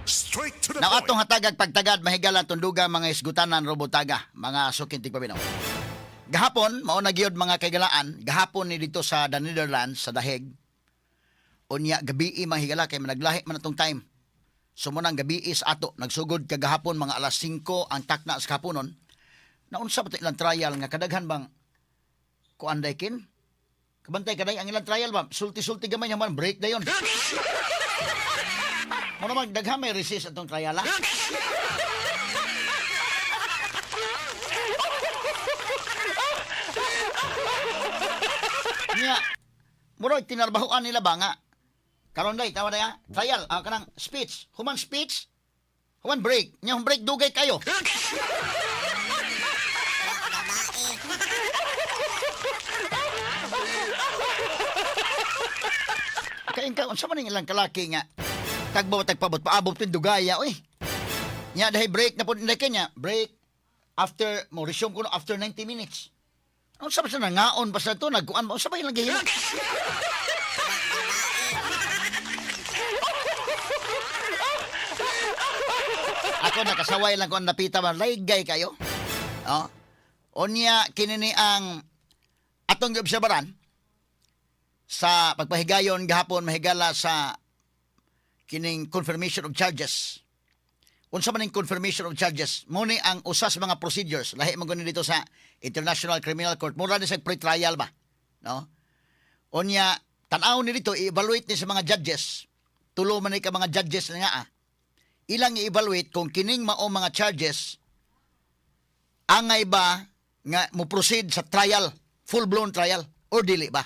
Straight to the Now point. Atong hatagag pagtagad, mahigala, tunduga, mga isgutanan, robotaga, mga suking tigpaminaw. Gahapon, mao na gyud, mga kaigalaan, gahapon ni dito sa the Netherlands, sa The Hague. Unya gabii, mga higala, kay managlahi man atong time. So mo nang gabii sa ato, nagsugod kagahapon mga alas 5 ang takna sa kahaponon. Naunsa ba ito ilang trial nga kadaghan bang kuan kin? Kabantay kaday ang ilang trial ba? Sulti-sulti gamay man break dayon. Mo naman daghan may resist atong trial, ha? Nya, murag tinarbahoan nila ba nga karon day tawa day, ha? Trial, kanang speech, human speech, human break. Nya human break dugay kayo. Kain ka unsa man ning ilang kalaki nga tagbaw tagpabot paabot pin dugaya oy. Nya dahil break na pud kanya, break after mo resume kuno after 90 minutes. Unsa ba sa nangaon ba sa to nagkuan ba unsa ba ilang gihimo? Ako nakasaway lang ko ang napita ba laygay kayo. Oh. Unya kini ni ang atong giobserbaran sa pagpahigayon gahapon, mahigala, sa kining confirmation of charges. Unsa man ning confirmation of charges? Mo ni ang usa sa mga procedures lahi man guni dito sa International Criminal Court. Mura ni sa pre-trial ba, no? Unya tan-aw ni dito, i-evaluate ni sa mga judges. Tulo man ni ka mga judges na nga, ah. Ilang i-evaluate kung kining mao mga charges angay ba nga mo proceed sa trial, full-blown trial or dili ba.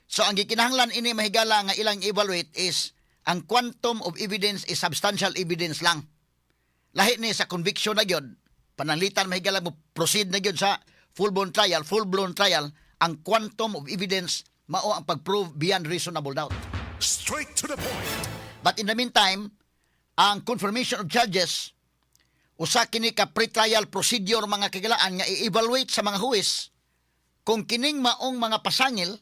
So ang gikinahanglan ini, mahigala, nga ilang evaluate is ang quantum of evidence is substantial evidence lang. Lahi ni sa conviction na gyud, pananglitan, mahigala, mo proceed na gyud sa full-blown trial, ang quantum of evidence mao ang pag-prove beyond reasonable doubt. Straight to the point. But in the meantime, ang confirmation of charges usa kini ka pre-trial procedure, mga kagilaan, nga i-evaluate sa mga huwes kung kining maong mga pasangil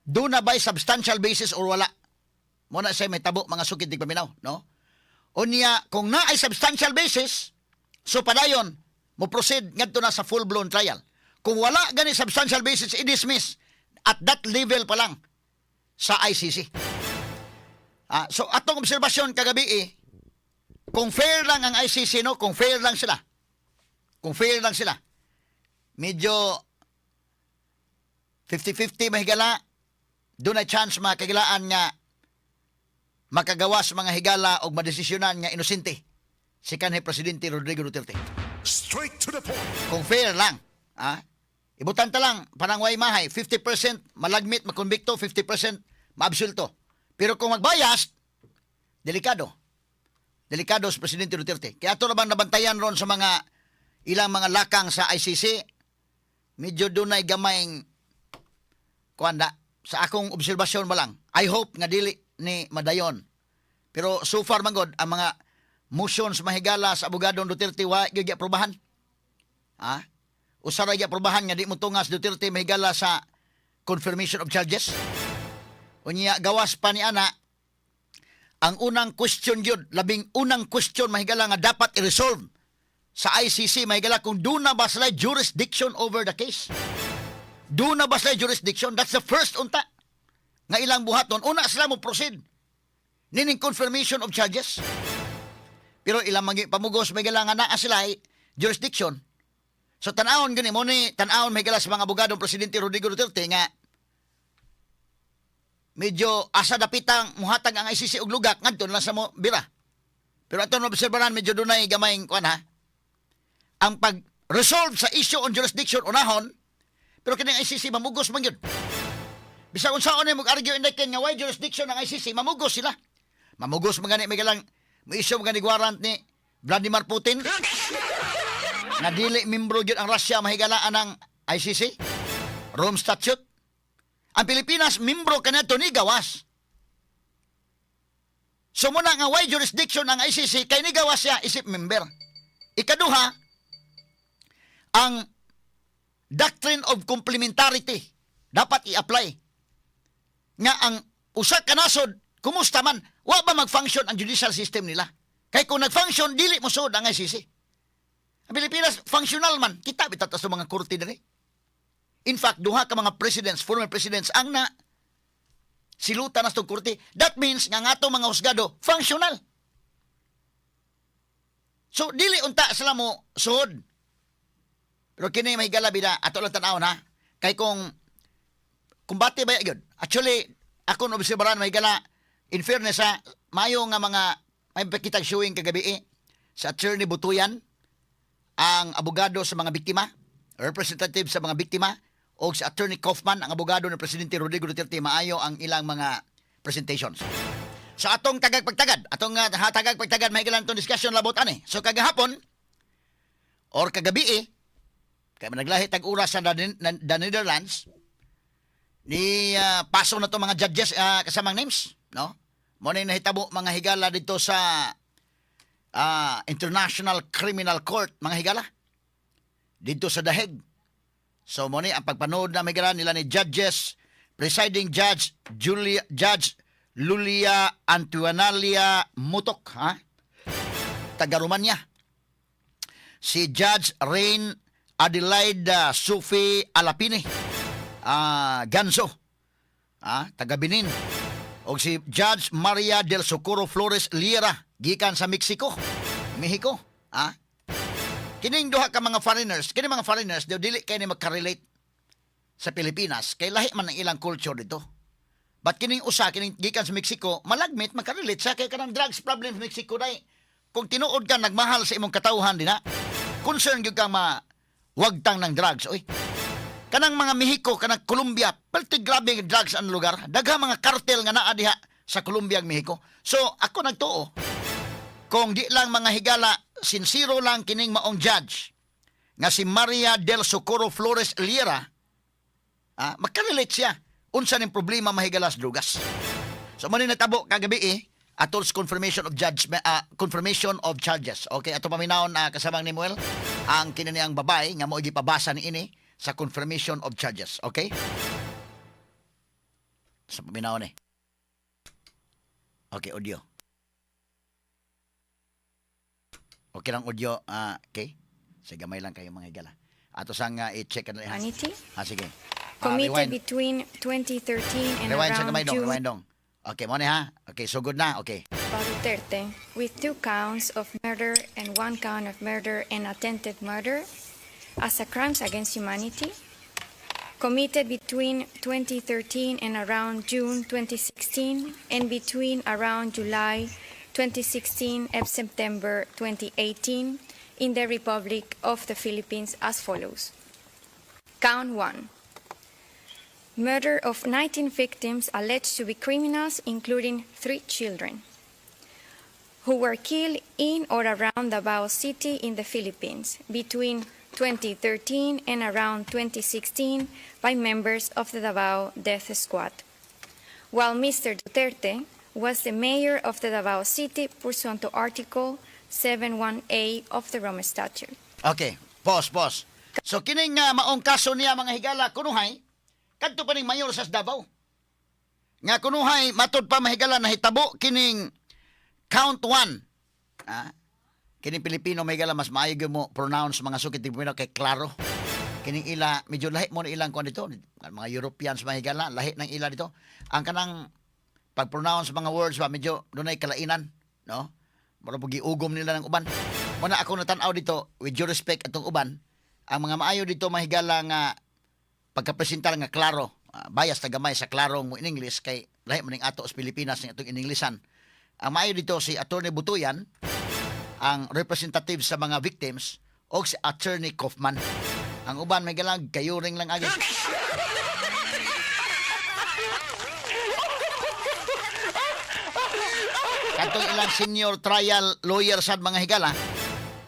duna ba'y substantial basis or wala. Mo na siya may tabo, mga sukid tigpaminaw, no? Unya kung naay substantial basis, so padayon mo proceed ngadto na sa full-blown trial. Kung wala gani substantial basis, i-dismiss at that level pa lang sa ICC. Ah, so atong obserbasyon kagabi eh, kung fair lang ang ICC, no, kung fair lang sila. Kung fair lang sila. Medyo 50-50, mahigala, duna chance, mga kagilaan, nga makagawas, mga higala, og madesisyonan nga inosente si kanhi Presidente Rodrigo Duterte. Straight to the point. Kung fair lang, ah, ibutan ta lang, parang way mahay, 50% malagmit, makonbikto, 50% maabsulto. Pero kung magbayas, delikado. Delikado sa Presidente Duterte. Kaya ato na bang nabantayan ron sa mga ilang mga lakang sa ICC, medyo dunay gamayng kuanda sa akong obserbasyon ba lang. I hope nga dili ni madayon. Pero so far man gud ang mga motions, mahigala, sa abogado ng Duterte wa gyud giaprobahan. Ha? Usa ra giaprobahan nga di mo tungas Duterte, mahigala, sa confirmation of charges. Unya gawas pa ni ana, ang unang question gyud, labing unang question, mahigala, nga dapat i-resolve sa ICC, mahigala, kung duna ba sila jurisdiction over the case. Duna ba sila jurisdiction? That's the first unta nga ilang buhaton. Una sila mo proceed nining confirmation of charges. Pero ilang mga pamugos, mahigala, nga naa sila ay jurisdiction. So tan-awon gani mo ni tan-awon, mahigala, sa mga abogado ng Presidente Rodrigo Duterte nga medyo asa dapitang muhatag ang ICC og lugak ngadto na lang sa mo bira. Pero ato obserbaran, medyo dunay gamayng kuan, ha. Ang pag-resolve sa issue on jurisdiction unahon, pero kining ICC mamugos man gyud. Bisag unsaon ni mag-argue in nga why jurisdiction ang ICC, mamugos sila. Mamugos man gani may galang mo issue man gani warrant ni Vladimir Putin nga dili membro gyud ang Russia, mahigalaan, ng ICC Rome Statute. Ang Pilipinas membro kaniadto ni gawas. So muna nga why jurisdiction ang ICC kay ni gawas siya isip member. Ikaduha, ang doctrine of complementarity dapat i-apply. Nga ang usa ka nasod, kumusta man, Wa ba mag-function ang judicial system nila? Kay kung nag-function, dili mo suod ang ICC. Ang Pilipinas, functional man. Kita bitaw ta sa mga korte diri. In fact, duha ka mga presidents, former presidents, ang na silutan na sa korte. That means nga nga mga husgado, functional. So, dili unta sila mo suod. Pero kini may galabida, ato lang tan-awon ha. Kay kung kumbate ba yun? Actually, ako na obserbaran may gala, in fairness ha, mayo nga mga may pakitag showing kagabi eh, sa Attorney Butuyan, ang abogado sa mga biktima, representative sa mga biktima, o si Attorney Kaufman, ang abogado ng Presidente Rodrigo Duterte, maayo ang ilang mga presentations. So atong tagag pagtagad, atong tagag pagtagad, may itong discussion labot ani. So kagahapon, or kagabi eh, kay managlahi tag oras sa the Netherlands, ni paso na to mga judges kasamang names, no? Mo na nahitabo, mga higala, dito sa International Criminal Court, mga higala. Dito sa The Hague. So mo ni ang pagpanood na mga higala nila ni judges, presiding judge Julia, Judge Lulia Antuanalia Mutoc, ha? Taga Romania. Si Judge Rain Adelaide Sophie Alapini Ganso, taga Benin. O si Judge Maria del Socorro Flores Lira gikan sa Mexico. Mexico, ah. Kining duha ka mga foreigners, kini mga foreigners daw dili kay ni makarelate sa Pilipinas kay lahi man ang ilang culture dito. But kining usa, kining gikan sa Mexico, malagmit makarelate sa kay kanang drugs problem sa Mexico dai. Kung tinuod ka nagmahal sa imong katawhan dinha, concern gyud ka ma wagtang ng drugs, oy. Kanang mga Mexico, kanang Colombia, palti grabe ang drugs ang lugar. Daghang mga kartel nga naa diha sa Colombia ug Mexico. So ako nagtuo, kung di lang, mga higala, sincero lang kining maong judge nga si Maria del Socorro Flores Lira, makarelate siya unsa ning problema mahigala sa drugas. So mo ni natabo kagabi eh, atol sa confirmation of judgment, confirmation of charges. Okay, ato paminawon kasamang ni Muel ang kini niyang babae nga mo gipabasa ni ini sa confirmation of charges. Okay? Sa paminawon eh. Okay, audio. Okay lang audio, okay? Sige, gamay lang kayo, mga higala. Ato sang i-check na ha. Humanity. Ah, sige. Committed Rewind. between 2013 and Rewind sa around gamay dong, June rewind dong. Okay, mo ni ha. Okay, so good na. Okay. Duterte, with two counts of murder and one count of murder and attempted murder as a crimes against humanity, committed between 2013 and around June 2016, and between around July 2016 and September 2018 in the Republic of the Philippines as follows. Count 1. Murder of 19 victims alleged to be criminals, including three children, who were killed in or around Davao City in the Philippines between 2013 and around 2016 by members of the Davao Death Squad, while Mr. Duterte was the mayor of the Davao City pursuant to Article 71A of the Rome Statute. Okay, pause, pause. So kining nga maong kaso niya, mga higala, kunuhay kadto pa ning mayor sa Davao. Nga kunuhay matud pa, mahigala, nahitabo kining count 1. Ah, kining Pilipino, mahigala, mas maayo gyud mo pronounce mga sukit Pilipino kay klaro. Kining ila medyo lahi mo na ilang kuan dito. Mga Europeans, mahigala, lahi ng ila dito. Ang kanang pag-pronounce mga words ba medyo dunay kalainan, no? Mura po giugom nila ng uban. Muna ako natan-aw dito, with due respect atong uban, ang mga maayo dito, mahigala, nga pagkapresentar nga klaro, bias ta gamay sa klaro mo in English kay lahi man ning ato sa Pilipinas ning atong Ininglesan. Ang maayo dito si Attorney Butuyan, ang representative sa mga victims, o si Attorney Kaufman. Ang uban may galang kayuring lang agi. Katong ilang senior trial lawyer sad, mga higala,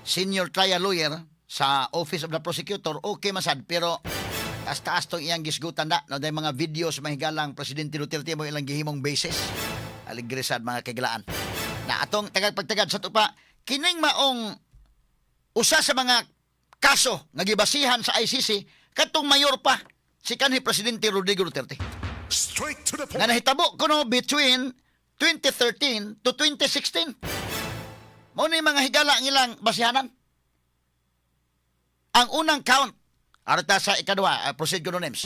senior trial lawyer sa Office of the Prosecutor, okay masad, pero taas-taas tong iyang gisgutan na, no, dahil mga videos, mga higalang Presidente Duterte mo ilang gihimong basis. Aligre sad, mga kagilaan. Na atong tagag pagtagad sa tupa, kining maong usa sa mga kaso nga gibasihan sa ICC kadtong mayor pa si kanhi Presidente Rodrigo Duterte. Straight to the Nga point. nahitabo kuno between 2013 to 2016. Mao ni mga higala ang ilang basihanan. Ang unang count, arta sa ikaduha, proceed ko names.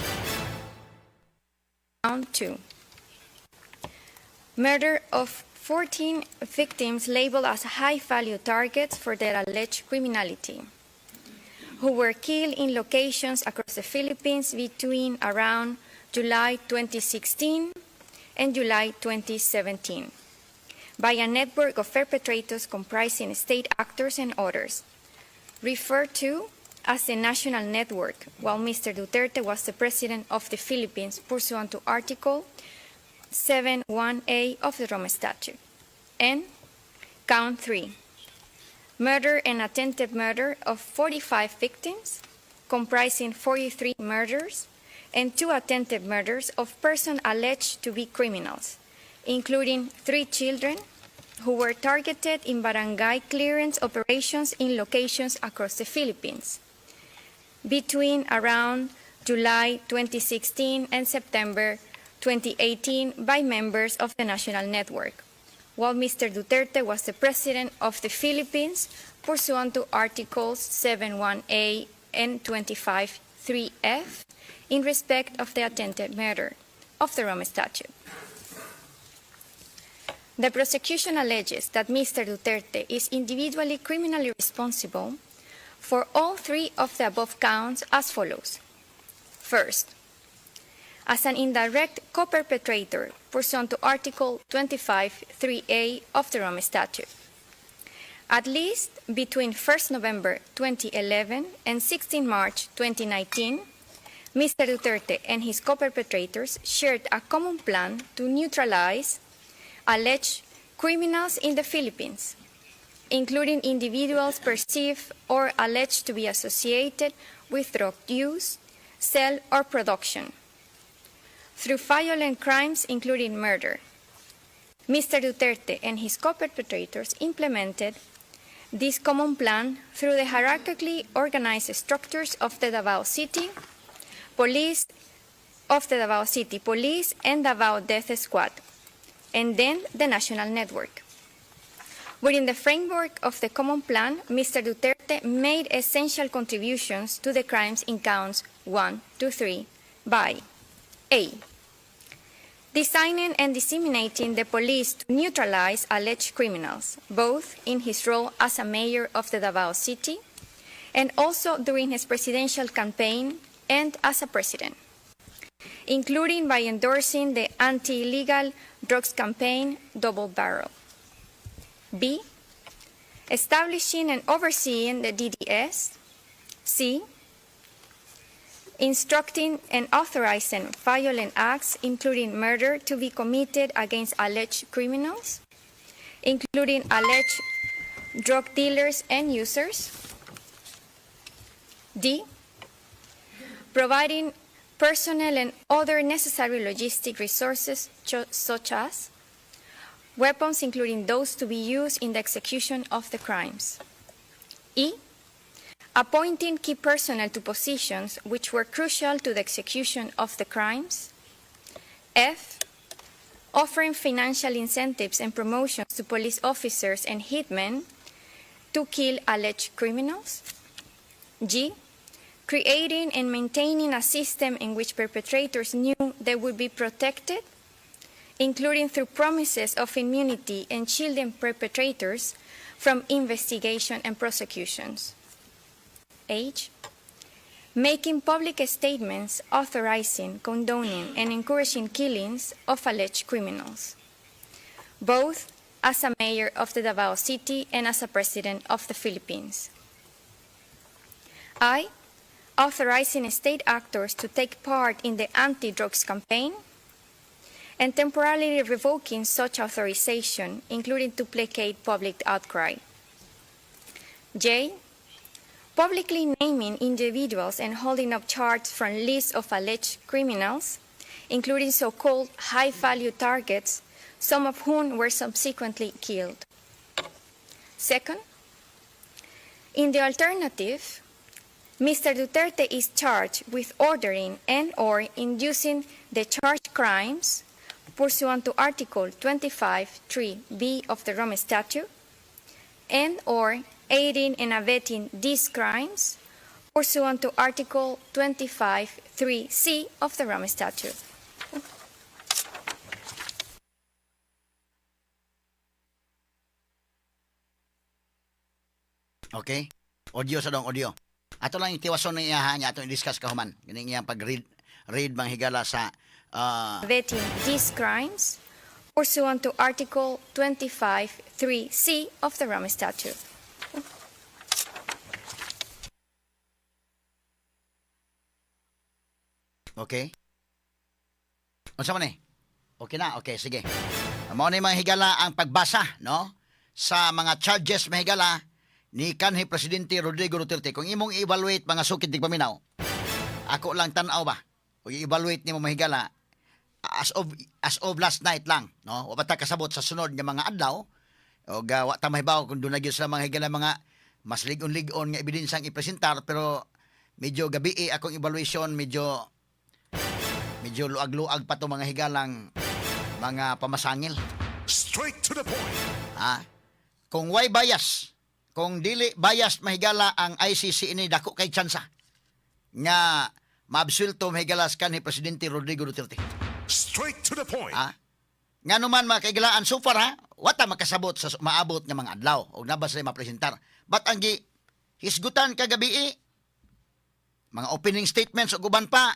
Count 2. Murder of 14 victims labeled as high-value targets for their alleged criminality, who were killed in locations across the Philippines between around July 2016 and July 2017 by a network of perpetrators comprising state actors and others, referred to as the National Network, while Mr. Duterte was the President of the Philippines pursuant to Article 7(1)(a) of the Rome Statute. And count 3, murder and attempted murder of 45 victims, comprising 43 murders and two attempted murders of persons alleged to be criminals, including three children who were targeted in barangay clearance operations in locations across the Philippines between around July 2016 and September 2018 by members of the National Network, while Mr. Duterte was the President of the Philippines pursuant to Articles 7(1)(a) and 25(3)(f) in respect of the attempted murder of the Rome Statute. The prosecution alleges that Mr. Duterte is individually criminally responsible for all three of the above counts as follows. First, as an indirect co-perpetrator pursuant to Article 25(3)(a) of the Rome Statute. At least between 1st November 2011 and 16 March 2019, Mr. Duterte and his co-perpetrators shared a common plan to neutralize alleged criminals in the Philippines, including individuals perceived or alleged to be associated with drug use, sale, or production, through violent crimes including murder. Mr. Duterte and his co-perpetrators implemented this common plan through the hierarchically organized structures of the Davao City Police, of the Davao City Police and Davao Death Squad, and then the National Network. Within the framework of the common plan, Mr. Duterte made essential contributions to the crimes in counts 1 to 3 by A. Designing and disseminating the police to neutralize alleged criminals, both in his role as a mayor of the Davao City and also during his presidential campaign and as a president, including by endorsing the anti-illegal drugs campaign Double Barrel. B. Establishing and overseeing the DDS. C. Instructing and authorizing violent acts, including murder, to be committed against alleged criminals, including alleged drug dealers and users. D. Providing personnel and other necessary logistic resources, such as weapons, including those to be used in the execution of the crimes. E. Appointing key personnel to positions which were crucial to the execution of the crimes. F. Offering financial incentives and promotions to police officers and hitmen to kill alleged criminals. G. Creating and maintaining a system in which perpetrators knew they would be protected, including through promises of immunity and shielding perpetrators from investigation and prosecutions. H. Making public statements authorizing, condoning, and encouraging killings of alleged criminals, both as a mayor of the Davao City and as a president of the Philippines. I. Authorizing state actors to take part in the anti-drugs campaign and temporarily revoking such authorization, including to placate public outcry. J. Publicly naming individuals and holding up charts from lists of alleged criminals, including so-called high-value targets, some of whom were subsequently killed. Second, in the alternative, Mr. Duterte is charged with ordering and or inducing the charged crimes pursuant pursuant to Article 25(3)(b) of the Rome Statute, and or aiding and abetting these crimes pursuant to Article 25(3)(c) of the Rome Statute. Okay? Audio sa dong audio. Ato lang yung tiwason ng iya niya atong i-discuss kahuman. Kining iyang pag-read read manghigala sa Abetting these crimes pursuant to Article 25(3)(c) of the Rome Statute. Okay? Unsa man eh? Okay na, okay, sige. Mao ni mga higala ang pagbasa, no? Sa mga charges, mga higala, ni kanhi Presidente Rodrigo Duterte. Kung imong i-evaluate, mga sukid tigpaminaw, ako lang tan-aw ba? O i-evaluate nimo, mga higala, as of last night lang, no? Wa pa ta kasabot sa sunod nga mga adlaw. O wa ta mahibaw kung doon na gyud sa mga higala mga mas lig-on-lig-on nga ebidensya ang ipresentar, pero medyo gabi eh, akong evaluation, medyo medyo luag-luag pa to, mga higalang mga pamasangil. Straight to the point. Ha? Kung why bias, kung dili bias, mahigala, ang ICC ini dako kay tsansa nga maabsulto, mahigala, sa ni Presidente Rodrigo Duterte. Straight to the point. Ha? Nga naman, mga kaigalaan, so far ha, wata makasabot sa maabot nga mga adlaw og nabas sila mapresentar. But ang gi hisgutan kagabi eh, mga opening statements ug uban pa,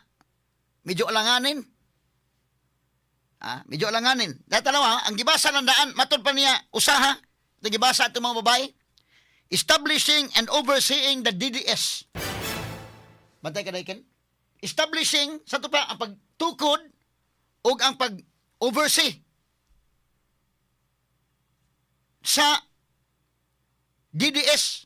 medyo alanganin. Ha? Medyo alanganin. Dahil tanawa, ang gibasa ng daan, matod pa niya, usaha, ito gibasa itong mga babae, establishing and overseeing the DDS. Bantay ka, Daiken? Establishing, sa ito pa, ang pagtukod o ang pag-oversee sa DDS,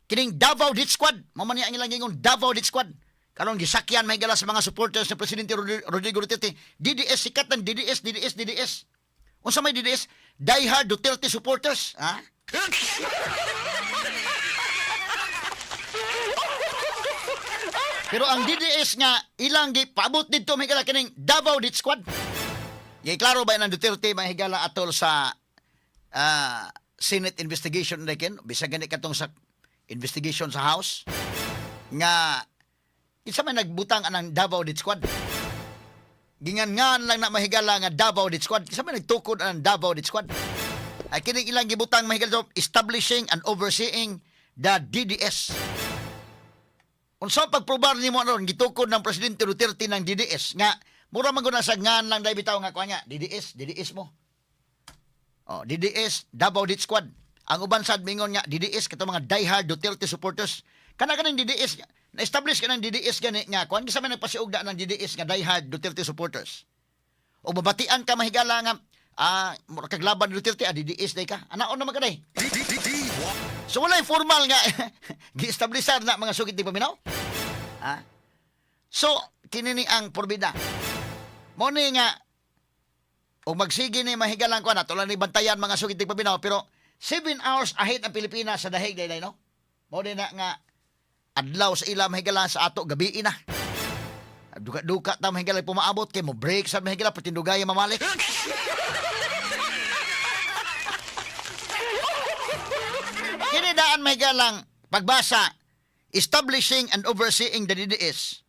kining Davao Death Squad. Mao man niya ang ilang ingon, Davao Death Squad. Karon gisakyan may gala sa mga supporters ni Presidente Rodrigo Duterte. DDS, sikat ng DDS, DDS, DDS. Unsa may DDS? Die Hard Duterte supporters, ha? Pero ang DDS nga ilang gi paabot didto may gala kining Davao Death Squad. Gi klaro ba ng Duterte, mga higala, atol sa Senate investigation na kin, bisag gani katong sa investigation sa House, nga kinsa may nagbutang anang Davao Death Squad? Gingan-ngan lang na, mahigala, nga Davao Death Squad. Kinsa may nagtukod anang Davao Death Squad? Ay kining ilang gibutang, mahigala, establishing and overseeing the DDS. Unsa pagprobar nimo aron gitukod ng Presidente Duterte ng DDS nga mura man gud na sa ngan lang dai bitaw nga kuan nga DDS, DDS mo? Oh, DDS, Davao Death Squad. Ang uban sad mingon nga DDS kato mga diehard Duterte supporters. Kana kaning DDS, na-establish ka ng DDS gani nga kuan, kinsa may nagpasiugda ng DDS nga diehard Duterte supporters? O babatian ka, mahigala, nga mura kag laban ni Duterte, DDS day ka. Anaon naman ka day. D D D D Y. So walay formal nga gi-establisar na, mga sukit di paminaw. Ha? So kini ni ang porbida. Mo ni nga og magsige ni mahigalang ko na tulan ni bantayan, mga sukit di paminaw, pero 7 hours ahead ang Pilipinas sa dahig day, no? Mo ni na nga adlaw sa ila, mahigala, sa ato gabi na. Duka-duka ta, mahigala, pumaabot kay mo break sa mahigala patindugay mamalik. Kini daan may galang pagbasa, establishing and overseeing the DDS.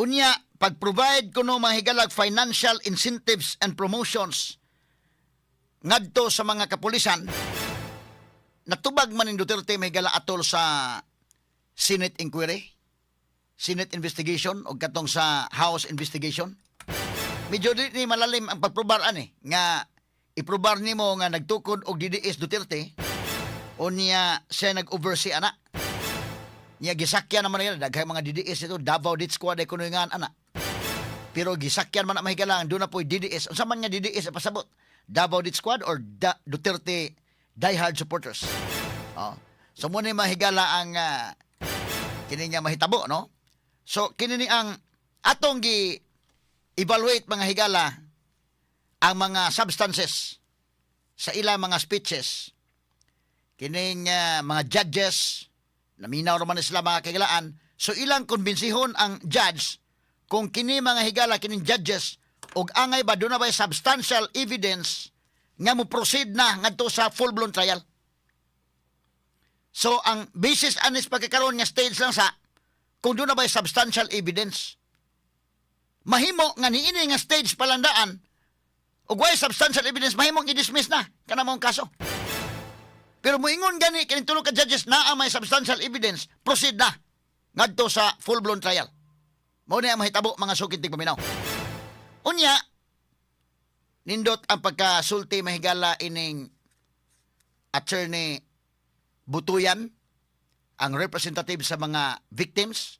Unya, pag-provide kuno, mga higalag, financial incentives and promotions ngadto sa mga kapulisan, natubag man ni Duterte, may higala, atol sa Senate inquiry, Senate investigation o katong sa House investigation. Medyo di ni malalim ang pagprobar ani nga iprobar nimo nga nagtukod og DDS Duterte o niya siya nag-oversee ana. Niya gisakyan naman nila daghang mga DDS ito, Davao Death Squad ay kuno nga ana. Pero gisakyan man na, mahigalang, doon na po'y DDS. Unsa man nga DDS pasabot? Davao Death Squad or Duterte diehard supporters? Oh. So mo ni mahigala ang kini nga mahitabo, no? So kini ni ang atong gi evaluate, mga higala, ang mga substances sa ilang mga speeches kining mga judges. Naminaw naman ni sila, mga kahigalaan, so ilang konbensihon ang judge kung kini, mga higala, kining judges Ug angay ba duna ba substantial evidence nga mo proceed na ngadto sa full-blown trial. So ang basis anis pagkakaroon nga stage lang sa kung duna ba substantial evidence. Mahimo nga niini nga stage palandaan ug way substantial evidence, mahimong i-dismiss na kana maong kaso. Pero moingon gani kining tulo ka judges naa may substantial evidence, proceed na ngadto sa full-blown trial. Mao ni ang mahitabo, mga sukit tigpaminaw. Unya, nindot ang pagkasulti, mahigala, ining Attorney Butuyan, ang representative sa mga victims,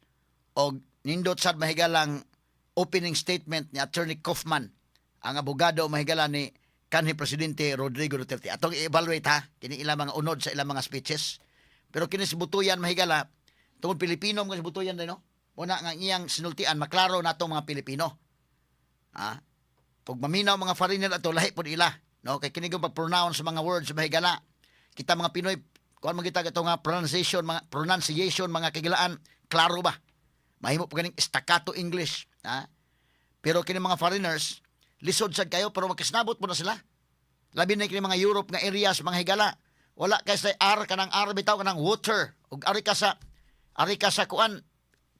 o nindot sad, mahigalang, opening statement ni Attorney Kaufman, ang abogado, mahigala, ni kanhi Presidente Rodrigo Duterte. Atong i-evaluate ha, kini ilang mga unod sa ilang mga speeches. Pero kini si Butuyan, mahigala, tungod Pilipino mga si Butuyan din, no? Una nga iyang sinultian, maklaro nato mga Pilipino. Ha? Pag maminaw mga foreigner ato, lahi pod ila. No? Kay kini pag-pronounce sa mga words, mahigala. Kita mga Pinoy, kuan man kita kato nga pronunciation, mga kagilaan, klaro ba? Mahimo pa ganing staccato English, ha? Pero kini mga foreigners, lisod sad kayo pero makisnabot po na sila. Labi na kini mga Europe nga areas, mga higala. Wala kay sa R, kanang R bitaw, kanang water. Ug ari ka sa kuan,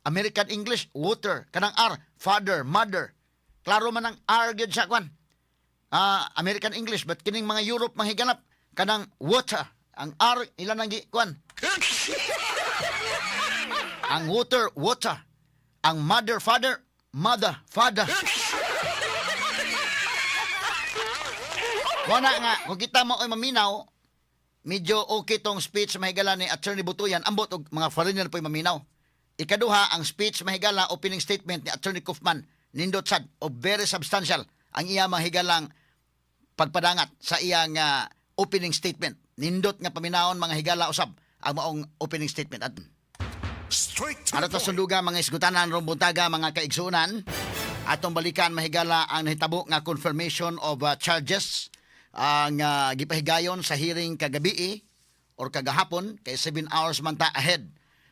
American English, water, kanang R, father, mother. Klaro man ang R gyud sa kuan. American English, but kining mga Europe, mga higanap, kanang water, ang R ila nang gi kuan. Ang water, water. Ang mother, father, mother, father. Wala nga, kung kita mo ay maminaw, medyo okay tong speech, mahigala, ni Attorney Butuyan, ambot og mga foreigner po'y maminaw. Ikaduha, ang speech, mahigala, opening statement ni Attorney Kaufman, nindot sad, o very substantial, ang iya mahigalang pagpadangat sa iyang opening statement. Nindot nga paminawon, mga higala, usab ang maong opening statement. At Straight to Ano the ta point. sunduga, mga isgutanan rong buntaga, mga kaigsunan. Atong balikan, mahigala, ang nahitabo nga confirmation of charges ang gipahigayon sa hearing kagabi or kagahapon kay 7 hours man ta ahead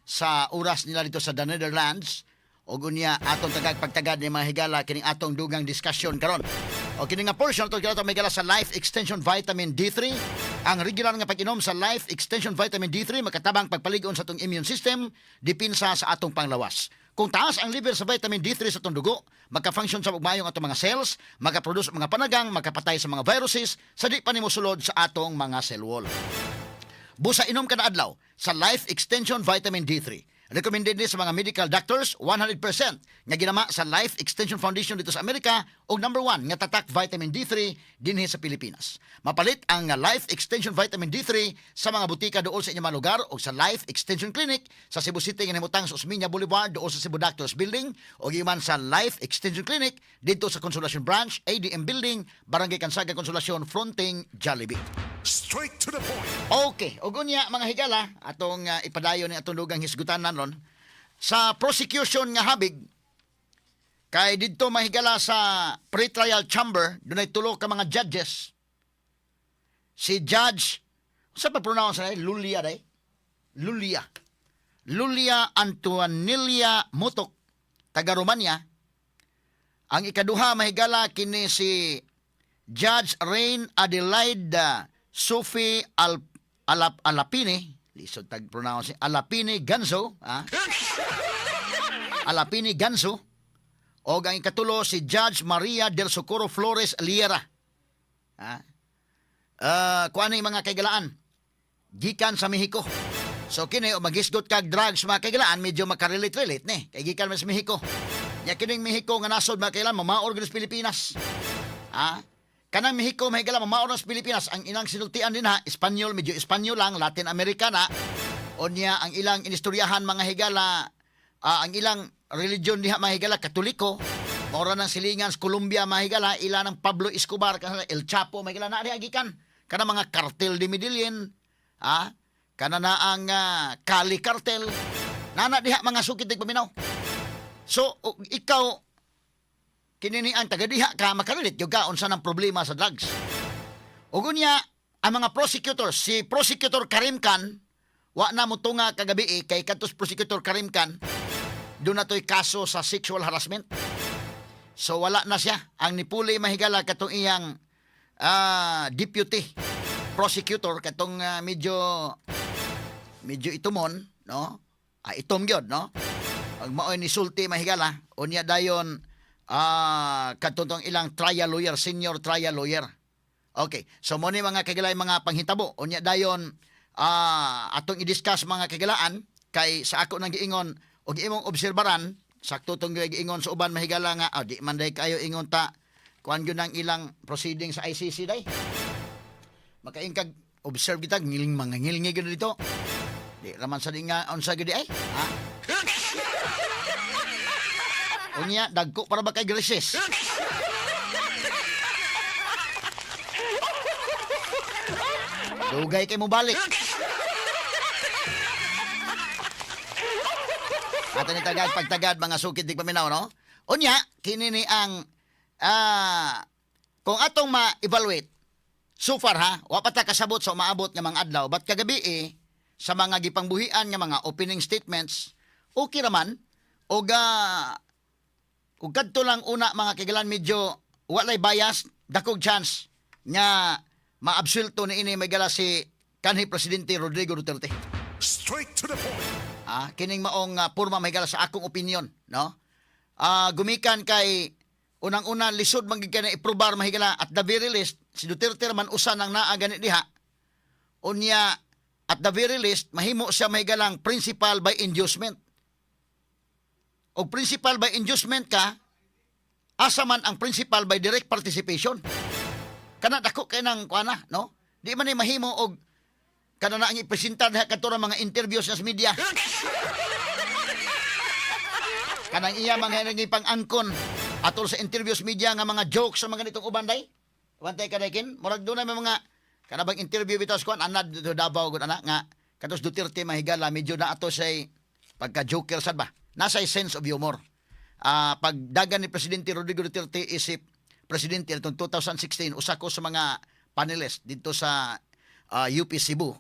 sa oras nila dito sa the Netherlands. Og unya atong tagag pagtagad ni mga higala kining atong dugang discussion karon. O kini nga portion ato kinato, mahigala, sa Life Extension Vitamin D3. Ang regular nga pag-inom sa Life Extension Vitamin D3 makatabang pagpalig-on sa atong immune system, depensa sa atong panglawas. Kung taas ang level sa vitamin D3 sa atong dugo, maka-function sa maayong atong mga cells, makaproduce mga panagang, makapatay sa mga viruses sa di pa nimo sulod sa atong mga cell wall. Busa inom kada adlaw sa Life Extension Vitamin D3. Recommended ni sa mga medical doctors 100% nga ginama sa Life Extension Foundation dito sa Amerika og number 1 nga tatak vitamin D3 dinhi sa Pilipinas. Mapalit ang Life Extension Vitamin D3 sa mga butika duol sa inyong mga lugar o sa Life Extension Clinic sa Cebu City nga nahimutang sa Osmeña Boulevard duol sa Cebu Doctors Building o giman sa Life Extension Clinic dito sa Consolacion Branch, ADM Building, Barangay Cansaga, Consolacion, fronting Jollibee. Straight to the point. Okay, ug unya, mga higala, atong ipadayon ni atong dugang hisgutan ron sa prosecution nga habig kay didto, mahigala, sa pre-trial chamber dunay tulo ka mga judges. Si Judge sa pa pronounce na Lulia day. Lulia. Lulia Antoanilia Mutuc, taga Romania. Ang ikaduha, mahigala, kini si Judge Rain Adelaide Sophie Alapini, lisod tag pronounce, Alapini Ganzo, ah? Alapini Ganzo. O ang ikatulo si Judge Maria del Socorro Flores Liera. Ah? Kuan ni, mga kaigalaan, gikan sa Mexico. So kini o magisgot kag drugs, mga kaigalaan, medyo makarelate-relate ni. Kay gikan man sa Mexico. Nya kining Mexico nga nasod, mga kaigalaan, mamaor gyud sa Pilipinas. Ah? Kanang Mexico, mahigala, mamaor sa Pilipinas. Ang ilang sinultian din ha, Espanyol, medyo Espanyol lang, Latin Americana. Unya ang ilang inistoryahan, mga higala, ang ilang religion diha, mga higala, Katoliko. Mora ng silingan sa Colombia, mga higala, ila ng Pablo Escobar, kana El Chapo, mga higala, na diha gikan. Kana mga cartel de Medellin, kana na ang Cali Cartel. Nana diha, mga sukit paminaw. So, ikaw, kinini ang taga diha ka, makarelate gyud ka unsa nang problema sa drugs. Ug unya, ang mga prosecutors, si Prosecutor Karim Khan, wa na mo tunga kagabi eh, kay kadtos Prosecutor Karim Khan, duna to'y kaso sa sexual harassment. So wala na siya. Ang nipuli, mahigala, katong iyang deputy prosecutor, katong medyo medyo itumon, no? Ah, itom gyud, no? Pag maoy ni sulti, mahigala, unya dayon katong ilang trial lawyer, senior trial lawyer. Okay. So mo ni, mga kagilaan, mga panghitabo. Unya dayon atong i-discuss, mga kagilaan, kay sa ako nang giingon og imong obserbaran, sakto tong giingon sa uban, mahigala, nga di man day kayo ingon ta kuan gyud ang ilang proceeding sa ICC day. Makaingkag observe kita ngiling mga ngilngi gyud dito. Di raman sa di nga unsa gyud di ay. Ha? Unya dagko para ba kay Graces? Dugay kay mo balik. Ato ni tagad pagtagad, mga sukid di paminaw, no? Unya kini ni ang kung atong ma-evaluate so far ha, wa pa ta kasabot sa umaabot nga mga adlaw, but kagabi eh, sa mga gipangbuhian nga mga opening statements, okay raman og ug kadto lang una, mga kagilaan, medyo walay bias, dakog chance nga maabsulto ni ini may gala si kanhi presidente Rodrigo Duterte. Straight to the point. Kining maong porma may gala sa akong opinion, no? Gumikan kay unang-una lisod man gid kay na iprobar, mahigala, at the very least si Duterte man usa nang naa gani diha. Unya at the very least mahimo siya mahigalang principal by inducement. Og principal by inducement ka, asa man ang principal by direct participation? Kana dako kay nang kuana, no? Di man ni mahimo og kana na ang ipresentar diha kadto ra mga interviews sa media. Kanang iya mga naging pang-angkon atol sa interviews media nga mga jokes sa mga ganitong uban day. Wantay ka kin, murag dunay may mga kana bang interview bitaw sa kuan anad dito Davao gud ana nga katos Duterte, mahigala, medyo na ato say pagka joker sad ba. Nasa sense of humor. Pagdagan ni Presidente Rodrigo Duterte isip presidente itong 2016, usa ko sa mga panelist dito sa UP Cebu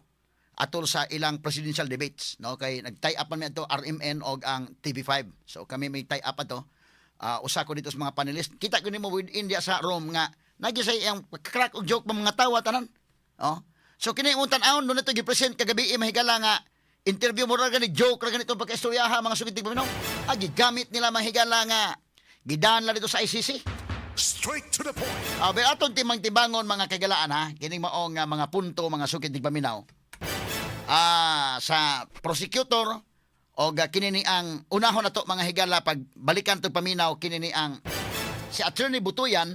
atol sa ilang presidential debates, no, kay nag-tie up man mi ato RMN og ang TV5, so kami may tie up ato. Usa ko dito sa mga panelist. Kita ko nimo within diya sa room nga nagi sa iyang crack og joke, mga tawa tanan, oh. So kini imong tan-awon doon ito gi-present kagabi, mahigala, nga interview mo ra gani, joke ra ganito pagkaistoryaha, mga sugid paminaw. Gigamit nila, mahigala, nga gidan la dito sa ICC. Straight to the point. Pero atong timang-timbangon, mga kagalaan ha, kining maong mga punto, mga sukid paminaw. Sa prosecutor o kini ni ang unahon nato, mga higala, pag balikan tong paminaw, kini ni ang si Attorney Butuyan.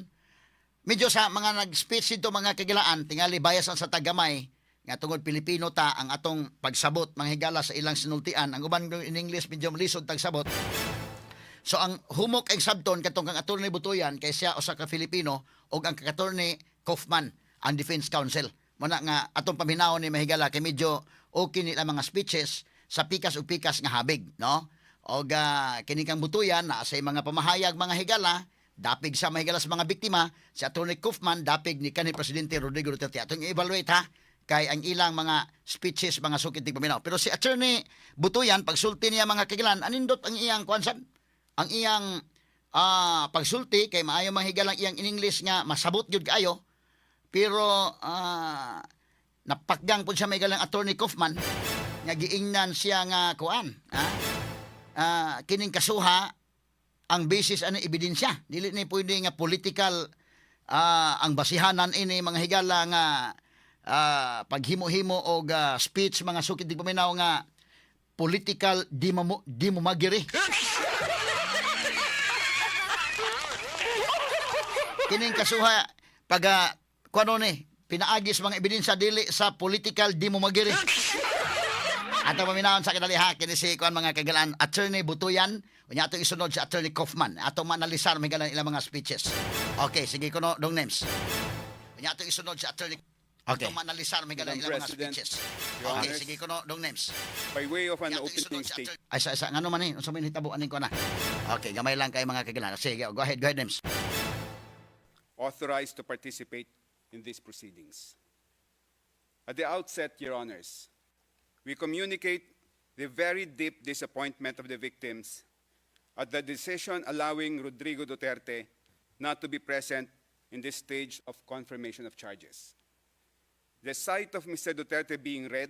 Medyo sa mga nag-speech dito, mga kagilaan, tingali bias ang sa tagamay nga tungod Pilipino ta ang atong pagsabot, mga higala, sa ilang sinultian. Ang uban in English, medyo lisod tagsabot. So ang humok ang sabton katong kang Attorney Butuyan kay siya usa ka Filipino ug ang kang Attorney Kaufman ang defense counsel. Muna nga atong paminawon ni, mahigala, kay medyo okay nila mga speeches sa pikas ug pikas nga habig, no? Og kini kang Butuyan na sa mga pamahayag, mga higala, dapig sa, mahigala, sa mga biktima. Si Attorney Kaufman dapig ni kanhi presidente Rodrigo Duterte. Atong i-evaluate ha kay ang ilang mga speeches, mga sukit paminaw. Pero si Attorney Butuyan, pagsulti niya, mga kagilan, anindot ang iyang kuansan, ang iyang pagsulti kay maayo mahigalang iyang in English nga masabot gyud kaayo, pero napakgang pud siya may galang Attorney Kaufman nga giingnan siya nga kuan kining kasuha ang basis ani ebidensya, dili ni pwede nga political ang basihanan ini, mga higala, nga paghimo-himo og speech, mga sukid di paminaw, nga political demagoguery kining kasuha pag kuano ni pinaagi sa mga ebidensya, dili sa political demagoguery. Ato paminawon sa kadali ha, kini si kuan, mga kagalaan, Attorney Butuyan, unya atong isunod si Attorney Kaufman. Ato maanalisar may galan ilang mga speeches. Okay, sige kuno dong names. Unya atong isunod si Attorney. Okay. Ato maanalisar may galan Madam ilang mga President, speeches. Your Okay, Honors. sige kuno dong names. By way of an Unya atong isunod opening si statement, Ay, sa ngano man eh, unsa may nitabo aning kuan na. Okay, gamay lang kay mga kagalaan. Sige, go ahead, names. Authorized to participate in these proceedings. At the outset, Your Honors, we communicate the very deep disappointment of the victims at the decision allowing Rodrigo Duterte not to be present in this stage of confirmation of charges. The sight of Mr. Duterte being read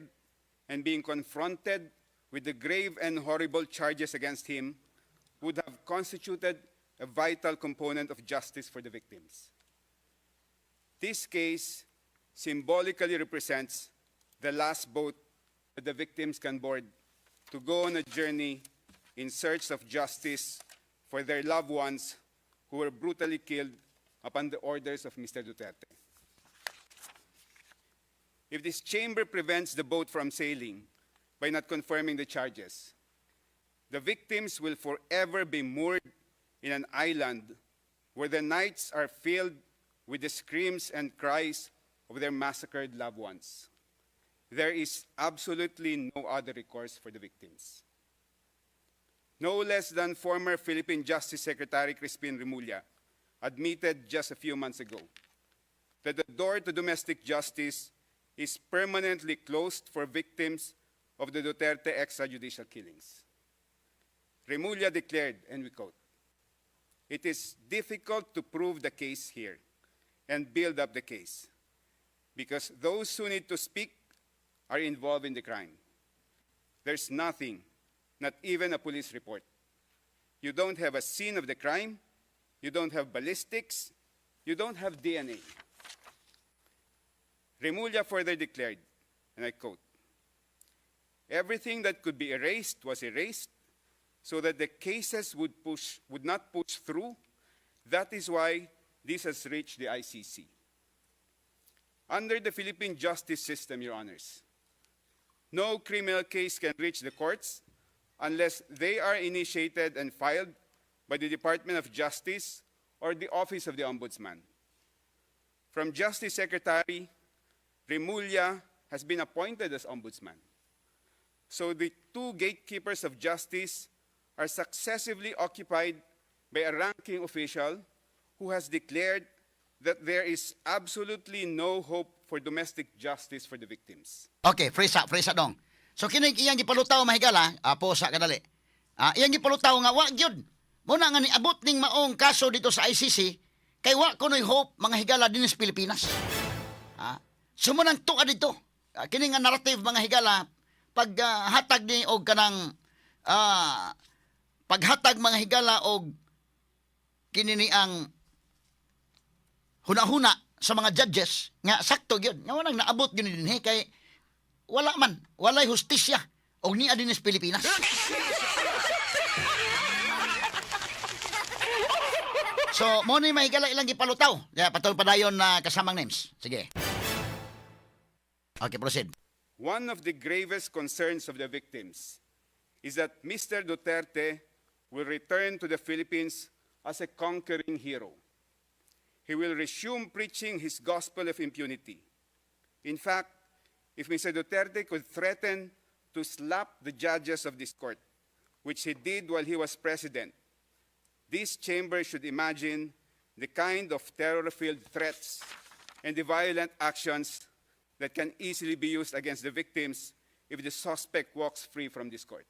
and being confronted with the grave and horrible charges against him would have constituted a vital component of justice for the victims. This case symbolically represents the last boat that the victims can board to go on a journey in search of justice for their loved ones who were brutally killed upon the orders of Mr. Duterte. If this chamber prevents the boat from sailing by not confirming the charges, the victims will forever be moored in an island where the nights are filled with the screams and cries of their massacred loved ones. There is absolutely no other recourse for the victims. No less than former Philippine Justice Secretary Crispin Remulla admitted just a few months ago that the door to domestic justice is permanently closed for victims of the Duterte extrajudicial killings. Remulla declared, and we quote, "It is difficult to prove the case here and build up the case because those who need to speak are involved in the crime. There's nothing, not even a police report. You don't have a scene of the crime, you don't have ballistics, you don't have DNA." Remulla further declared, and I quote, "Everything that could be erased was erased so that the cases would not push through. That is why this has reached the ICC." Under the Philippine justice system, Your Honors, no criminal case can reach the courts unless they are initiated and filed by the Department of Justice or the Office of the Ombudsman. From Justice Secretary, Remulla has been appointed as Ombudsman. So the two gatekeepers of justice are successively occupied by a ranking official who has declared that there is absolutely no hope for domestic justice for the victims. Okay, fresa, fresa dong. So kini iyang gipalutaw, mahigala, po sa kadali. Iyang gipalutaw nga wa gyud. Muna nga niabot ning maong kaso dito sa ICC kay wa kunoy hope, mga higala, dinhi sa Pilipinas. So mo nang tuad dito. Kini nga narrative, mga higala, pag hatag ni og kanang paghatag, mga higala, og kini ni ang hunahuna sa mga judges nga sakto gyud nga walang naabot gyud dinhi kay wala man walay hustisya og niya dinhi sa Pilipinas. So, mo ni mahigala ilang gipalutaw. Ya, patuloy padayon na kasamang names. Sige. Okay, proceed. One of the gravest concerns of the victims is that Mr. Duterte will return to the Philippines as a conquering hero. He will resume preaching his gospel of impunity. In fact, if Mr. Duterte could threaten to slap the judges of this court, which he did while he was president, this chamber should imagine the kind of terror-filled threats and the violent actions that can easily be used against the victims if the suspect walks free from this court.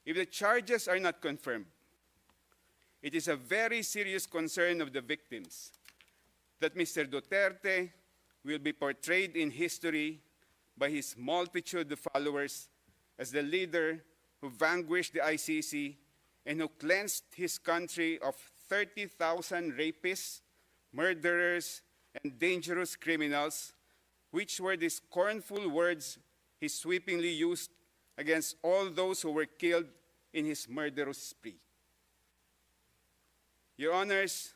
If the charges are not confirmed, it is a very serious concern of the victims that Mr. Duterte will be portrayed in history by his multitude of followers as the leader who vanquished the ICC and who cleansed his country of 30,000 rapists, murderers, and dangerous criminals, which were the scornful words he sweepingly used against all those who were killed in his murderous spree. Your Honors,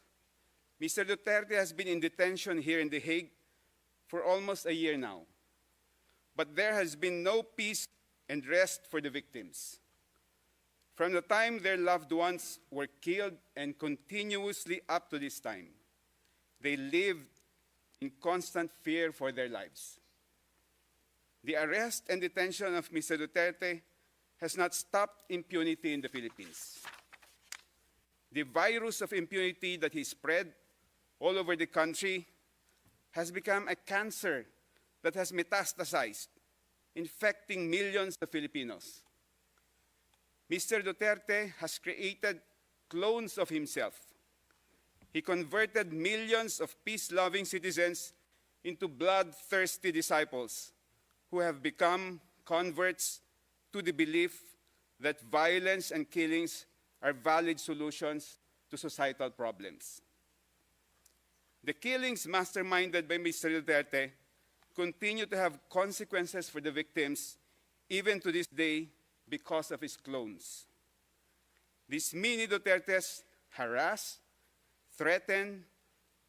Mr. Duterte has been in detention here in The Hague for almost a year now. But there has been no peace and rest for the victims. From the time their loved ones were killed and continuously up to this time, they lived in constant fear for their lives. The arrest and detention of Mr. Duterte has not stopped impunity in the Philippines. The virus of impunity that he spread all over the country has become a cancer that has metastasized, infecting millions of Filipinos. Mr. Duterte has created clones of himself. He converted millions of peace loving citizens into bloodthirsty disciples who have become converts to the belief that violence and killings are valid solutions to societal problems. The killings masterminded by Mr. Duterte continue to have consequences for the victims even to this day because of his clones. These mini Dutertes harass, threaten,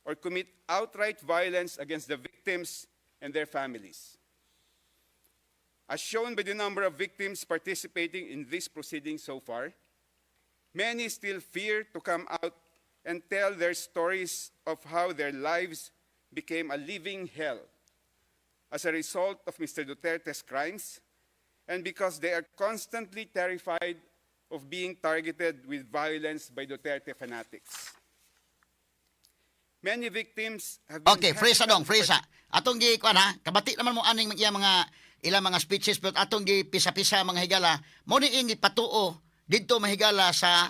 or commit outright violence against the victims and their families. As shown by the number of victims participating in these proceedings so far, many still fear to come out and tell their stories of how their lives became a living hell as a result of Mr. Duterte's crimes and because they are constantly terrified of being targeted with violence by Duterte fanatics. Many victims have been Okay, freeze hesitant dong, freeze. Atong gi kuan ha, kabati naman mo aning iya mga ilang mga speeches, pero atong gi pisa-pisa, mga higala, mo ni iyang gipatuo didto, mahigala, sa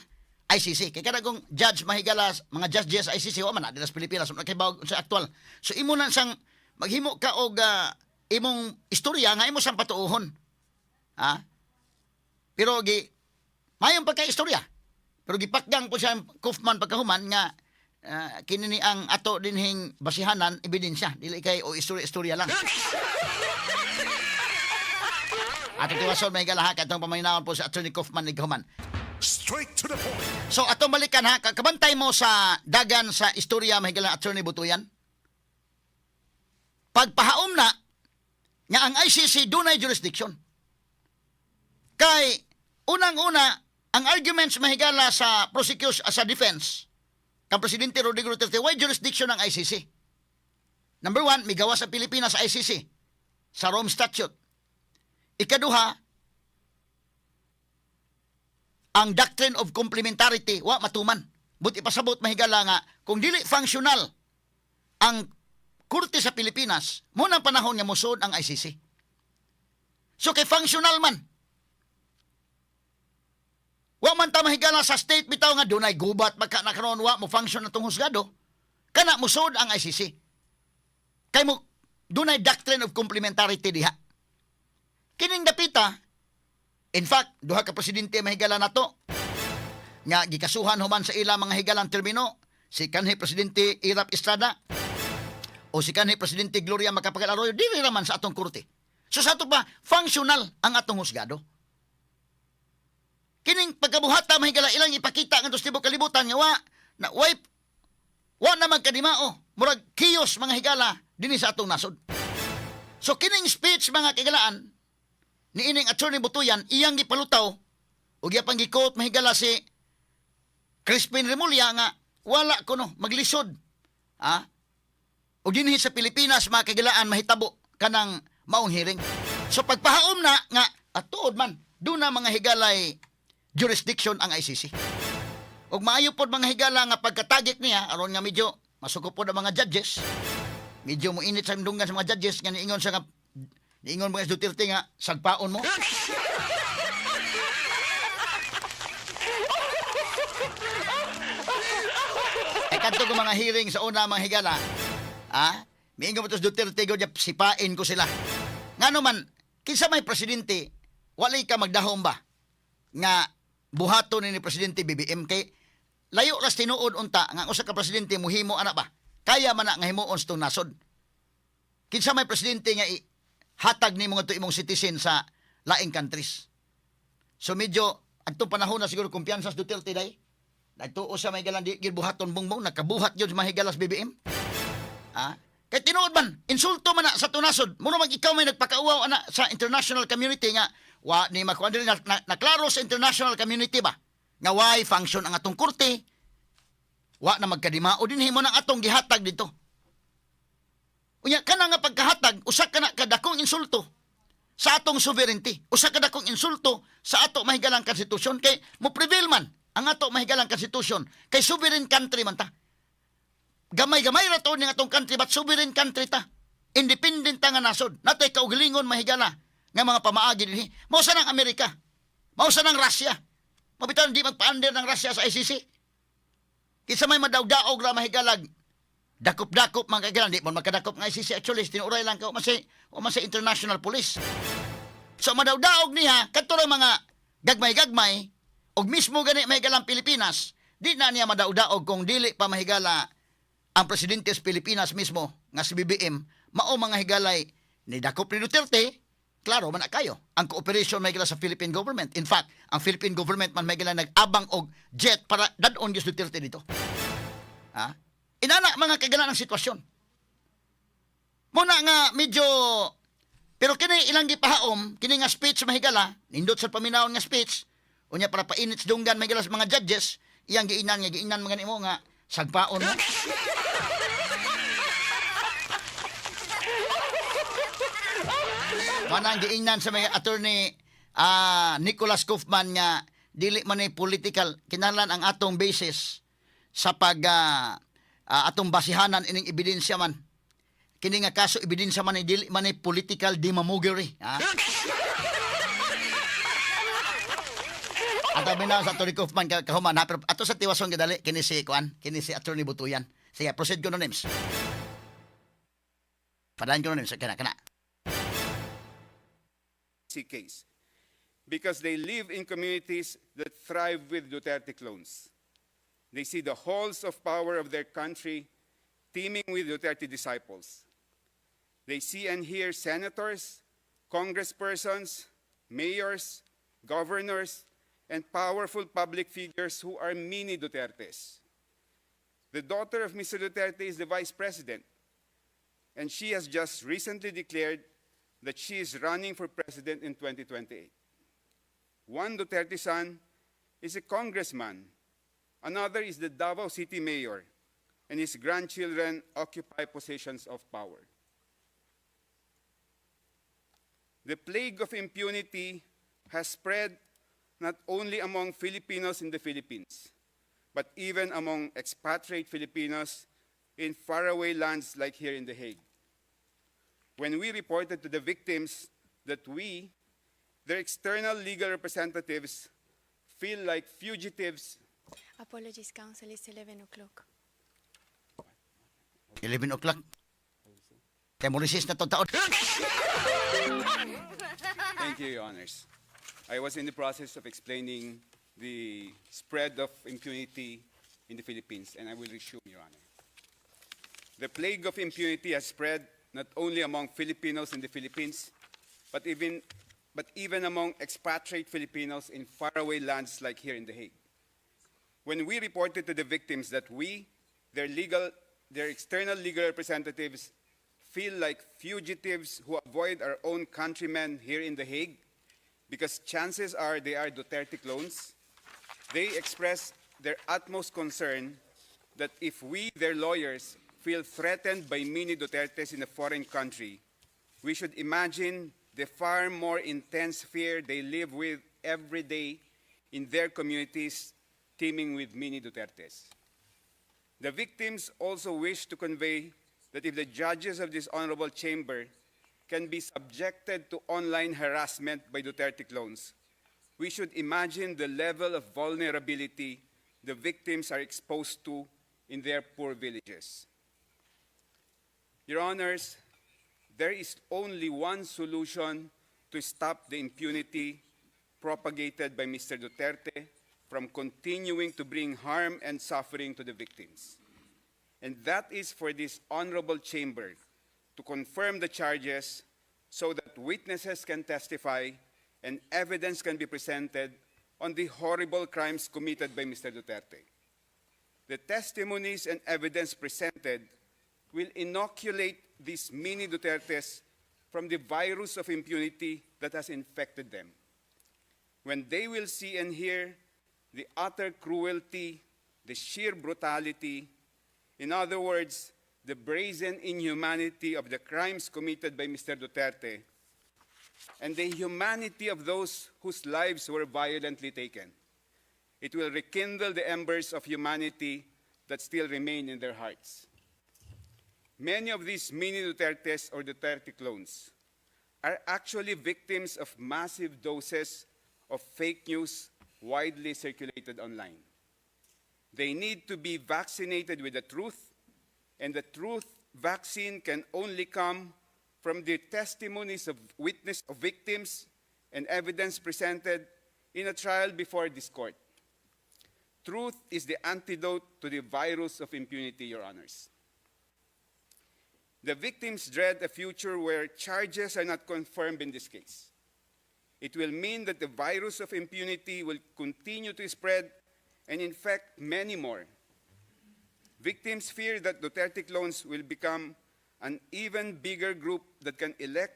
ICC. Kay kada kung judge, mahigala, mga judges sa ICC wa man na dira sa Pilipinas, wa kay sa aktual. So imo na siyang maghimo ka og imong istorya nga imo sang patuohon. Ha? Pero gi mayong pagka istorya. Pero gipakgang po siya Kaufman pagkahuman nga kini ni ang ato dinhing basihanan ebidensya, dili kay o istorya-istorya lang. Ato tiwason may galaha katong pamaninaon po sa Attorney Kaufman ni Kahuman. Straight to the point. So atong balikan ha, kabantay mo sa dagan sa istorya, mahigala, Attorney Butuyan. Pagpahaom na nga ang ICC dunay jurisdiction. Kay unang-una ang arguments, mahigala, sa prosecution, sa defense kang Presidente Rodrigo Duterte, why jurisdiction ng ICC? Number one, migawas sa Pilipinas sa ICC sa Rome Statute. Ikaduha, ang doctrine of complementarity wa matuman. But ipasabot, mahigala, nga kung dili functional ang korte sa Pilipinas, mo nang panahon nga mosuod ang ICC. So kay functional man. Wa man ta, mahigala, sa state bitaw nga dunay gubat magka na karon, wa mo function na tong husgado. Kana mosuod ang ICC. Kay mo dunay doctrine of complementarity diha. Kining dapita. In fact, duha ka presidente, mahigala, nato nga gikasuhan human sa ila mga higalang termino, si kanhi Presidente Erap Estrada o si kanhi Presidente Gloria Macapagal Arroyo, dili raman sa atong korte. So sa ato pa, functional ang atong husgado. Kining pagkabuhata, mahigala, ilang ipakita ngadto sa tibuok kalibutan nga wa na way wa na magkadimao, murag kiyos, mga higala, dinhi sa atong nasod. So kining speech, mga kahigalaan, ni ining Attorney Butuyan, iyang gipalutaw ug iya pang gi-quote, mahigala, si Crispin Remulla nga wala kuno maglisod. Ha? Ug dinhi sa Pilipinas, mga kahigalaan, mahitabo kanang maong hearing. So pagpahaom na nga at tuod man duna, mga higalay, jurisdiction ang ICC. Ug maayo pod, mga higala, nga pagkatagik niya aron nga medyo masuko pod ang mga judges. Medyo moinit sa dunggan sa mga judges nga niingon sa nga niingon mga Duterte nga sagpaon mo. Eh kadto ko mga hearing sa una, mga higala. Ah, miingon mo to sa Duterte gud, sipain ko sila. Ngano man kinsa may presidente walay ka magdahom ba nga buhaton ni Presidente BBM, kay layo ras tinuod unta nga ang usa ka presidente muhimo ana ba? Kaya man na nga himuon sa itong nasod. Kinsa may presidente nga hatag nimo ngadto imong citizen sa laing countries? So medyo adtong panahon na siguro kumpiyansa sa Duterte day. Nagtuo siya may galang di gyud buhaton Bongbong, nakabuhat gyud mahigalas BBM. Ah? Kay tinuod man, insulto man na sa tunasod. Mura mag ikaw may nagpakauwaw ana sa international community nga wa ni makuan diri na, na, naklaro sa international community ba nga why function ang atong korte, wa na magkadimao dinhi, mo nang atong gihatag dito. Unya kana nga pagkahatag, usa ka na kadakong insulto sa atong sovereignty, usa ka dakong insulto sa ato mahigalang konstitusyon, kay mo prevail man ang ato mahigalang konstitusyon kay sovereign country man ta. Gamay-gamay ra to ning atong country, but sovereign country ta. Independent ta nga nasod. Natay kaugalingon, mahigala, nga mga pamaagi dinhi. Mao sa nang Amerika. Mao sa nang Russia. Mao bitaw di magpa-under ng Russia sa ICC. Kinsa may madaog-daog ra, mahigalag. Dakop-dakop mga kaibigan, di mo magkadakop ng ICC actually, tinuray lang ka, o man sa international police. So madaog-daog niya, kadto ra mga gagmay-gagmay, og mismo gani mahigalang Pilipinas, di na niya madaog-daog kung dili pa, mahigala, ang presidente sa Pilipinas mismo, nga si BBM, mao mga higalay ni dakop ni Duterte, klaro man na kayo ang cooperation, mahigala, sa Philippine government. In fact, ang Philippine government man, mahigala, nag-abang og jet para dad-on gyud si Duterte dito. Ha? Inana mga kagana ng sitwasyon. Muna nga medyo pero kini ilang gipahaom kini nga speech, mahigala, nindot sa paminawon nga speech unya para painit sa dunggan, mahigala, sa mga judges, iyang giinan nga giinan mga nimo nga sagpaon mo. Manang giingnan sa mga attorney Nicholas Kaufman nga dili man ni political, kinahanglan ang atong basis sa pag atong basihanan ining ebidensya man kini nga kaso, ebidensya man ni, dili man ni political demagoguery, ha. Ato binaw sa Attorney Kaufman kahuman ha, pero ato sa tiwason gidali kini si kuan, kini si Attorney Butuyan. Sige, proceed ko no, Nims. Padayon ko no, Nims, kana kana. Case because they live in communities that thrive with Duterte clones. They see the halls of power of their country teeming with Duterte disciples. They see and hear senators, congresspersons, mayors, governors, and powerful public figures who are mini Dutertes. The daughter of Mr. Duterte is the vice president, and she has just recently declared that she is running for president in 2028. One Duterte son is a congressman. Another is the Davao City mayor, and his grandchildren occupy positions of power. The plague of impunity has spread not only among Filipinos in the Philippines, but even among expatriate Filipinos in faraway lands like here in The Hague. When we reported to the victims that we, their external legal representatives, feel like fugitives Apologies, counsel, it's 11 o'clock. 11 o'clock. Kaya mo recess na to taon. Thank you, Your Honors. I was in the process of explaining the spread of impunity in the Philippines, and I will resume, Your Honor. The plague of impunity has spread not only among Filipinos in the Philippines, but even among expatriate Filipinos in faraway lands like here in The Hague. When we reported to the victims that we, their external legal representatives, feel like fugitives who avoid our own countrymen here in The Hague because chances are they are Duterte clones, they express their utmost concern that if we, their lawyers, feel threatened by mini Dutertes in a foreign country, we should imagine the far more intense fear they live with every day in their communities teeming with mini Dutertes. The victims also wish to convey that if the judges of this honorable chamber can be subjected to online harassment by Duterte clones, we should imagine the level of vulnerability the victims are exposed to in their poor villages. Your Honors, there is only one solution to stop the impunity propagated by Mr. Duterte from continuing to bring harm and suffering to the victims. And that is for this honorable chamber to confirm the charges so that witnesses can testify and evidence can be presented on the horrible crimes committed by Mr. Duterte. The testimonies and evidence presented will inoculate these mini Dutertes from the virus of impunity that has infected them. When they will see and hear the utter cruelty, the sheer brutality, in other words, the brazen inhumanity of the crimes committed by Mr. Duterte, and the humanity of those whose lives were violently taken, it will rekindle the embers of humanity that still remain in their hearts. Many of these mini Dutertes or Duterte clones are actually victims of massive doses of fake news. widely circulated online. They need to be vaccinated with the truth, and the truth vaccine can only come from the testimonies of witness of victims and evidence presented in a trial before this court. Truth is the antidote to the virus of impunity, Your Honors. The victims dread a future where charges are not confirmed in this case. It will mean that the virus of impunity will continue to spread and infect many more. Victims fear that Duterte clones will become an even bigger group that can elect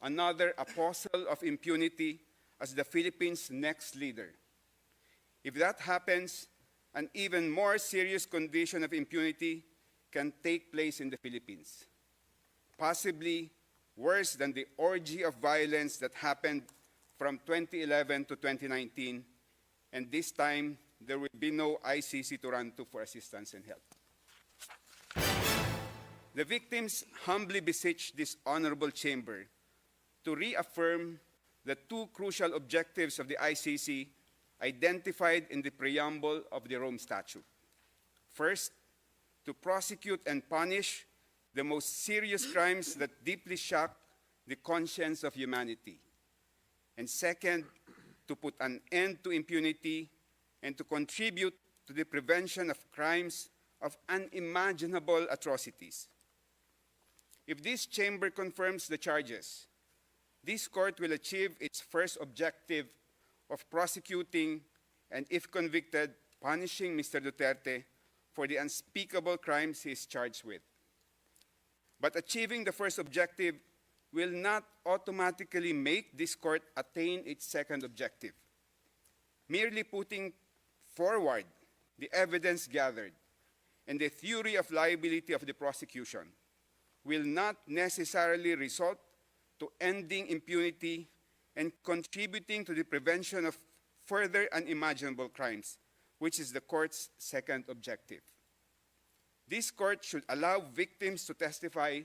another apostle of impunity as the Philippines' next leader. If that happens, an even more serious condition of impunity can take place in the Philippines, possibly worse than the orgy of violence that happened from 2011 to 2019, and this time there will be no ICC to run to for assistance and help. The victims humbly beseech this honorable chamber to reaffirm the two crucial objectives of the ICC identified in the preamble of the Rome Statute. First, to prosecute and punish the most serious crimes that deeply shock the conscience of humanity. And second, to put an end to impunity and to contribute to the prevention of crimes of unimaginable atrocities. If this chamber confirms the charges, this court will achieve its first objective of prosecuting and, if convicted, punishing Mr. Duterte for the unspeakable crimes he is charged with. But achieving the first objective will not automatically make this court attain its second objective. Merely putting forward the evidence gathered and the theory of liability of the prosecution will not necessarily result to ending impunity and contributing to the prevention of further unimaginable crimes, which is the court's second objective. This court should allow victims to testify,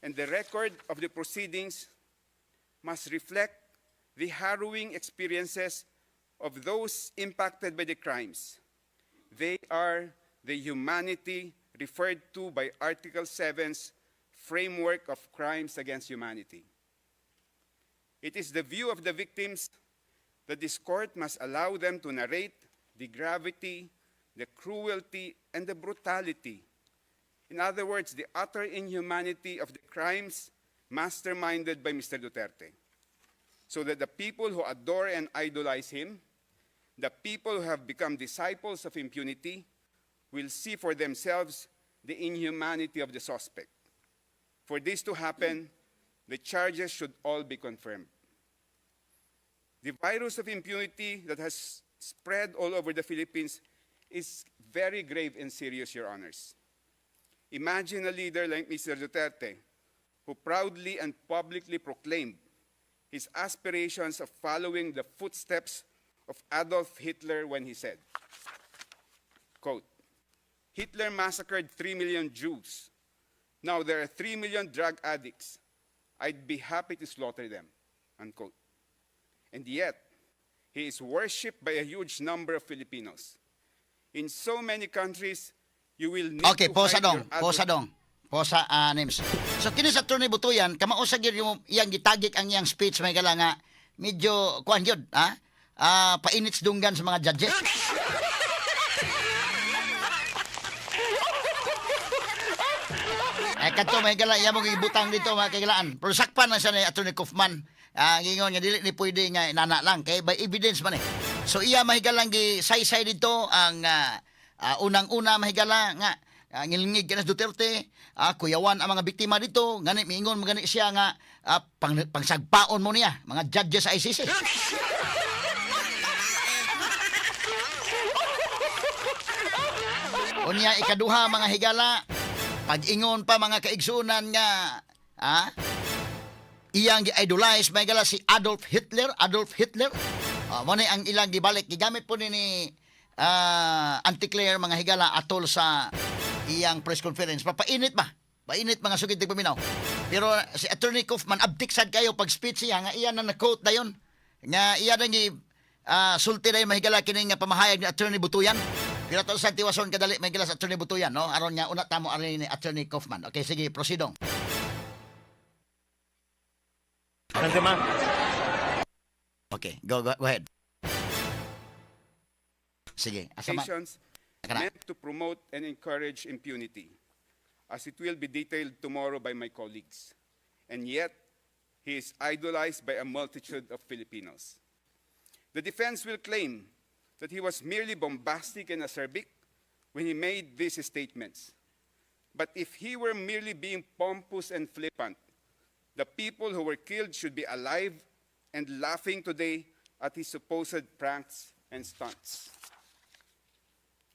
and the record of the proceedings must reflect the harrowing experiences of those impacted by the crimes. They are the humanity referred to by Article 7's framework of crimes against humanity. It is the view of the victims that this court must allow them to narrate the gravity, the cruelty, and the brutality. In other words, the utter inhumanity of the crimes masterminded by Mr. Duterte, so that the people who adore and idolize him, the people who have become disciples of impunity, will see for themselves the inhumanity of the suspect. For this to happen, the charges should all be confirmed. The virus of impunity that has spread all over the Philippines is very grave and serious, Your Honors. Imagine a leader like Mr. Duterte, who proudly and publicly proclaimed his aspirations of following the footsteps of Adolf Hitler when he said, quote, "Hitler massacred 3 million Jews. Now there are 3 million drug addicts. I'd be happy to slaughter them," unquote. And yet, he is worshipped by a huge number of Filipinos. In so many countries, you will need Okay, to posa hide dong, your posa dong. Posa names. So kini sa Attorney Butuyan, kamao sa gyud yung iyang gitagik ang iyang speech, may gala nga medyo kuan gyud, ha? Painit sa dunggan sa mga judges. Eh kadto, may gala, iya mo gibutang dito, mga kaigalaan. Pero sakpan na siya ni Attorney Kaufman. Gingon nga dili ni pwede nga inana lang kay by evidence man eh. So iya, mahigalang, gi saysay dito ang unang-una, mahigala, nga ngilngig ka na sa Duterte, kuyawan ang mga biktima dito, ngani miingon man gani siya nga pangsagpaon mo niya mga judges sa ICC. Unya, ikaduha, mga higala, pag-ingon pa, mga kaigsunan, nga iyang gi-idolize, may gala, si Adolf Hitler, Adolf Hitler. Mo ni ang ilang gibalik, gigamit po ni Auntie Claire, mga higala, atol sa iyang press conference. Papainit ba? Painit, mga sugid paminaw. Pero si Attorney Kaufman abtik sad kayo pag speech siya nga iya na na-quote dayon. Nga iya na gi Sulti na yung, mahigala, kining nga pamahayag ni Attorney Butuyan. Pero ato sa tiwason kadali, mahigala, sa Attorney Butuyan, no? Aron nga una tamo ari ni Attorney Kaufman. Okay, sige, proceedong. Nanti, ma'am. Okay, go go, go ahead. Sige, asa man? Accusations Kana. meant to promote and encourage impunity, as it will be detailed tomorrow by my colleagues. And yet, he is idolized by a multitude of Filipinos. The defense will claim that he was merely bombastic and acerbic when he made these statements. But if he were merely being pompous and flippant, the people who were killed should be alive and laughing today at his supposed pranks and stunts.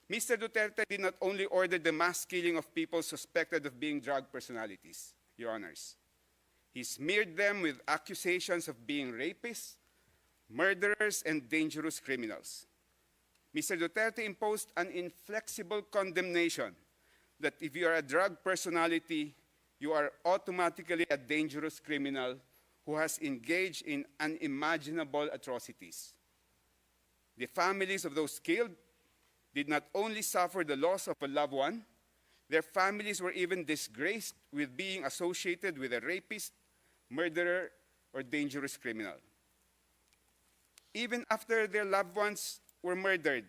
Mr. Duterte did not only order the mass killing of people suspected of being drug personalities, Your Honors. He smeared them with accusations of being rapists, murderers, and dangerous criminals. Mr. Duterte imposed an inflexible condemnation that if you are a drug personality, you are automatically a dangerous criminal who has engaged in unimaginable atrocities. The families of those killed did not only suffer the loss of a loved one, their families were even disgraced with being associated with a rapist, murderer, or dangerous criminal. Even after their loved ones were murdered,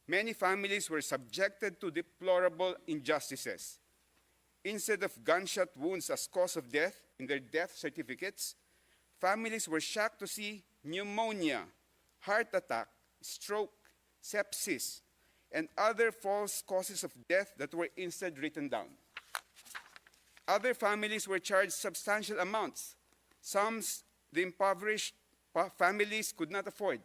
many families were subjected to deplorable injustices. Instead of gunshot wounds as cause of death in their death certificates, families were shocked to see pneumonia, heart attack, stroke, sepsis, and other false causes of death that were instead written down. Other families were charged substantial amounts, sums the impoverished families could not afford,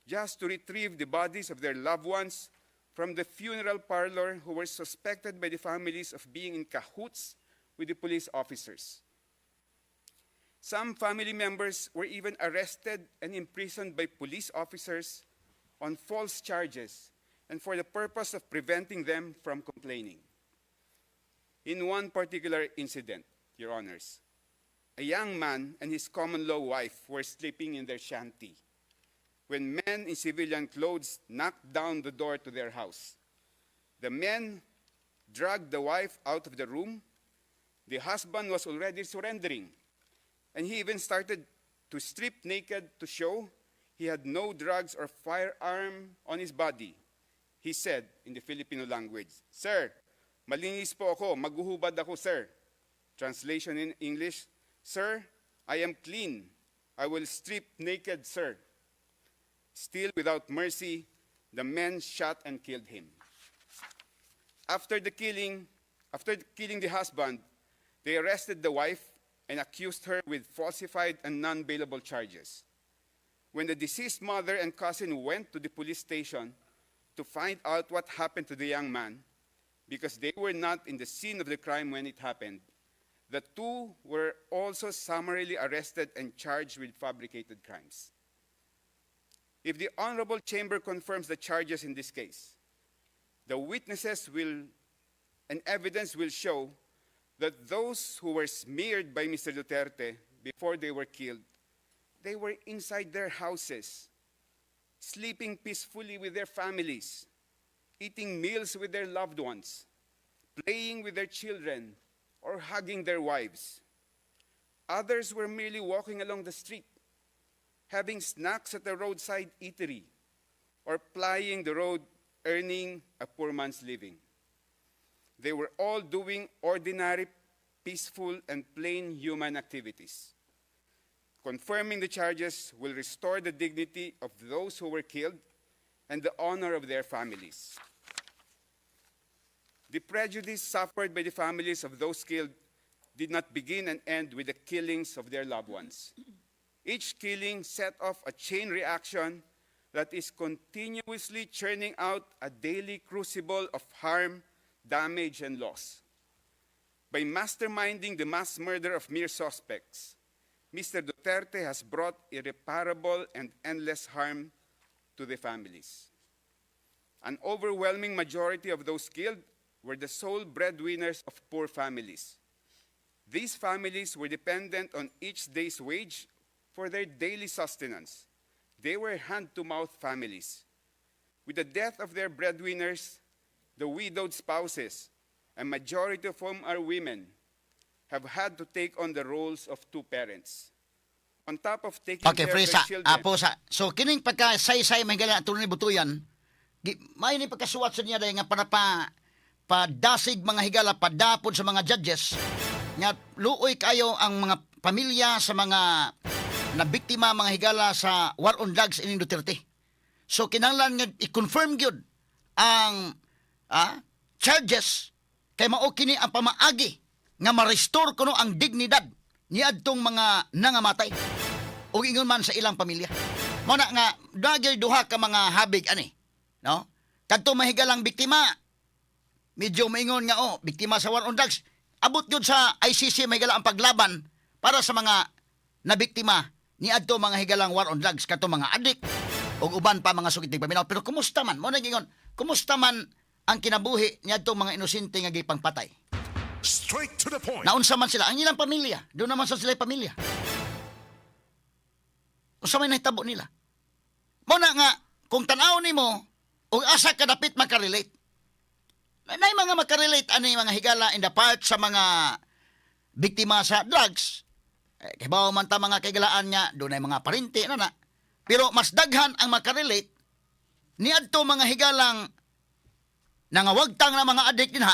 just to retrieve the bodies of their loved ones from the funeral parlor who were suspected by the families of being in cahoots with the police officers. Some family members were even arrested and imprisoned by police officers on false charges and for the purpose of preventing them from complaining. In one particular incident, Your Honors, a young man and his common law wife were sleeping in their shanty when men in civilian clothes knocked down the door to their house. The men dragged the wife out of the room. The husband was already surrendering, and he even started to strip naked to show he had no drugs or firearm on his body. He said in the Filipino language, "Sir, malinis po ako, maghuhubad ako, sir." Translation in English, "Sir, I am clean. I will strip naked, sir." Still without mercy, the men shot and killed him. After killing the husband, they arrested the wife and accused her with falsified and non-bailable charges. When the deceased mother and cousin went to the police station to find out what happened to the young man, because they were not in the scene of the crime when it happened, the two were also summarily arrested and charged with fabricated crimes. If the Honorable Chamber confirms the charges in this case, the witnesses will and evidence will show that those who were smeared by Mr. Duterte before they were killed, they were inside their houses, sleeping peacefully with their families, eating meals with their loved ones, playing with their children, or hugging their wives. Others were merely walking along the street, having snacks at a roadside eatery, or plying the road earning a poor man's living. They were all doing ordinary, peaceful, and plain human activities. Confirming the charges will restore the dignity of those who were killed and the honor of their families. The prejudice suffered by the families of those killed did not begin and end with the killings of their loved ones. Each killing set off a chain reaction that is continuously churning out a daily crucible of harm, damage, and loss. By masterminding the mass murder of mere suspects, Mr. Duterte has brought irreparable and endless harm to the families. An overwhelming majority of those killed were the sole breadwinners of poor families. These families were dependent on each day's wage for their daily sustenance. They were hand to mouth families. With the death of their breadwinners, the widowed spouses, a majority of whom are women, have had to take on the roles of two parents. On top of taking Okay, care of Fresa. their children, Apo sa. So kining pagka saysay may gala attorney Butuyan, di may ni pagkasuwat sa niya dahil nga para pa padasig mga higala padapod sa mga judges nga luoy kayo ang mga pamilya sa mga nabiktima mga higala sa war on drugs ining Duterte. So kinahanglan nga i-confirm gyud ang charges kay mao kini ang pamaagi nga ma-restore kuno ang dignidad niadtong mga nangamatay ug ingon man sa ilang pamilya. Mao na nga dagay duha ka mga habig ani, no? Kadto mahigalang biktima, medyo maingon nga, oh, biktima sa war on drugs. Abot gyud sa ICC mahigala ang paglaban para sa mga nabiktima niadto mga higalang war on drugs, kadto mga adik ug uban pa mga sugit paminaw. Pero kumusta man? Mao na gingon, kumusta man ang kinabuhi niadto mga inosente nga gipangpatay? Straight to the point. Naunsa man sila ang ilang pamilya. Doon naman sa sila pamilya. Unsa may nahitabo nila? Mao na nga kung tan-aw nimo og asa ka dapit makarelate. Nay mga makarelate ani mga higala in the part sa mga biktima sa drugs. Eh, kibaw man ta mga kaigalaan nga dunay mga parente na na. Pero mas daghan ang makarelate niadto mga higalang nangawagtang na mga adik dinha,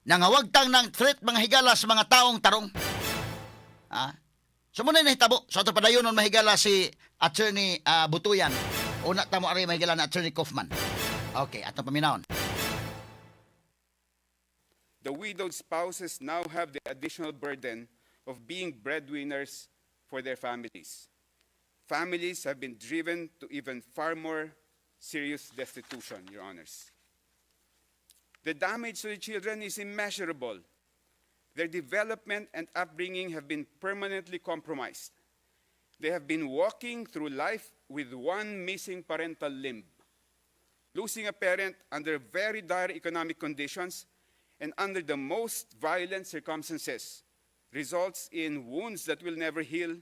nangawagtang ng threat mga higala sa mga taong tarong. Ah. So muna nahitabo. So ato padayon nun mahigala si Attorney Butuyan. Una ta mo ari mahigala na Attorney Kaufman. Okay, ato paminawon. The widowed spouses now have the additional burden of being breadwinners for their families. Families have been driven to even far more serious destitution, Your Honors. The damage to the children is immeasurable. Their development and upbringing have been permanently compromised. They have been walking through life with one missing parental limb, losing a parent under very dire economic conditions and under the most violent circumstances results in wounds that will never heal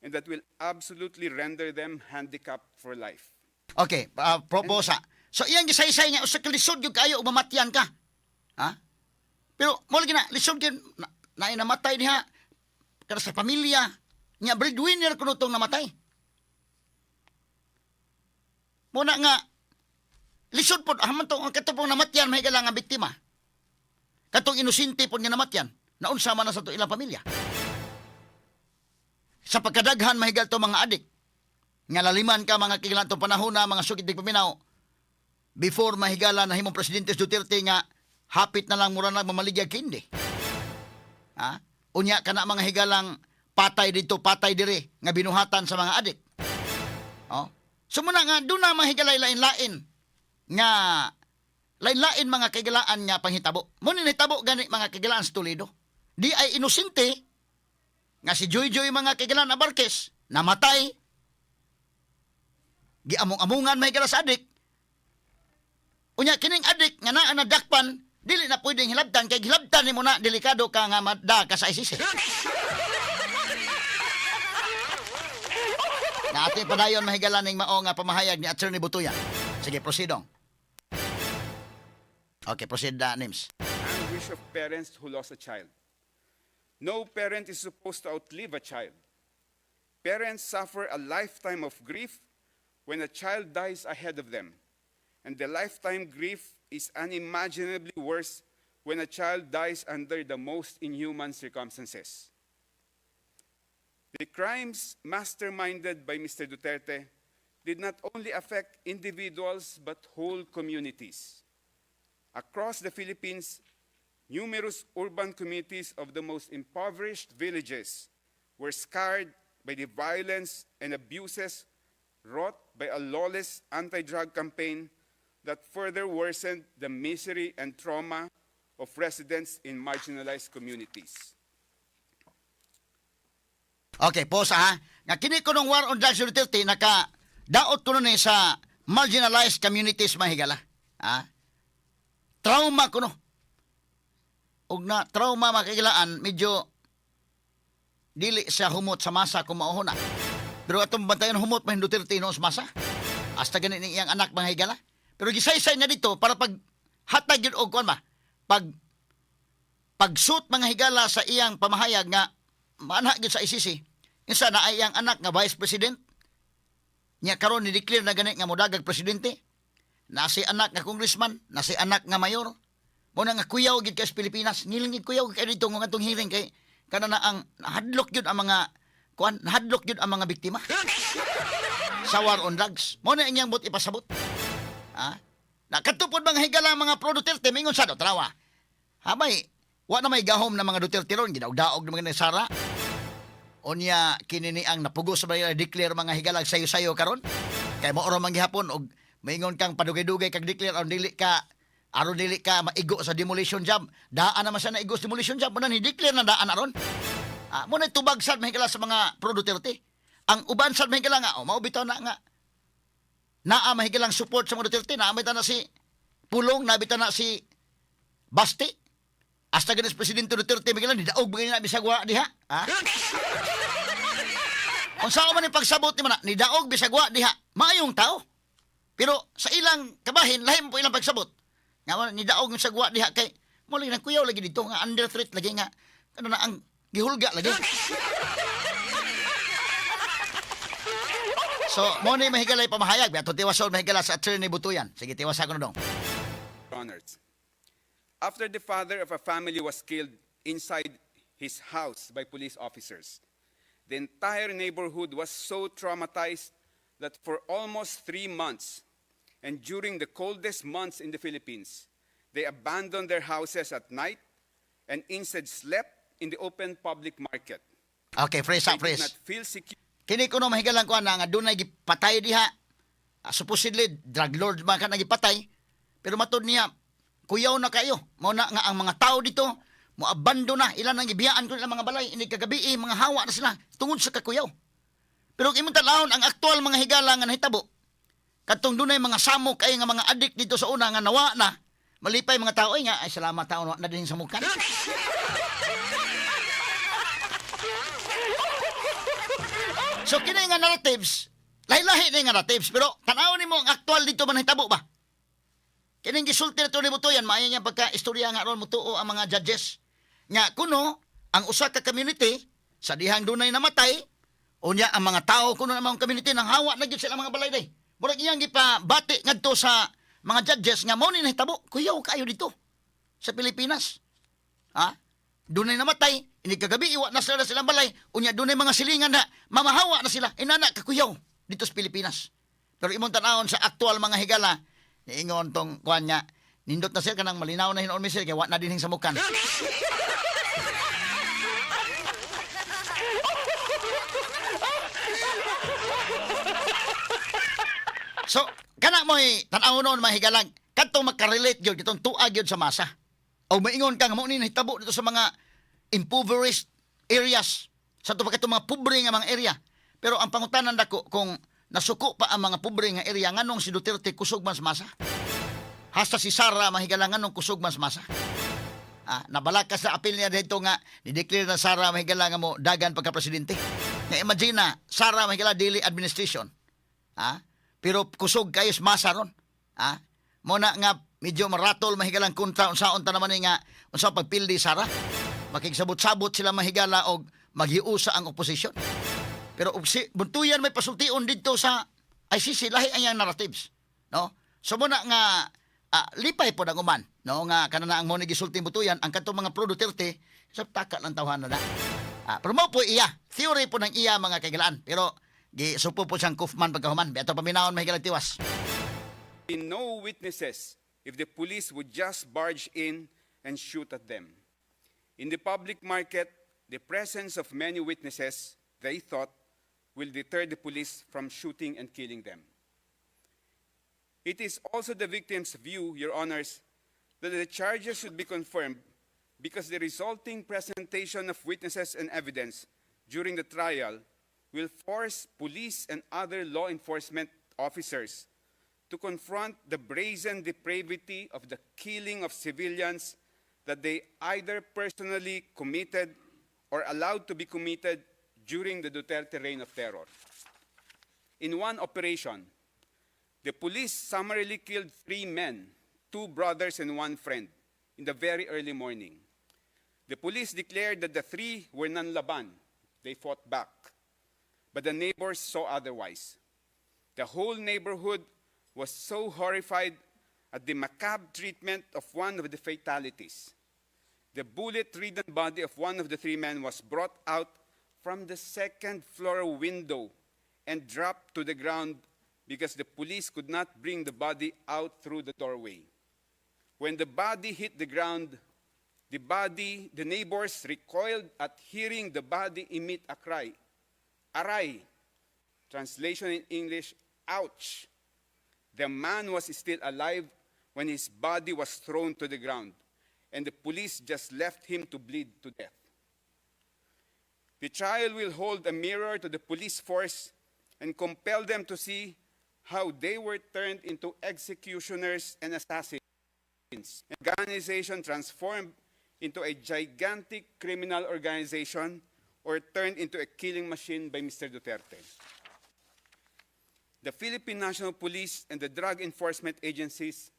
and that will absolutely render them handicapped for life. Okay, proposa. So iyang gisaysay nga usa ka lisod gyud kaayo ug mamatyan ka. Ha? Pero mo lagi na lisod gyud na, naay namatay diha kada sa pamilya nya breadwinner kuno tong namatay. Muna nga lisod pod haman tong ang katong namatyan mahigala nga biktima. Katong inosente pod nga namatyan, naunsa man na sa to ilang pamilya. Sa pagkadaghan mahigal to mga adik nga laliman ka mga kigilan tong panahon na mga sugid dig paminaw before mahigala na himong presidente Duterte nga hapit na lang mura na mamaligyag kindi. Ha? Unya kana mga higalang patay dito, patay dire nga binuhatan sa mga adik. Oh. So muna nga doon na mga higalay lain-lain nga lain-lain mga kagilaan nga panghitabo. Muna nahitabo gani mga kagilaan sa Toledo. Di ay inosente nga si Joy Joy mga kagilaan Abarquez namatay, giamong-amungan may sa adik. Unya kining adik nga naa na dakpan, dili na pwedeng hilabtan kay hilabtan nimo na, delikado ka nga mada ka sa ICC. Na ating padayon mahigala ning mao nga pamahayag ni Attorney Butuyan. Sige, proceed on. Okay, proceed na, Nims. Anguish of parents who lost a child. No parent is supposed to outlive a child. Parents suffer a lifetime of grief when a child dies ahead of them. And the lifetime grief is unimaginably worse when a child dies under the most inhuman circumstances. The crimes masterminded by Mr. Duterte did not only affect individuals but whole communities. Across the Philippines, numerous urban communities of the most impoverished villages were scarred by the violence and abuses wrought by a lawless anti drug campaign that further worsened the misery and trauma of residents in marginalized communities. Okay, posa ha. Nga kini ko nung war on drugs ni Duterte naka daot kuno ni sa marginalized communities, mahigala. Ha? Trauma kuno. Ug na trauma makigilaan medyo dili siya humot sa masa kung mauhuna. Pero atong bantayan, humot man Duterte noon sa masa. Hasta gani ni iyang anak, mga higala. Pero gisaysay niya dito para pag hatag yun og kuan ba? Pag pagsuot, mga higala, sa iyang pamahayag nga maanha gyud sa ICC. Insa na ay iyang anak nga vice president. Nya karon ni declare na gani nga modagag presidente. Na si anak nga congressman, na si anak nga mayor. Mo na nga kuyaw gid kay sa Pilipinas. Ngilingid kuyaw kay dito nga atong hearing kay kana na ang nahadlok gyud ang mga kuan, nahadlok gyud ang mga biktima sa war on drugs. Mo na inyang but ipasabot. Ha? Na kadto pod, mga higala, mga pro Duterte mingon sa do trawa. Habay, wa na may gahom na mga Duterte ron, gidaog-daog ng mga ni Sara. Unya kini ni ang napugos sa mga declare, mga higalag, sayo-sayo karon. Kay mao ra man gihapon og maingon kang padugay-dugay kag declare aron dili ka maigo sa demolition job. Daan naman siya na igo sa demolition job. Muna ni declare na daan aron. Ah, mo na tubag sad, mga higala, sa mga pro Duterte. Ang uban sad, mga higala, nga oh, mao bitaw na nga naa mahigalang support sa mga Duterte, naa bitaw na si Pulong, naa bitaw na si Basti. Hasta ganis Presidente Duterte, mahigala, nidaog mga na bisag wa diha. Ha? Kung saan man yung pagsabot ni mana, nidaog bisag wa diha, maayong tao. Pero sa ilang kabahin, lahi mo po ilang pagsabot. Nga man, nidaog yung sagwa diha kay, muli nagkuyaw lagi dito nga under threat lagi nga, ano na ang gihulga lagi. So, mo ni mahigalay pamahayag. Ato tiwason, mahigala, sa Attorney Butuyan. Sige, tiwasa ko na dong. Honors. After the father of a family was killed inside his house by police officers, the entire neighborhood was so traumatized that for almost 3 months, and during the coldest months in the Philippines, they abandoned their houses at night and instead slept in the open public market. Okay, fresh They up, did fresh. not feel secure Kini kuno mahigalang ko na nga dunay gipatay diha. Ah, supposedly drug lord man ka nagipatay. Pero matod niya, kuyaw na kayo. Mao na nga ang mga tao dito mo abando na ilan ang gibiyaan ko nilang mga balay ini kagabi eh, mga hawa na sila tungod sa kakuyaw. Pero kung imong tan-awon ang aktual, mga higala, nga nahitabo kadtong dunay mga samok ay nga mga adik dito sa una nga nawa na, malipay mga tao ay nga ay salamat tao na din sa mukan. So kini nga narratives, lahi-lahi na nga narratives, pero tan-awon nimo ang aktual dito man nahitabo ba? Kining gisulti na to ni Butuyan, maayo niya pagka istorya nga aron mutuo ang mga judges. Nga kuno ang usa ka community sa dihang dunay namatay, unya ang mga tao kuno ng mga community nang hawa na gyud sila mga balay day. Murag iyang gipabati ngadto sa mga judges nga mao ni nahitabo, kuyaw kayo dito sa Pilipinas. Ha? Dunay namatay, ini kagabi iwa na sila na silang balay, unya dunay mga silingan na mamahawa na sila, inana kakuyaw dito sa Pilipinas. Pero imong tan-awon sa aktual, mga higala, niingon tong kuan niya, nindot na sir kanang malinaw na hinuon mi sir kay wa na dinhing samukan. So, kana mo'y tan-aw noon, mga higalang, kadtong makarelate gyud kitong tuag gyud sa masa. O maingon ka nga mao ni nahitabo dito sa mga impoverished areas, sa to pa katong mga pobre nga mga area. Pero ang pangutanan dako, kung nasuko pa ang mga pobre nga area, nganong si Duterte kusog man sa masa? Hasta si Sara, mahigala, nganong kusog man sa masa? Ah, nabalakas sa apil niya dito nga ni-declare na Sara, mahigala, nga mo dagan pagka presidente. Nga imagine na Sara, mahigala, dili administration. Ah, pero kusog kayo sa masa ron. Ah, mo na nga medyo maratol mahigalang kontra unsaon ta naman ni nga unsa pagpildi Sara. Makigsabot-sabot sila, mahigala, og maghiusa ang oposisyon. Pero og si Buntuyan may pasultion dito sa ICC, lahi ang iyang narratives, no? So mo na nga lipay po ang uman, no, nga kanana ang mo ni gisulti Butuyan ang kadtong mga pro Duterte sa taka lang tawhan na. Ah, pero mao po iya, theory po ng iya, mga kaigalaan. Pero gisupo po siyang Kaufman pagkahuman. Beto paminawon, mahigala, tiwas. Be no witnesses if the police would just barge in and shoot at them. In the public market, the presence of many witnesses, they thought, will deter the police from shooting and killing them. It is also the victim's view, Your Honors, that the charges should be confirmed because the resulting presentation of witnesses and evidence during the trial will force police and other law enforcement officers to confront the brazen depravity of the killing of civilians that they either personally committed or allowed to be committed during the Duterte reign of terror. In one operation, the police summarily killed three men, two brothers and one friend, in the very early morning. The police declared that the three were nanlaban. They fought back. But the neighbors saw otherwise. The whole neighborhood was so horrified at the macabre treatment of one of the fatalities. The bullet ridden body of one of the three men was brought out from the second floor window and dropped to the ground because the police could not bring the body out through the doorway. When the body hit the ground, the neighbors recoiled at hearing the body emit a cry. "Aray!" Translation in English, "Ouch!" The man was still alive when his body was thrown to the ground, and the police just left him to bleed to death. The trial will hold a mirror to the police force and compel them to see how they were turned into executioners and assassins. An organization transformed into a gigantic criminal organization or turned into a killing machine by Mr. Duterte. The Philippine National Police and the drug enforcement agencies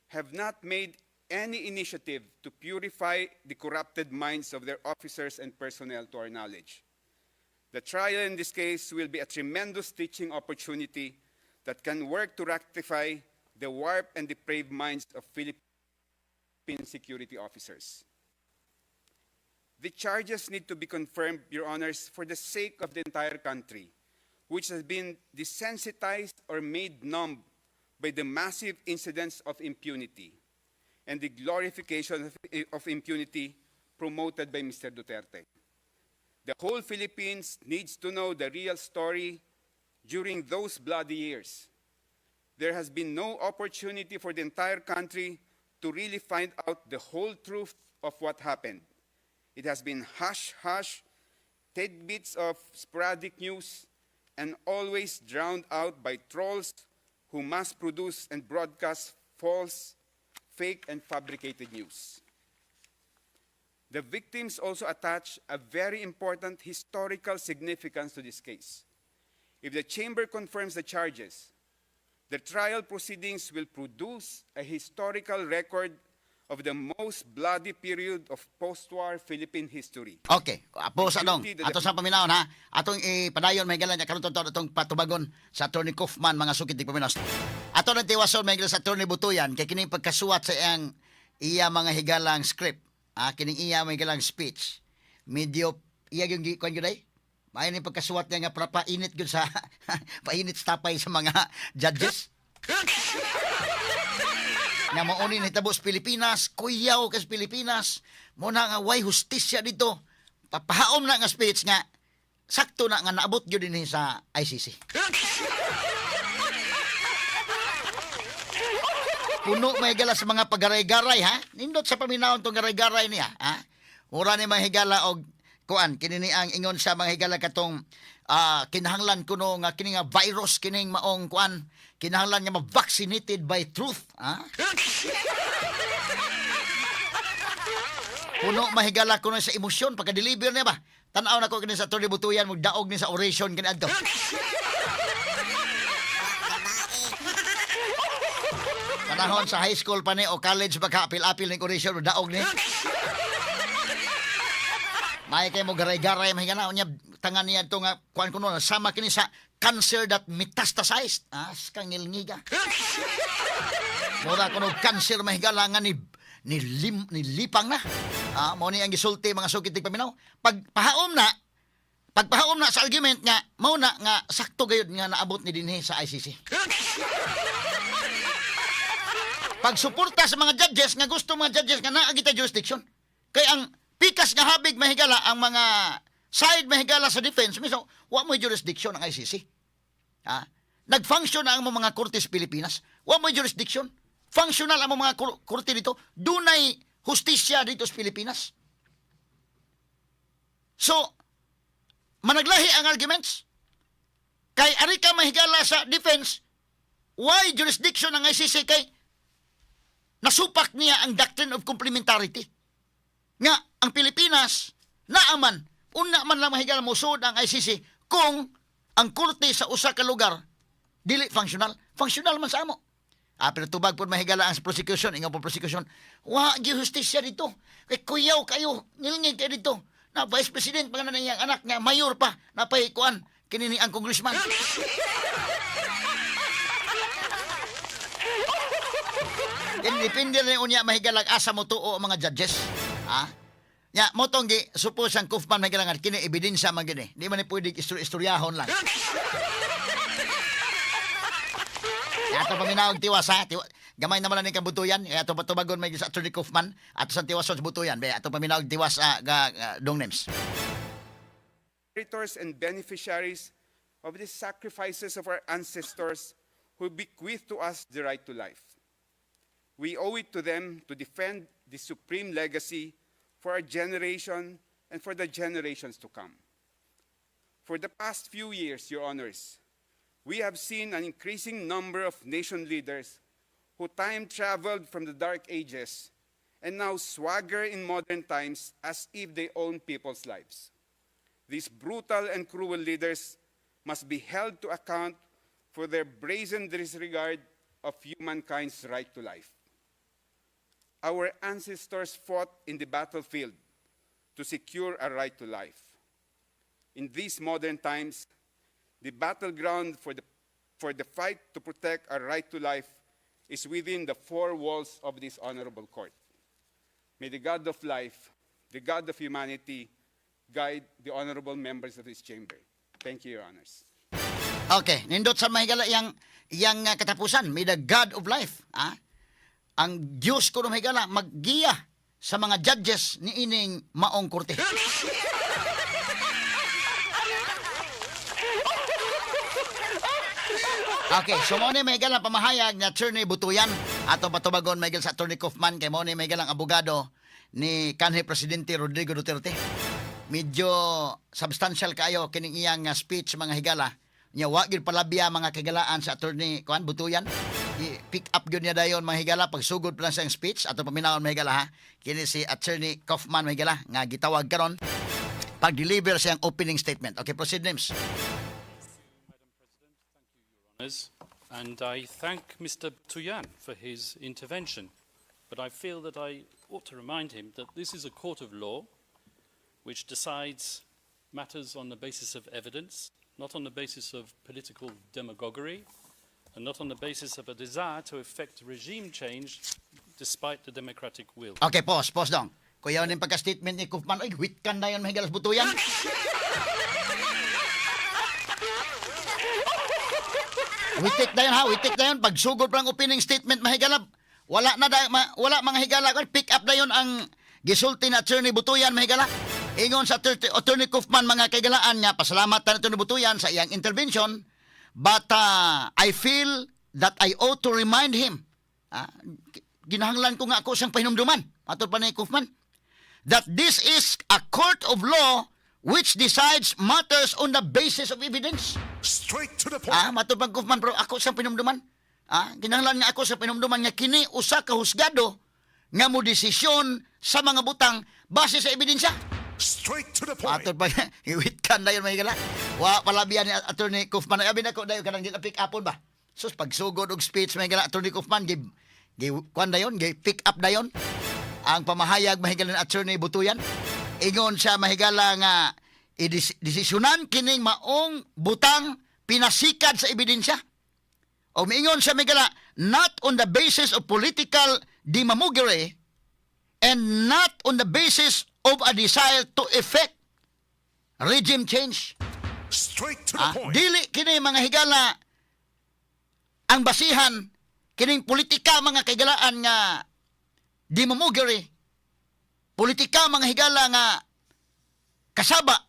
have not made any initiative to purify the corrupted minds of their officers and personnel, to our knowledge. The trial in this case will be a tremendous teaching opportunity that can work to rectify the warped and depraved minds of Philippine security officers. The charges need to be confirmed, Your Honors, for the sake of the entire country, which has been desensitized or made numb by the massive incidents of impunity and the glorification of impunity promoted by Mr. Duterte. The whole Philippines needs to know the real story during those bloody years. There has been no opportunity for the entire country to really find out the whole truth of what happened. It has been hush hush, tidbits of sporadic news, and always drowned out by trolls who mass produce and broadcast false, fake, and fabricated news. The victims also attach a very important historical significance to this case. If the chamber confirms the charges, the trial proceedings will produce a historical record of the most bloody period of post-war Philippine history. Okay, apo sa dong. Ato sa paminawon ha. Atong ipadayon, may galan karon to atong patubagon sa Attorney Kaufman, mga sukit di paminaw. Ato nang tiwason, may sa Attorney Butuyan, kay kining pagkasuwat sa iyang iya, mga higalang, script. Ah, kining iya mga higalang speech. Medyo iya yung kuan gyud ay. Maayo ni pagkasuwat niya nga para painit gyud sa painit sa tapay sa mga judges. Nga mao ni nahitabo sa Pilipinas, kuyaw ka sa Pilipinas, mao na nga way hustisya dito. Papahaom na nga speech nga sakto na nga naabot gyud dinhi sa ICC. Puno may higala sa mga pagaray-garay ha. Nindot sa paminawon tong garay-garay niya ha. Mura ni mga higala og kuan kini ni ang ingon sa mga higala katong kinahanglan kuno nga kini nga virus, kining maong kuan, kinahanglan nga ma-vaccinated by truth ha. Puno mahigala kuno sa emosyon pagka-deliver niya ba. Tan-aw na ko kini sa Atty. Butuyan, magdaog ni sa oration kini adto. Panahon sa high school pa ni o college ba, apil-apil ni oration, daog ni. May kay mo garay-garay mahigala unya tangan niya to nga kuan kuno sama kini sa cancer that metastasized. Ah, kangilngiga. Mura kuno cancer, mahigala, nga ni lipang na. Ah, mao ni ang gisulti, mga sukit paminaw. Pagpahaom na sa argument nga mao na nga sakto gayud nga naabot ni dinhi sa ICC. Pagsuporta sa mga judges nga gusto mga judges nga naa kita jurisdiction. Kay ang pikas nga habig, mahigala, ang mga side, mahigala, sa defense miso, wa mo jurisdiction ang ICC. Ha? Nag-function na ang mga korte sa Pilipinas. Wa mo jurisdiction. Functional ang mga korte dito. Dunay hustisya dito sa Pilipinas. So, managlahi ang arguments. Kay ari ka, mahigala, sa defense, why jurisdiction ang ICC kay nasupak niya ang doctrine of complementarity? Nga, ang Pilipinas, naaman, una man lang, mahigala, musod ang ICC kung Ang korte sa usa ka lugar dili functional, functional man sa amo. Ah, pero tubag po, mahigala, ang prosecution, ingon po prosecution, wa gyud hustisya dito. Kay kuyaw kayo, ngilngig kayo dito. Na vice president pa nga na iyang anak nga mayor pa, napay kuan kini ni ang congressman. Yan, depende rin unya, mahigalag, asa mo tuo ang mga judges. Ha? Ya, mo tong gi suppose ang Kaufman, mahigala, nga kini ebidensya man gini. Di man ni pwede istoryahon lang. Ya, ato paminawag tiwas ha. Tiwa, gamay naman lang ni kabutuyan. Kaya ato patubagon may sa Attorney Kaufman. Ato sa tiwason sa butuyan. Be, ato paminawag tiwas ga, ga, dong names. Inheritors and beneficiaries of the sacrifices of our ancestors who bequeathed to us the right to life. We owe it to them to defend the supreme legacy for our generation and for the generations to come. For the past few years, Your Honors, we have seen an increasing number of nation leaders who time traveled from the Dark Ages and now swagger in modern times as if they own people's lives. These brutal and cruel leaders must be held to account for their brazen disregard of humankind's right to life. Our ancestors fought in the battlefield to secure a right to life. In these modern times, the battleground for the fight to protect our right to life is within the four walls of this honorable court. May the God of life, the God of humanity, guide the honorable members of this chamber. Thank you, Your Honors. Okay, nindot sa mahigala yang katapusan, may the God of life, ah? Ang Diyos ko mahigala maggiya sa mga judges ni ining maong korte. Okay, so mo ni mahigala pamahayag ni Attorney Butuyan. Ato patubagon, mahigala, sa Attorney Kaufman kay mo ni mahigala ang abogado ni kanhi Presidente Rodrigo Duterte. Medyo substantial kayo kining iyang speech, mga higala. Nya wa gyud palabya, mga kagalaan, sa Attorney kuan Butuyan. I-pick up gyud niya dayon, mga higala, pagsugod pa lang sa iyang speech. Ato paminawon, mga higala, ha. Kini si Attorney Kaufman, mga higala, nga gitawag karon pag-deliver sa iyang opening statement. Okay, proceed, names. Honours, and I thank Mr. Tuyan for his intervention. But I feel that I ought to remind him that this is a court of law which decides matters on the basis of evidence, not on the basis of political demagoguery, and not on the basis of a desire to effect regime change despite the democratic will. Okay, pause, pause dong. Kuyaw ning pagka-statement ni Kaufman, ay, witkan na yun, mga higala, sa Butuyan. Witik na yun ha, witik na yun. Pagsugod pa ang opening statement, mahigala, wala na da, ma, wala, mga higala, pick up na yun ang gisulti na Attorney Butuyan, mahigala. Ingon sa Attorney Kaufman, mga kaigalaan nga, pasalamat na Attorney Butuyan sa iyang intervention, but I feel that I ought to remind him. Ah, ginahanglan ko nga ako siyang pahinumduman. Matod pa ni Kaufman that this is a court of law which decides matters on the basis of evidence. Straight to the point. Ah, matod pang Kaufman, pero ako siyang pinumduman. Ah, kinahanglan nga ako sa pinumduman nga kini usa ka husgado nga mo desisyon sa mga butang base sa ebidensya. Straight to the point. Matod pa iwit kan na yun, mga higala. Wa palabian ni Attorney Kaufman. Ay, abi na ko dayon kanang di na pick upon ba. Sus, pagsugod og speech, mga higala, Attorney Kaufman give gi kuan dayon, gi pick up dayon ang pamahayag, mahigala, ni Attorney Butuyan. Ingon siya, mahigala, nga idesisyonan kining maong butang pinasikad sa ebidensya. O miingon siya, mahigala, not on the basis of political demagoguery and not on the basis of a desire to effect regime change. Straight to the Ah, point. dili kini, mga higala, ang basihan kining politika, mga kaigalaan, nga demagoguery, politika, mga higala, nga kasaba,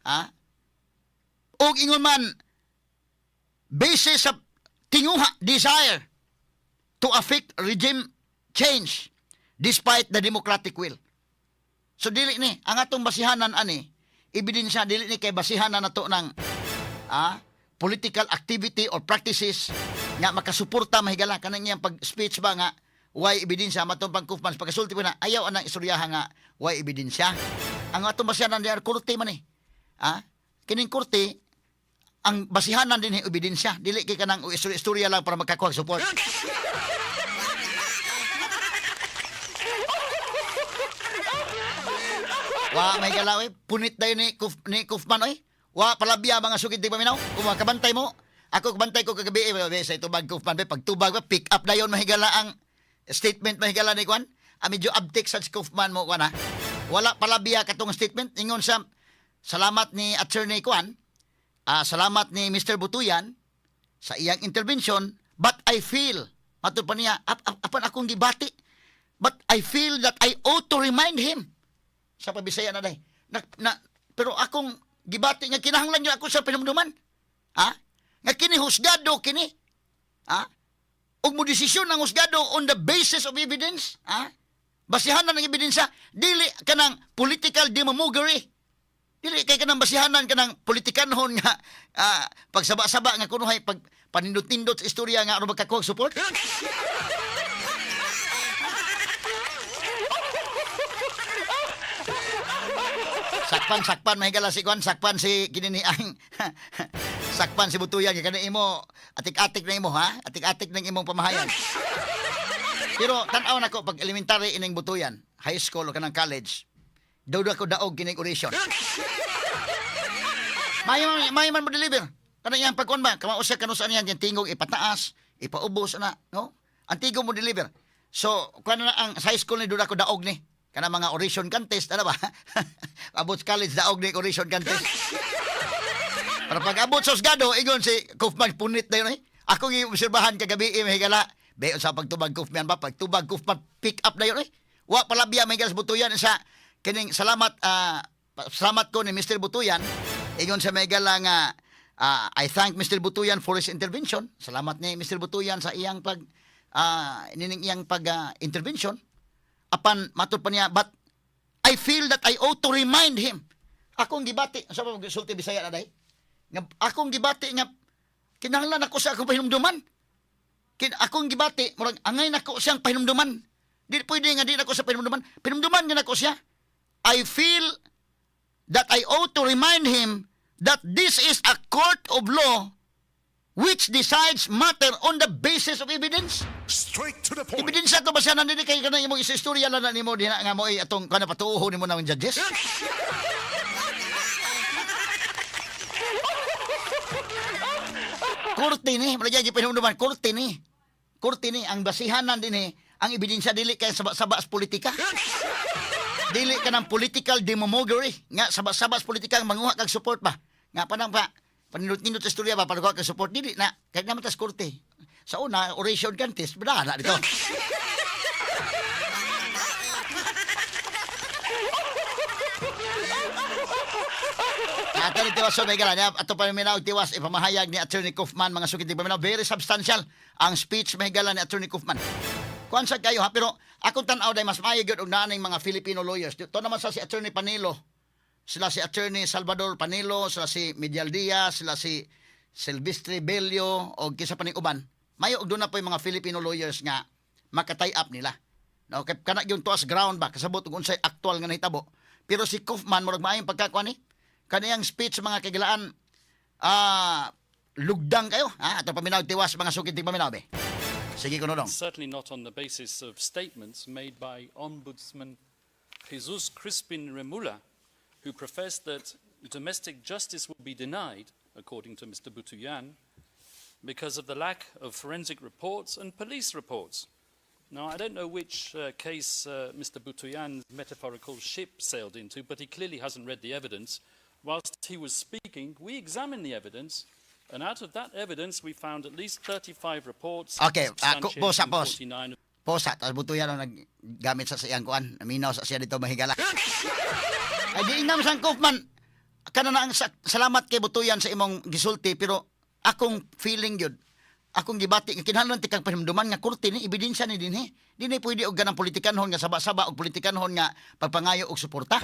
ah, og ingon man basis sa tinguha, desire to affect regime change despite the democratic will. So dili ni ang atong basihanan ani ebidensya, dili ni kay basihanan nato ng political activity or practices nga makasuporta, mahigala, kanang iyang pag speech ba nga way ebidensya. Matong pang Kaufman, pagkasulti ko na, ayaw anang istoryaha nga way ebidensya. Ang atong basihanan diar korte man eh, kining korte. Ang basihanan din ebidensya, dili kay kanang istorya lang para makakuha og support. Wa may galaw eh. Punit dayon ni Kufman oy. Wa palabya mga sugid di paminaw. Kung makabantay mo, ako kabantay ko kagabi eh, sa itubag Kufman be pagtubag ba pick up dayon mahigala ang statement mahigala ni Kwan. Ah, medyo abtik sa si Kufman mo kwan ha. Wala palabya katong statement ingon sa salamat ni Attorney Kwan. Ah, salamat ni Mr. Butuyan sa iyang intervention, but I feel matud pa niya apan akong gibati, but I feel that I ought to remind him sa pabisaya na day. Na, pero akong gibati nga kinahanglan niyo ako sa pinumduman. Ha? Nga kini husgado kini. Ha? Ug mo desisyon ang husgado on the basis of evidence. Ha? Basihanan ng ebidensya, dili kanang political demagoguery. Dili kay kanang basihanan kanang politikanhon nga pagsaba-saba nga kunuhay pag panindot-nindot sa istorya nga aron makakuha og support. Sakpan, sakpan, mahigala si Kwan, sakpan si kinini ang sakpan si Butuyan kay kani imo atik-atik na imo ha, atik-atik ng imong pamahayan. Pero tan-aw nako pag elementary ining Butuyan, high school o kanang college, daw ako daog kining oration. Mayo man mo deliver. Kana iyang pagkuan ba, kamao siya kanu saan yan, yung tingog ipataas, ipaubos na, no? Ang tingog mo deliver. So, kuan na ang sa high school ni doon ako daog ni. Kana mga oration contest, ano ba? Abot sa college, daog ni oration contest. Para pag abot sa husgado, ingon si Kaufman, punit na yun eh. Ako giobserbahan kagabi, eh, mahigala. Be, sa pagtubag Kaufman ba? Pagtubag Kaufman, pick up na yun eh. Wa palabya, mahigala sa Butuyan. Sa, kining, salamat, salamat ko ni Mr. Butuyan. Ingon sa mahigala nga, I thank Mr. Butuyan for his intervention. Salamat ni Mr. Butuyan sa iyang pag, nining iyang pag intervention. Apan, matud pa niya, but I feel that I ought to remind him. Akong gibati, sa pa magsulti Bisaya na day? Nga akong gibati nga kinahanglan ako sa akong pahinumduman. Akong gibati, murag angay nako siyang pahinumduman. Di pwede nga di nako sa pahinumduman. Pahinumduman nga nako siya. I feel that I ought to remind him that this is a court of law which decides matter on the basis of evidence. Straight to the point. Ebidensya to ba siya nandini kay kanang imong istorya lang na nimo dinha nga mo ay atong kana patuoho nimo ng judges? Korte ni, malagyan gipahinumduman, korte ni. Korte ni ang basihanan dinhi, ang ebidensya dili kay saba-saba sa politika. Dili ka ng political demagoguery nga saba-saba sa politika ang manguha kag support ba. Nga panang pa panindot-nindot sa istorya ba para kuha kag support dili na kay naman tas korte. Sa una oration contest ba na dito. Attorney Tiwas, so may niya. Ato pa minaw Tiwas, ipamahayag ni Attorney Kaufman, mga sukit di paminaw. Very substantial ang speech mahigala ni Attorney Kaufman. Kuan sa kayo ha, pero akong tan-aw day mas maayo gyud og naa ning mga Filipino lawyers. Dito naman sa si Attorney Panelo. Sila si Attorney Salvador Panelo, sila si Medial Diaz, sila si Silvestre Bello o kisa pa ning uban. Mayo og doon na po yung mga Filipino lawyers nga makatay up nila. No, kay kana yung tuas ground ba kasabot og unsay aktual nga nahitabo. Pero si Kaufman murag maayong pagkakuan ni. Kaniyang speech mga kagilaan lugdang kayo ha ato paminaw tiwas mga sukid ti paminaw be. Sige kuno dong. Certainly not on the basis of statements made by Ombudsman Jesus Crispin Remulla, who professed that domestic justice will be denied, according to Mr. Butuyan, because of the lack of forensic reports and police reports. Now, I don't know which case Mr. Butuyan's metaphorical ship sailed into, but he clearly hasn't read the evidence. Whilst he was speaking, we examined the evidence, and out of that evidence, we found at least 35 reports. Okay, substantiating boss, boss. 49 Posa, tapos butuyan ang naggamit sa siyang kuan. Naminaw sa siya dito mahigala. Ay di inam sang Kaufman. Kana na ang salamat kay Butuyan sa imong gisulti pero akong feeling gyud akong gibati nga kinahanglan ti kang pahinumduman nga korte ni ebidensya ni dinhi. Dinhi pwede og ganang politikanhon nga saba-saba og politikanhon nga pagpangayo og suporta.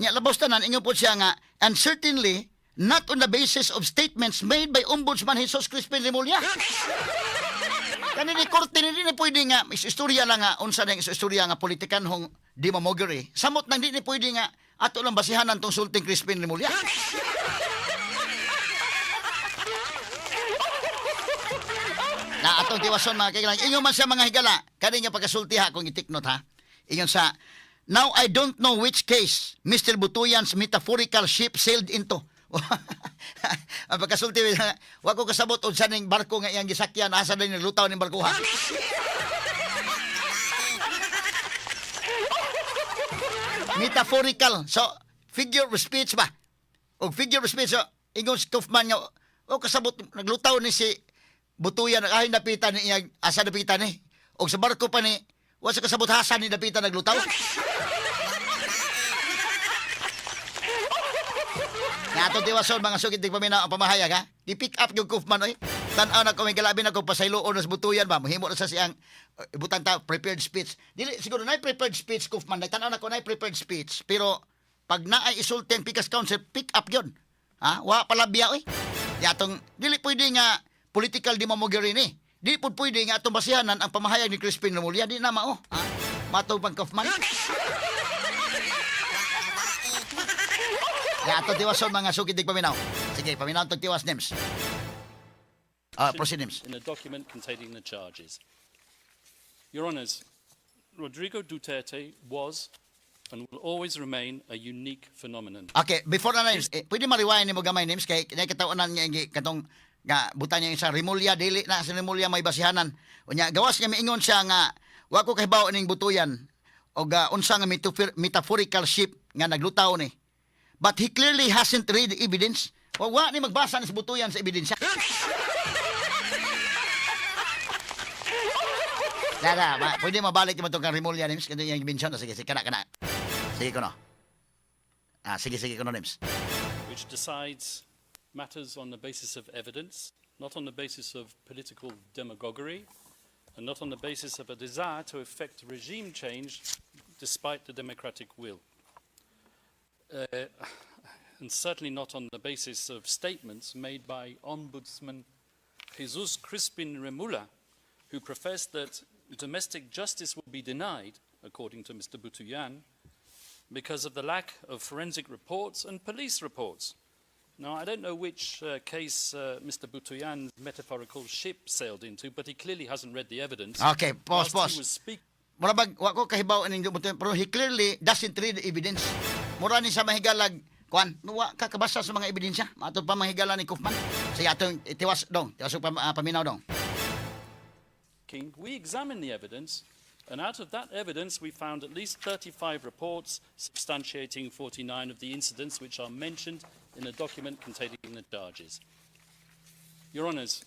Nya labos tanan ingon po siya nga and certainly not on the basis of statements made by Ombudsman Jesus Crispin Remulla. Kani ni korte ni di ni pwede nga istorya lang nga unsa na yung istorya nga politikanhong demagoguery. Samot nang di ni pwede nga ato lang basihanan tong sulting Crispin Remulla. Na atong tiwason, mga kailan. Ingon man siya, mga higala, kani nga pagkasulti ha, kung i-take note ha. Ingon sa, "Now I don't know which case Mr. Butuyan's metaphorical ship sailed into." Ang pagkasulti, wa ko kasabot unsa ning barko nga iyang gisakyan, asa din nilutaw ning barko ha. Metaphorical. So, figure of speech ba? O figure of speech, so, ingon si Kaufman nga, o kasabot, naglutaw ni si Butuyan, ay napitan ni iya, asa napitan ni? O sa barko pa ni, wa sa kasabot hasa ni napitan naglutaw. Nga ato tiwason, mga sugid tig paminaw ang pamahayag ha. Di-pick up yung Kaufman oy. Tan-aw na ko may galabi na ko pasayloon sa Butuyan ba. Mohimo na sa siyang ibutan ta prepared speech. Dili siguro na prepared speech Kaufman. Tan-aw na ko na prepared speech pero pag naay isulti ang Pikas Council, pick up yun. Ha? Wa palabya oy. Di atong dili pwede nga political demagoguery ni. Di pud pwede nga atong basihanan ang pamahayag ni Crispin Remulla. Di na mao. Ha? Matong pang Kaufman. Ya, ato tiwason, mga sugid tig paminaw. Sige, paminaw tong tiwas, Nims. Ah, proceed, Nims. In a document containing the charges. Your Honours, Rodrigo Duterte was and will always remain a unique phenomenon. Okay, before na, Nims, eh, pwede ma-rewind nimo gamay, Nims, kay nakataonan nga katong nga butan niya sa Remulla, dili na sa Remulla may basihanan. Unya gawas nga miingon siya nga wa ko kahibaw ning Butuyan og unsa nga metaphorical ship nga naglutaw ni. But he clearly hasn't read the evidence. Wa ni magbasa ni sa Butuyan sa ebidensya. Dada, ma, pwede mabalik mo itong kang Remulla, Nims? Kanto yung mention. Sige, sige, kana, kana. Sige ko no. Ah, sige, sige ko no, Nims. Which decides matters on the basis of evidence, not on the basis of political demagoguery, and not on the basis of a desire to effect regime change despite the democratic will. And certainly not on the basis of statements made by Ombudsman Jesus Crispin Remulla, who professed that domestic justice will be denied, according to Mr. Butuyan, because of the lack of forensic reports and police reports. Now, I don't know which case Mr. Butuyan's metaphorical ship sailed into, but he clearly hasn't read the evidence. Okay, pause, Whilst pause. he was speaking Mura bag, wa ko kahibaw ning Butuyan, pero he clearly doesn't read the evidence. Mura ni sa mahigalag, kuan, wa ka kabasa sa mga ebidensya. Matod pa mahigala ni Kaufman. Sige, atong tiwas dong, tiwas pa, paminaw dong. We examined the evidence, and out of that evidence, we found at least 35 reports substantiating 49 of the incidents which are mentioned in the document containing the charges. Your Honours,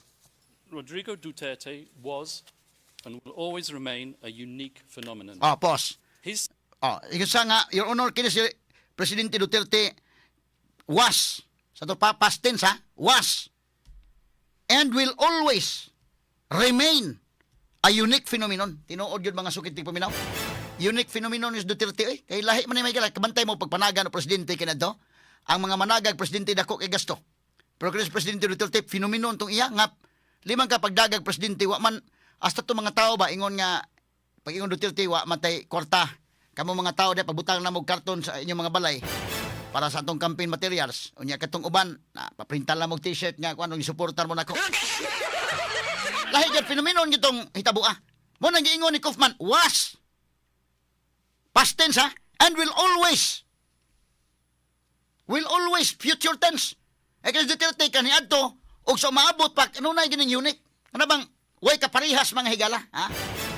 Rodrigo Duterte was and will always remain a unique phenomenon. Oh, pause. His Oh, ingon sa nga, Your Honor, kini si Presidente Duterte was, sa to pa, past tense ha, was, and will always remain a unique phenomenon. Tinuod yun, mga sukit paminaw. Unique phenomenon is Duterte eh. Kay lahi man ni may gala, kabantay mo pagpanagan ng presidente kinadto. Ang mga managag presidente dako kay gasto. Pero kini si Presidente Duterte phenomenon tong iya nga limang ka pagdagag presidente wa man hasta to mga tao ba ingon nga pag ingon Duterte wa man tay kwarta. Kamo mga tao di pagbutang na mo karton sa inyong mga balay para sa atong campaign materials. Unya katong uban, na paprintan lang mo t-shirt nga kuan suportar mo nako. Lahi gyud phenomenon gitong hitabua. Mo nang giingon ni Kaufman was, past tense ha, and will always, future tense. Eh kasi Duterte kaniadto og sa maabot pa kanunay gining unique. Ano bang way kaparehas, mga higala ha?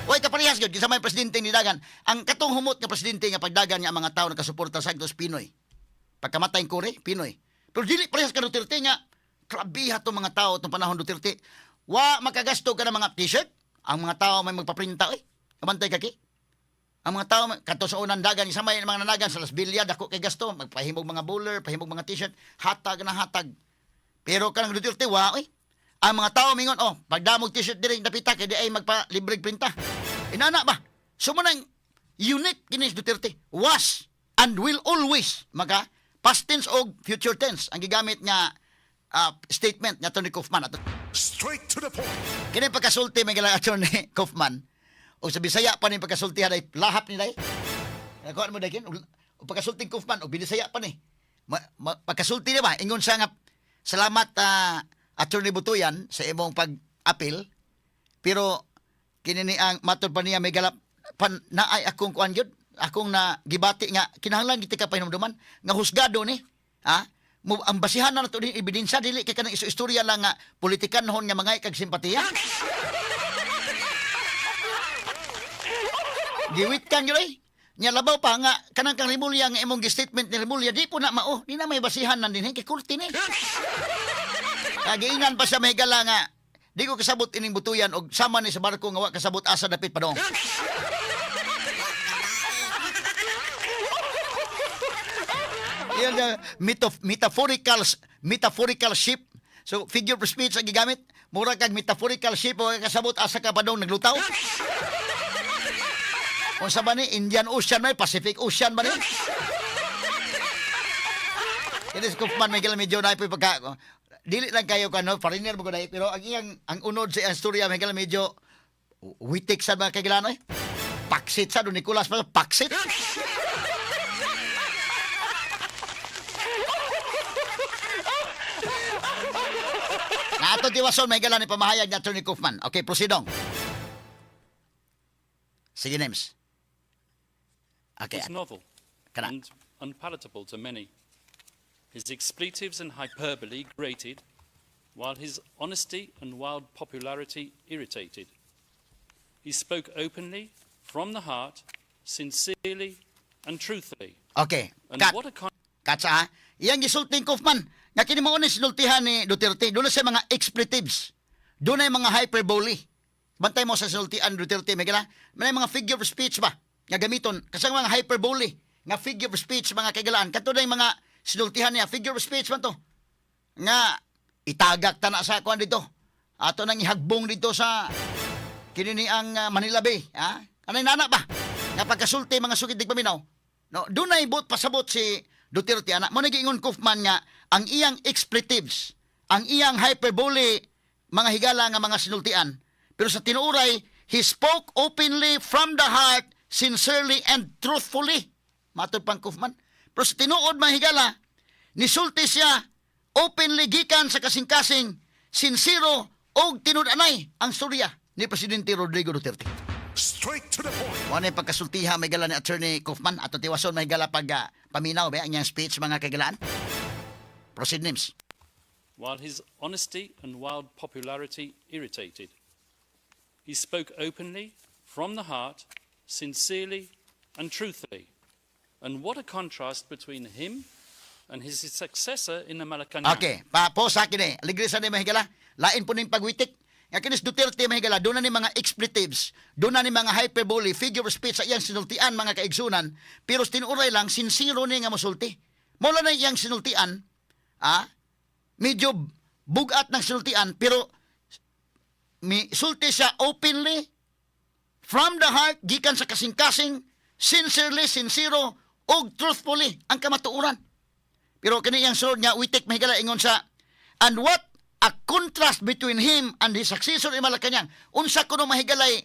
Way kaparehas gyud kinsa may presidente ni dagan. Ang katong humot nga presidente nga pagdagan nga ang mga tao nakasuporta sa Agdos PNoy. Pagkamatay Kore, PNoy. Pero dili parehas ka Duterte nga grabiha tong mga tao tong panahon Duterte. Wa makagasto ka ng mga t-shirt. Ang mga tao may magpaprinta oy. Kabantay ka ki? Ang mga tao kadto sa unang dagan sa may mga nanagan sa Las Villas dako kay gasto, magpahimog mga bowler, pahimog mga t-shirt, hatag na hatag. Pero kanang Duterte wa oy. Ang mga tao mingon, "Oh, pagdamog t-shirt diri dapita kay di ay magpa libreng printa." Inana ba? So mo nang unique kini si Duterte was and will always maka past tense og future tense ang gigamit nga statement nga ni Kaufman. Ato Straight to the point. kini pagkasulti may galang Attorney Kaufman. O sa Bisaya pa ni pagkasulti day lahap ni day. Nakuha mo day kin og pagkasulti ni Kaufman og Binisaya pa ni. Ma, pagkasulti ni ba ingon siya nga salamat, Attorney Butuyan, sa imong pag-appeal. Pero kini ni ang matod pa niya may galap pan naay akong kuan gyud, akong na gibati nga kinahanglan gid ka pahinumduman nga husgado ni, ha, mo ang basihan na nato ni ebidensya, dili kay kanang istorya lang nga politikanhon nga mga kag simpatiya. Giwit kan gyud ay. Nya labaw pa nga kanang kang Remulla nga imong gi-statement ni Remulla di po na mao, di na may basihan nan dinhi kay korte ni. Kagiingan pa siya mahigala nga di ko kasabot ining Butuyan og sama ni sa barko nga wa kasabot asa dapit padong. Yan nga, metaphorical ship. So figure of speech ang gigamit. Mura kag metaphorical ship o kasabot asa ka padong naglutaw. Unsa ba ni Indian Ocean ba ni? Pacific Ocean ba ni? Kini si Kaufman may medyo na pagka dili lang kayo kano foreigner mo gud, pero ang iyang ang unod sa iyang storya may medyo witik sa mga kagilano eh. Paksit sa do Nicolas pa paksit. Na ato tiwason may ni pamahayag ni Attorney Kaufman. Okay, proceedong. Sige, names. Okay. Was novel Kana. And unpalatable to many. His expletives and hyperbole grated, while his honesty and wild popularity irritated. He spoke openly, from the heart, sincerely and truthfully. Okay. And Cut. what a Cut sa ha. Iyang gisulting Kaufman nga kini mao ni sinultihan ni Duterte. Doon na siya mga expletives. Doon na yung mga hyperbole. Bantay mo sa sinultian Duterte, may gala. May mga figure of speech ba nga gamiton kasi ang mga hyperbole nga figure of speech, mga kagalaan. Kato na yung mga sinultihan niya, figure of speech man to. Nga itagak ta na sa kuan dito. Ato nang ihagbong dito sa kini ni ang Manila Bay, ha? Anay nana ba? Nga pagkasulti mga sugid paminaw. No, dunay bot pasabot si Duterte ana. Mo giingon Kaufman nga ang iyang expletives, ang iyang hyperbole, mga higala nga mga sinultian. Pero sa tinuoray, he spoke openly from the heart, sincerely and truthfully. Matod pang Kaufman. Pero sa tinuod mga higala, nisulti siya openly gikan sa kasing-kasing, sincero og tinud-anay ang storya ni Presidente Rodrigo Duterte. Straight to the point. Mo na pagkasultiha may gala ni Attorney Kaufman ato tiwason may gala pag paminaw ba ang iyang speech mga kagalaan. Proceed, names. While his honesty and wild popularity irritated. He spoke openly, from the heart, sincerely and truthfully. And what a contrast between him and his successor in the Malacanang. Okay, pa po sa akin eh. Aligre sa ni mahigala. Lain po ning pagwitik. Nga kinis Duterte mahigala, doon na ni mga expletives, doon na ni mga hyperbole, figure of speech sa iyang sinultian mga kaigsunan, pero tinuray lang, sincero ni nga mosulti. Mula na iyang sinultian, medyo bugat ng sinultian, pero mi sulti siya openly, from the heart, gikan sa kasing-kasing, sincerely, sincero, og truthfully, ang kamatuoran. Pero kini iyang sunod nga witik mahigala ingon sa and what a contrast between him and his successor in Malacanang. Unsa kuno mahigalay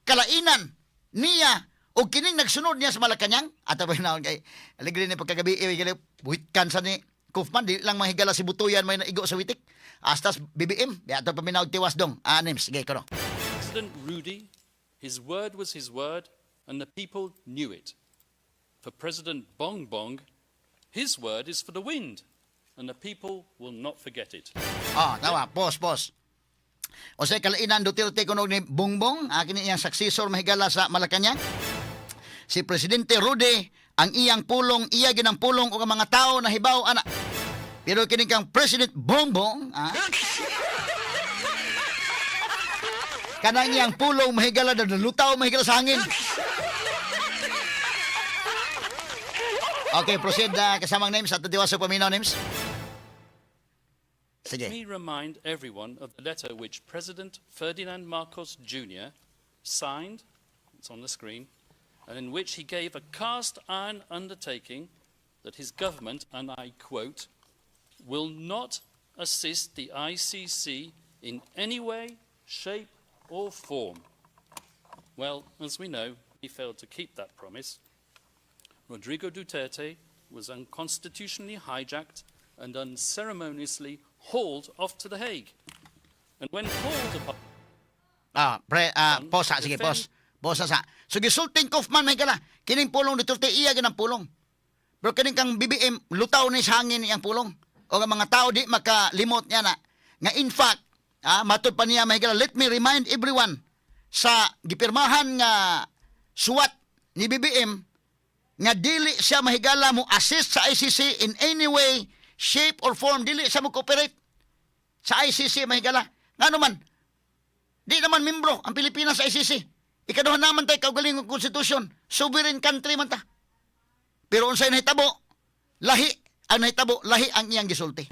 kalainan niya o kining nagsunod niya sa Malacanang? Ato ba naon kay aligre ni pagkagabi eh, higala buhitkan sa ni Kaufman, di lang mahigala si Butuyan may naigo sa witik. Astas BBM, di ato paminaw tiwas dong. Anim, sige kono. President Rudy, his word was his word, and the people knew it. For President Bongbong, his word is for the wind, and the people will not forget it. Ah, tama. Pause, pause. O sa kalainan Duterte kuno ni Bongbong, akin iyang successor mahigala sa Malacanang. Si Presidente Rudy, ang iyang pulong, iya ginang pulong og ang mga tao na hibaw ana. Pero kini kang President Bongbong, kanang iyang pulong mahigala na lutaw mahigala sa hangin. Okay, proceed kasamang names at tiwas sa paminaw names. Sige. Let me remind everyone of the letter which President Ferdinand Marcos Jr. signed, it's on the screen, and in which he gave a cast iron undertaking that his government, and I quote, "will not assist the ICC in any way, shape, or form." Well, as we know, he failed to keep that promise. Rodrigo Duterte was unconstitutionally hijacked and unceremoniously hauled off to The Hague. And when called upon Ah, pre, pause, sige, pause. Pause sa. So gisulting Kaufman, may gala. Kining pulong Duterte, iya ginang pulong. Pero kining kang BBM, lutaw ni sa hangin iyang pulong. O nga mga tao di makalimot niya na. Nga in fact, matud pa niya, mahigala, let me remind everyone sa gipirmahan nga suwat ni BBM nga dili siya, mahigala, mo assist sa ICC in any way, shape or form. Dili siya mo cooperate sa ICC, mahigala. Ngano man, di naman membro ang Pilipinas sa ICC. Ikaduha naman tayo kaugalingong konstitusyon. Sovereign country man ta. Pero unsay nahitabo, lahi ang nahitabo, lahi ang iyang gisulti.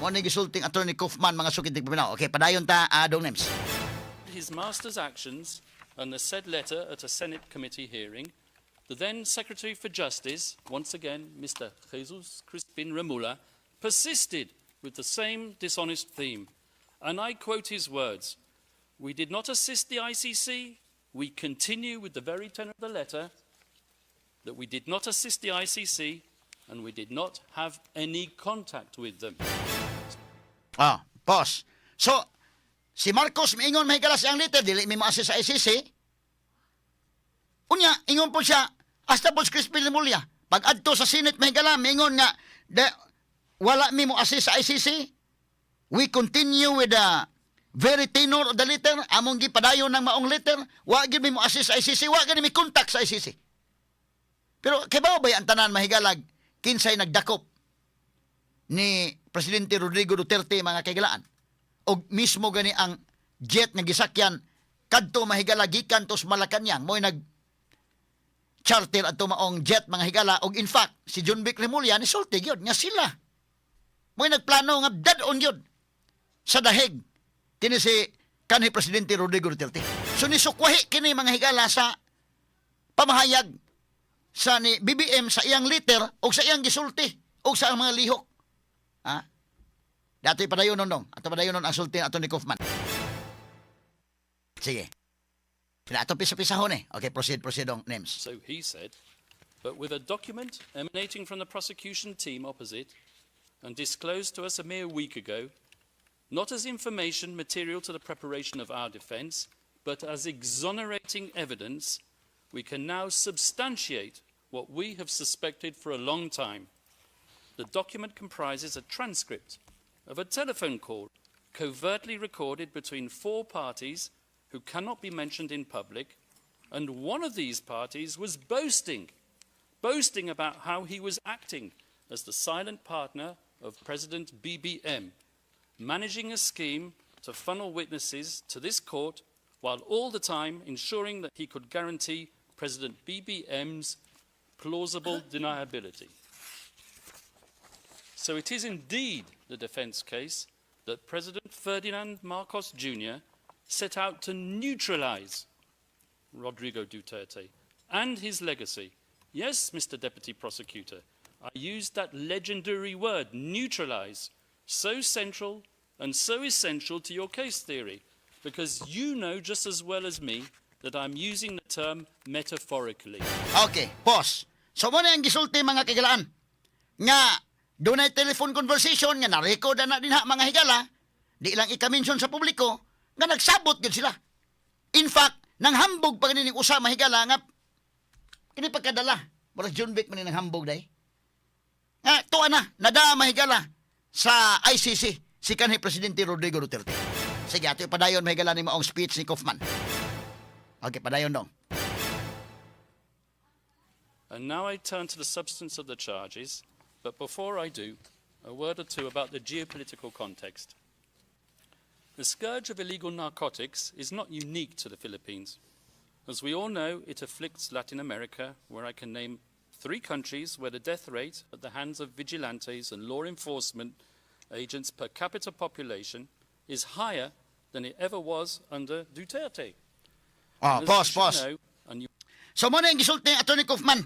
Mao ni gisulting Attorney Kaufman, mga sukid tigpaminaw. Okay, padayon ta, Dong Nems. His master's actions and the said letter at a Senate committee hearing, the then Secretary for Justice, once again Mr. Jesus Crispin Remulla, persisted with the same dishonest theme. And I quote his words: "We did not assist the ICC. We continue with the very tenor of the letter that we did not assist the ICC and we did not have any contact with them." Ah, pause. So, si Marcos miingon, mahigala, sa iyang letter, dili mi mo-assist sa ICC. Unya, ingon po siya, hasta po si Crispin Remulla. Pag adto sa Senate, mahigala, miingon nga, de, wala mi mo assist sa ICC. We continue with the very tenor of the letter. Among gipadayon ng maong letter. Wa gyud mi mo assist sa ICC. Wa gyud mi contact sa ICC. Pero kibaw ba ang tanan, mahigalag, kinsay nagdakop ni Presidente Rodrigo Duterte, mga kaigalaan? Og mismo gani ang jet nga gisakyan kadto, mahigala, gikan to sa Malacañang, mo'y nag charter adto maong jet, mga higala. Og in fact, si Jonvic Remulla ni sulti gyud nga sila mo'y nagplano nga dad-on gyud sa dahig kini si kanhi Presidente Rodrigo Duterte. So nisukwahi kini, mga higala, sa pamahayag sa ni BBM sa iyang letter o sa iyang gisulti o sa ang mga lihok. Ha? Dati padayon nun dong. Ato padayon nun ang sulti ato ni Kaufman. Sige. Sila ato pisa-pisahon eh. Okay, proceed, proceed dong, Nems. So he said, but with a document emanating from the prosecution team opposite and disclosed to us a mere week ago, not as information material to the preparation of our defense, but as exonerating evidence, we can now substantiate what we have suspected for a long time. The document comprises a transcript of a telephone call covertly recorded between four parties who cannot be mentioned in public, and one of these parties was boasting, boasting about how he was acting as the silent partner of President BBM, managing a scheme to funnel witnesses to this court while all the time ensuring that he could guarantee President BBM's plausible deniability. So it is indeed the defense case that President Ferdinand Marcos Jr. set out to neutralize Rodrigo Duterte and his legacy. Yes, Mr. Deputy Prosecutor, I used that legendary word, neutralize, so central and so essential to your case theory, because you know just as well as me that I'm using the term metaphorically. Okay, pause. So mao na ang gisulti, mga kaigalaan, nga dunay telephone conversation nga na-record na dinha, mga higala, di lang ika-mention sa publiko nga nagsabot gyud sila. In fact, nang hambog pa kini usa, mahigala, nga kini pagkadala. Murag Jonvic man ni nang hambog day. Nga tuwa na, nadaa, mahigala, sa ICC si kanhi Presidente Rodrigo Duterte. Sige, ato padayon, mahigala, ni maong speech ni Kaufman. Okay, padayon dong. And now I turn to the substance of the charges, but before I do, a word or two about the geopolitical context. The scourge of illegal narcotics is not unique to the Philippines. As we all know, it afflicts Latin America, where I can name three countries where the death rate at the hands of vigilantes and law enforcement agents per capita population is higher than it ever was under Duterte. Oh, And as pause, you should pause. know, and you So mao na yung gisulti ni Attorney Kaufman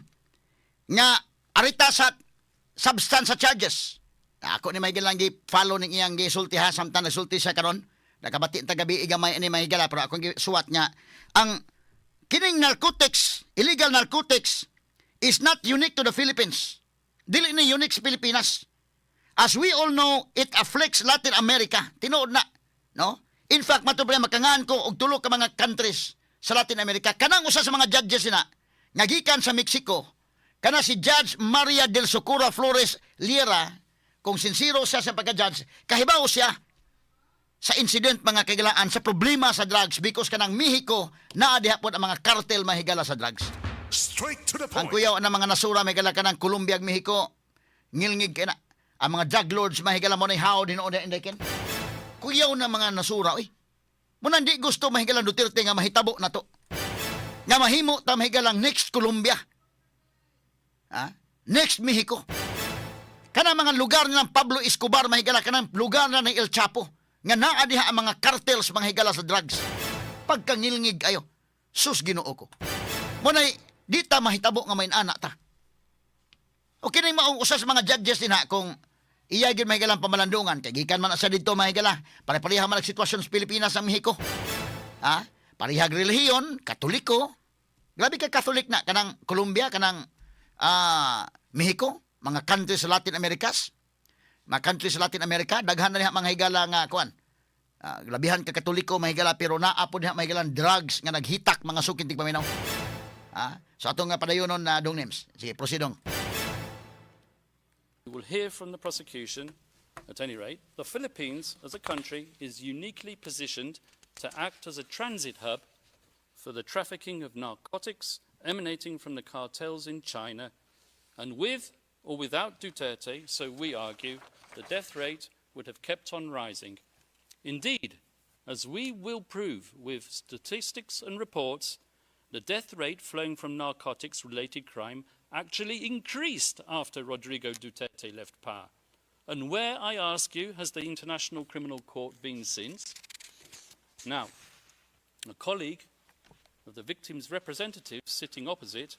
nga arita sa substance sa charges. Ako ni may lang gi-follow ning iyang gisulti ha samtang nagsulti siya karon. Nakabati ta gabi gamay ani, mahigala, pero akong gisuwat nga ang kining narcotics, illegal narcotics is not unique to the Philippines. Dili ni unique sa Pilipinas. As we all know, it afflicts Latin America. Tinuod na, no? In fact, mato pa makangan ko og tulo ka mga countries sa Latin America. Kanang usa sa mga judges na nga gikan sa Mexico, kana si Judge Maria del Socorro Flores Lira, kung sincero siya sa pagka-judge, kahibaw siya sa incident, mga kahigalaan, sa problema sa drugs because kanang Mexico naa diha pod ang mga cartel, mahigala, sa drugs. Straight to the Ang point. kuyaw na mga nasura, mahigala, kanang Colombia ug Mexico, ngilngig kay na. Ang mga drug lords, mahigala, mo na how din na ken. Kuyaw na mga nasura oy. Muna di gusto, mahigala, Duterte nga mahitabo na to. Nga mahimo ta, mahigala, next Colombia. Ha? Next Mexico. Kanang mga lugar ng Pablo Escobar, mahigala, kanang lugar na ni El Chapo nga naa diha ang mga cartels, mga higala, sa drugs. Pagkangilngig ayo. Sus, Ginoo ko. Munay di ta mahitabo nga may anak ta. Okay na yung maong usa sa mga judges din ha, kung iya gyud mahigalang pamalandungan kay gikan man na siya didto, mahigala. Pare-pareha man ang sitwasyon sa Pilipinas sa Mexico. Ha? Parehag relihiyon, Katoliko. Grabe ka Catholic na kanang Colombia, kanang Mexico, mga country sa Latin Americas. Mga country sa Latin America, daghan na diha mga higala nga kuan. Labihan ka Katoliko, mahigala, pero naa po diha, mahigalan, drugs nga naghitak mga sukin tigpaminaw. So atong nga padayonon na dong names. Sige, proceed dong. We will hear from the prosecution, at any rate. The Philippines, as a country, is uniquely positioned to act as a transit hub for the trafficking of narcotics emanating from the cartels in China. And with or without Duterte, so we argue, the death rate would have kept on rising. Indeed, as we will prove with statistics and reports, the death rate flowing from narcotics related crime actually increased after Rodrigo Duterte left power. And where, I ask you, has the International Criminal Court been since? Now, a colleague of the victim's representative sitting opposite,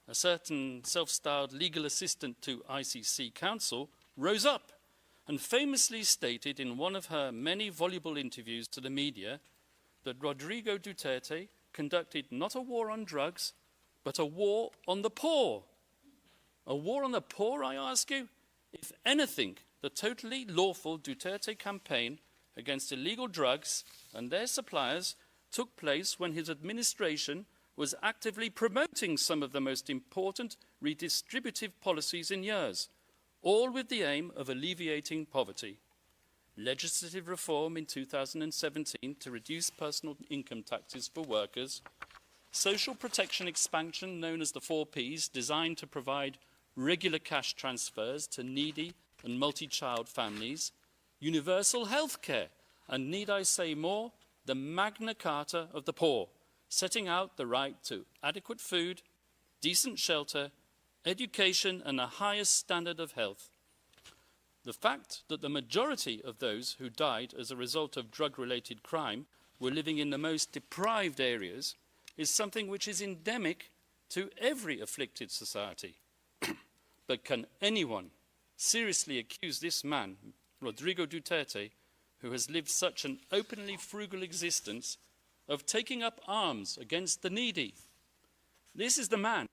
a certain self styled legal assistant to ICC counsel, rose up and famously stated in one of her many voluble interviews to the media that Rodrigo Duterte conducted not a war on drugs, but a war on the poor. A war on the poor, I ask you? If anything, the totally lawful Duterte campaign against illegal drugs and their suppliers took place when his administration was actively promoting some of the most important redistributive policies in years, all with the aim of alleviating poverty. Legislative reform in 2017 to reduce personal income taxes for workers, social protection expansion known as the 4 Ps, designed to provide regular cash transfers to needy and multi-child families, universal health care, and need I say more, the Magna Carta of the Poor, setting out the right to adequate food, decent shelter, education, and the highest standard of health. The fact that the majority of those who died as a result of drug related crime were living in the most deprived areas is something which is endemic to every afflicted society. But can anyone seriously accuse this man, Rodrigo Duterte, who has lived such an openly frugal existence, of taking up arms against the needy? This is the man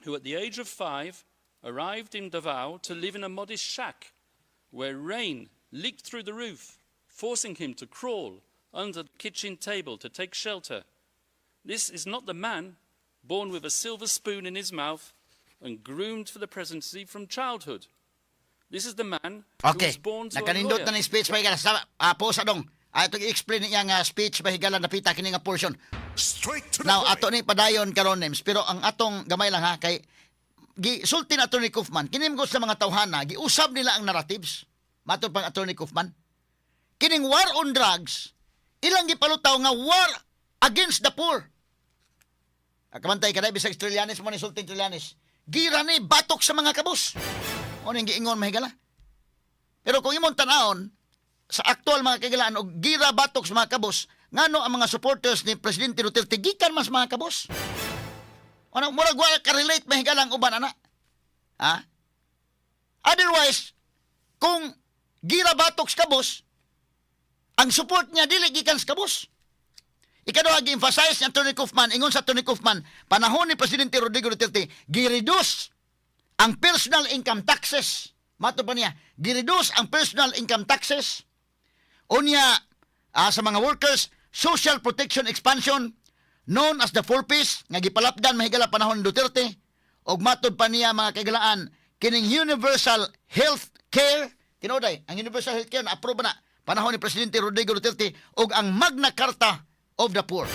who, at the age of 5, arrived in Davao to live in a modest shack where rain leaked through the roof, forcing him to crawl under the kitchen table to take shelter. This is not the man born with a silver spoon in his mouth and groomed for the presidency from childhood. This is the man who was born to a Nakanindot lawyer. Na ni speech, mahigala. Sa po sa dong. Itong i-explain niya nga speech, mahigala, napita kini nga portion. Straight to the Now, point. ato ni padayon karon names, pero ang atong gamay lang ha kay gisulti na Attorney Kaufman kini mo sa mga tawhana giusab nila ang narratives. Matod pang Attorney Kaufman, kining war on drugs ilang gipalutaw nga war against the poor. Kamantay kada bisag Trillanes mo ni sulti Trillanes. Gira ni batok sa mga kabus. Ano yung giingon, mahigala? Pero kung imong tanawon sa aktual, mga kagilaan, og gira batok sa mga kabus, ngano ang mga supporters ni Presidente Duterte gikan mas mga kabus? Ano, murag wala ka-relate, mahigala, ang uban ana. Ha? Otherwise, kung gira batok sa kabus, ang support niya dili gikan sa kabus. Ikaduha, gi-emphasize ni Attorney Kaufman, ingon sa Attorney Kaufman, panahon ni Presidente Rodrigo Duterte, gi-reduce ang personal income taxes. Mato pa niya, gi-reduce ang personal income taxes. Unya, Sa mga workers, social protection expansion known as the four Ps nga gipalapdan, mahigala, panahon ni Duterte, ug matod pa niya, mga kahigalaan, kining universal health care. Tinuod ay ang universal health care na approve na panahon ni Presidente Rodrigo Duterte, ug ang Magna Carta of the Poor,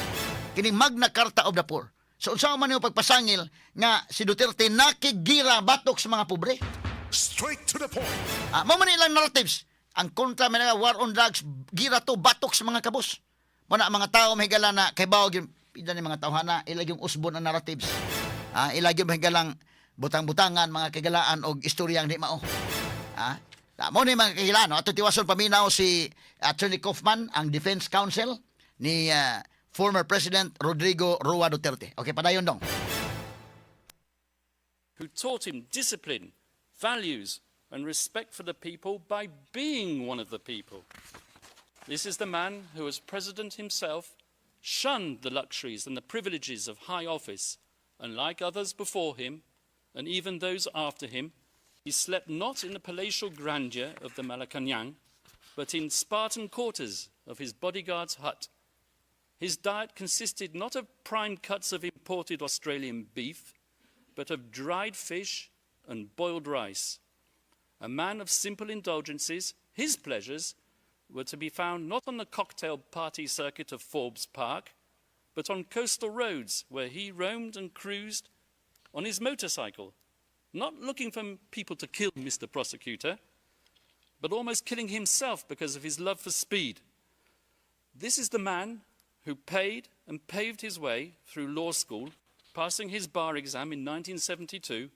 kining Magna Carta of the Poor. So unsa man nimo pagpasangil nga si Duterte nakigira batok sa mga pobre? Straight to the point. Ah, mao man ilang narratives. Ang kontra man nga war on drugs, gira to batok sa mga kabus. Mao na ang mga tao, mahigala, na kay bawo gyud pida ni mga tawhana, ila yung usbon ang narratives. Ah, ila yung mahigalang butang-butangan, mga kahigalaan, og istoryang di mao. Ah, mao ni, mga kahigalaan, no? Ato tiwason paminaw si Attorney Kaufman, ang defense counsel ni former President Rodrigo Roa Duterte. Okay, padayon, dong. Who taught him discipline, values, and respect for the people by being one of the people. This is the man who, as president himself, shunned the luxuries and the privileges of high office, and like others before him, and even those after him, he slept not in the palatial grandeur of the Malacañang, but in Spartan quarters of his bodyguard's hut. His diet consisted not of prime cuts of imported Australian beef, but of dried fish and boiled rice. A man of simple indulgences, his pleasures were to be found not on the cocktail party circuit of Forbes Park, but on coastal roads where he roamed and cruised on his motorcycle, not looking for people to kill, Mr. Prosecutor, but almost killing himself because of his love for speed. This is the man who paid and paved his way through law school, passing his bar exam in 1972,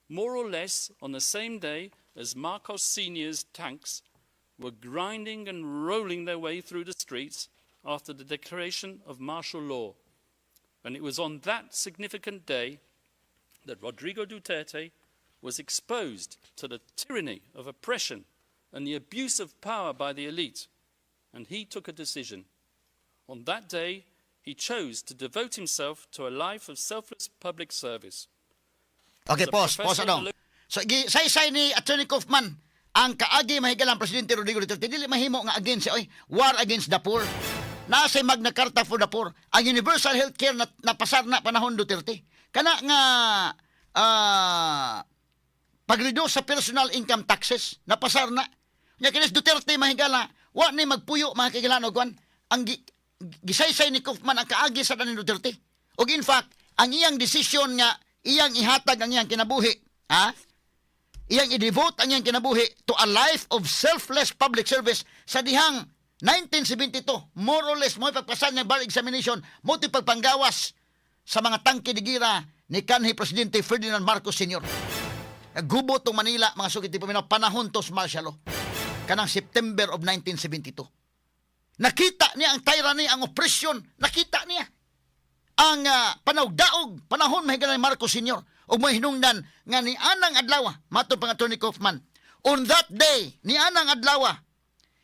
more or less on the same day as Marcos Sr.'s tanks were grinding and rolling their way through the streets after the declaration of martial law. And it was on that significant day that Rodrigo Duterte was exposed to the tyranny of oppression and the abuse of power by the elite. And he took a decision. On that day, he chose to devote himself to a life of selfless public service. Okay, Sa pause, pause Professor anong. So gi saysay ni Attorney Kaufman ang kaagi, mahigalang, Presidente Rodrigo Duterte dili mahimo nga against oy war against the poor. Naa say Magna Carta for the Poor. Ang universal health care na napasar na panahon Duterte. Kana nga pag-reduce sa personal income taxes, napasar na. Nya kinis Duterte, mahigala, wa ni magpuyo, mga kahigalaan, og kwan. Ang gisaysay ni Kaufman ang kaagi sa ni Duterte. Og in fact, ang iyang desisyon nga iyang ihatag ang iyang kinabuhi, ha? Iyang i-devote ang iyang kinabuhi to a life of selfless public service sa dihang 1972, more or less, mo pagpasar ng bar examination, mo pagpanggawas sa mga tangke de gira ni kanhi Presidente Ferdinand Marcos Sr. Gubo tong Manila, mga sukit ti paminaw, panahon to sa martial law. Kanang September of 1972. Nakita niya ang tyranny, ang oppression. Nakita niya ang panawdaog, panahon, mahigala, ni Marcos Sr. Ug may hinungdan nga ni anang adlaw, matod pang Attorney Kaufman, on that day, ni anang adlaw,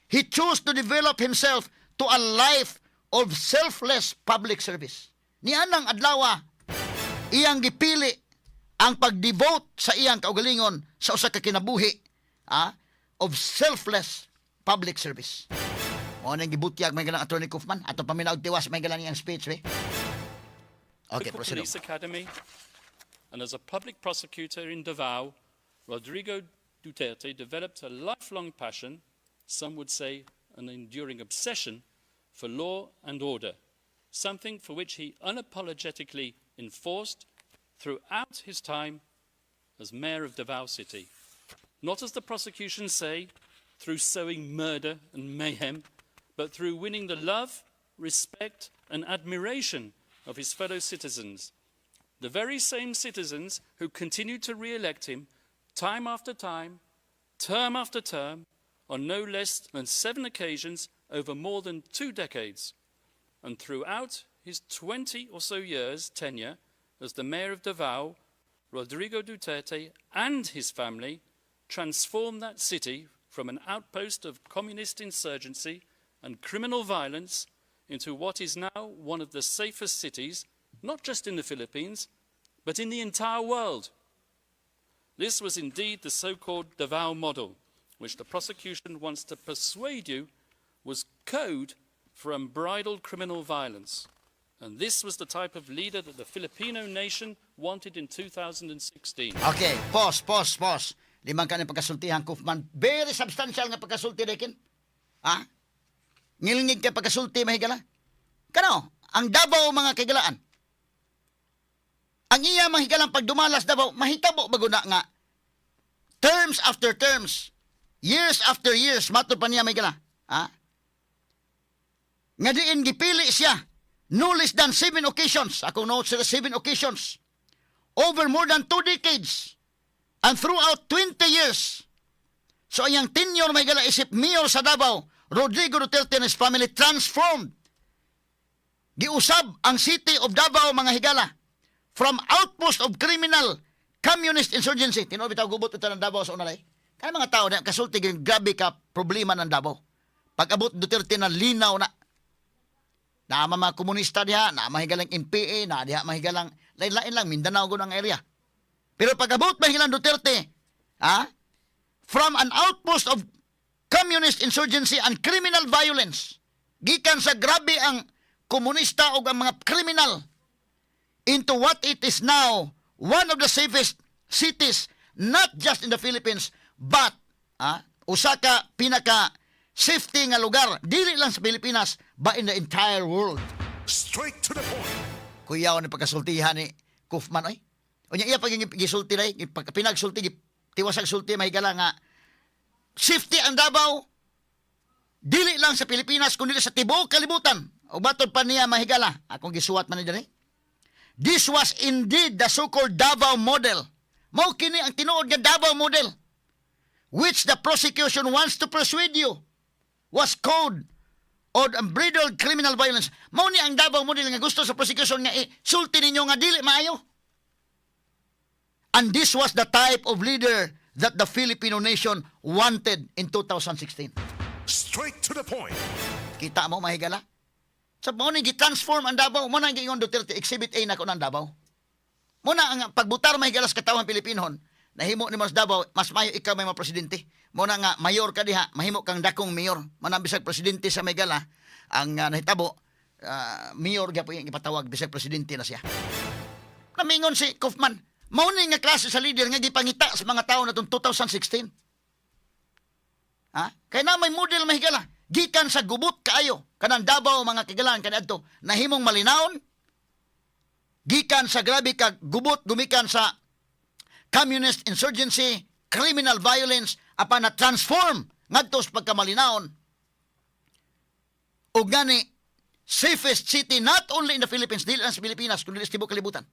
he chose to develop himself to a life of selfless public service. Ni anang adlaw, iyang gipili ang pag-devote sa iyang kaugalingon sa usa ka kinabuhi of selfless public service. Mao nang gibutyag, may galang, Attorney Kaufman. Ato paminaw tiwas may galang iyang speech eh. Okay, Local proceed. Police Academy, and as a public prosecutor in Davao, Rodrigo Duterte developed a lifelong passion, some would say an enduring obsession, for law and order, something for which he unapologetically enforced throughout his time as mayor of Davao City. Not, as the prosecution say, through sowing murder and mayhem, but through winning the love, respect, and admiration of his fellow citizens. The very same citizens who continued to re elect him time after time, term after term, on no less than seven occasions over more than 2 decades. And throughout his 20 or so years' tenure as the mayor of Davao, Rodrigo Duterte and his family transformed that city from an outpost of communist insurgency and criminal violence into what is now one of the safest cities, not just in the Philippines, but in the entire world. This was indeed the so called Davao model, which the prosecution wants to persuade you was code for unbridled criminal violence. And this was the type of leader that the Filipino nation wanted in 2016. Okay, pause, pause, pause. Limang ka ng pagkasultihan, Kaufman. Very substantial nga pagkasulti, Rekin. Ha? Ngilngig ka pagkasulti, mahigala. Kano, ang Davao, mga kahigalaan. Ang iya mahigalang pagdumalas Davao, mahitabo bago na nga terms after terms, years after years, matod pa niya mahigala. Ha? Nga diin gipili siya no less than seven occasions. Akong notes sila, seven occasions. Over more than 2 decades and throughout 20 years. So ang tenure may gala isip mayor sa Davao, Rodrigo Duterte and his family transformed. Giusab ang city of Davao, mga higala, from outpost of criminal communist insurgency. Tinuod bitaw gubot ito ng Davao sa unalay. Kaya mga tao na kasulti yung grabe ka problema ng Davao. Pag abot Duterte na linaw na. Naa mga komunista diha, naa mahigalang NPA, naa diha mahigalang lain-lain lang Mindanao gud ang area. Pero pag abot mahigalang Duterte, ha? From an outpost of communist insurgency and criminal violence, gikan sa grabe ang komunista o ang mga kriminal into what it is now, one of the safest cities not just in the Philippines but usa ka pinaka safety nga lugar dili lang sa Pilipinas but in the entire world. Straight to the point. Kuyaw ni pagkasultihan ni Kaufman oy. Unya iya pag gisulti day, pinagsulti, tiwasag sulti mahigala nga safety ang Davao dili lang sa Pilipinas kundi sa tibuok kalibutan. Ug matod pa niya mahigala, akong gisuwat man ni diri. This was indeed the so-called Davao model. Mao kini ang tinuod nga Davao model which the prosecution wants to persuade you was code or unbridled criminal violence. Mao ni ang Davao model nga gusto sa prosecution nga sulti ninyo nga dili maayo. And this was the type of leader that the Filipino nation wanted in 2016. Straight to the point. Kita mo, mahigala? Sa mao ni gi-transform ang Davao, mo na ang giingon Duterte, Exhibit A na ko ng Davao. Mo na ang pagbutar mahigala sa katawhan Pilipinon, nahimo ni mas Davao, mas mayo ikaw may mga presidente. Mo na nga mayor ka diha, mahimo kang dakong mayor. Mo na bisag presidente sa Megala, ang nahitabo, mayor gyapon yung ipatawag bisag presidente na siya. Namingon si Kaufman, mao ni nga klase sa leader nga gipangita sa mga tao natong 2016. Ha? Kaya na may model mahigala. Gikan sa gubot kaayo kanang Davao mga kahigalaan kaniadto nahimong malinawon. Gikan sa grabe ka gubot gumikan sa communist insurgency, criminal violence apan na transform ngadto sa pagkamalinawon. Ug gani safest city not only in the Philippines, dili lang sa Pilipinas kundi sa tibuok kalibutan.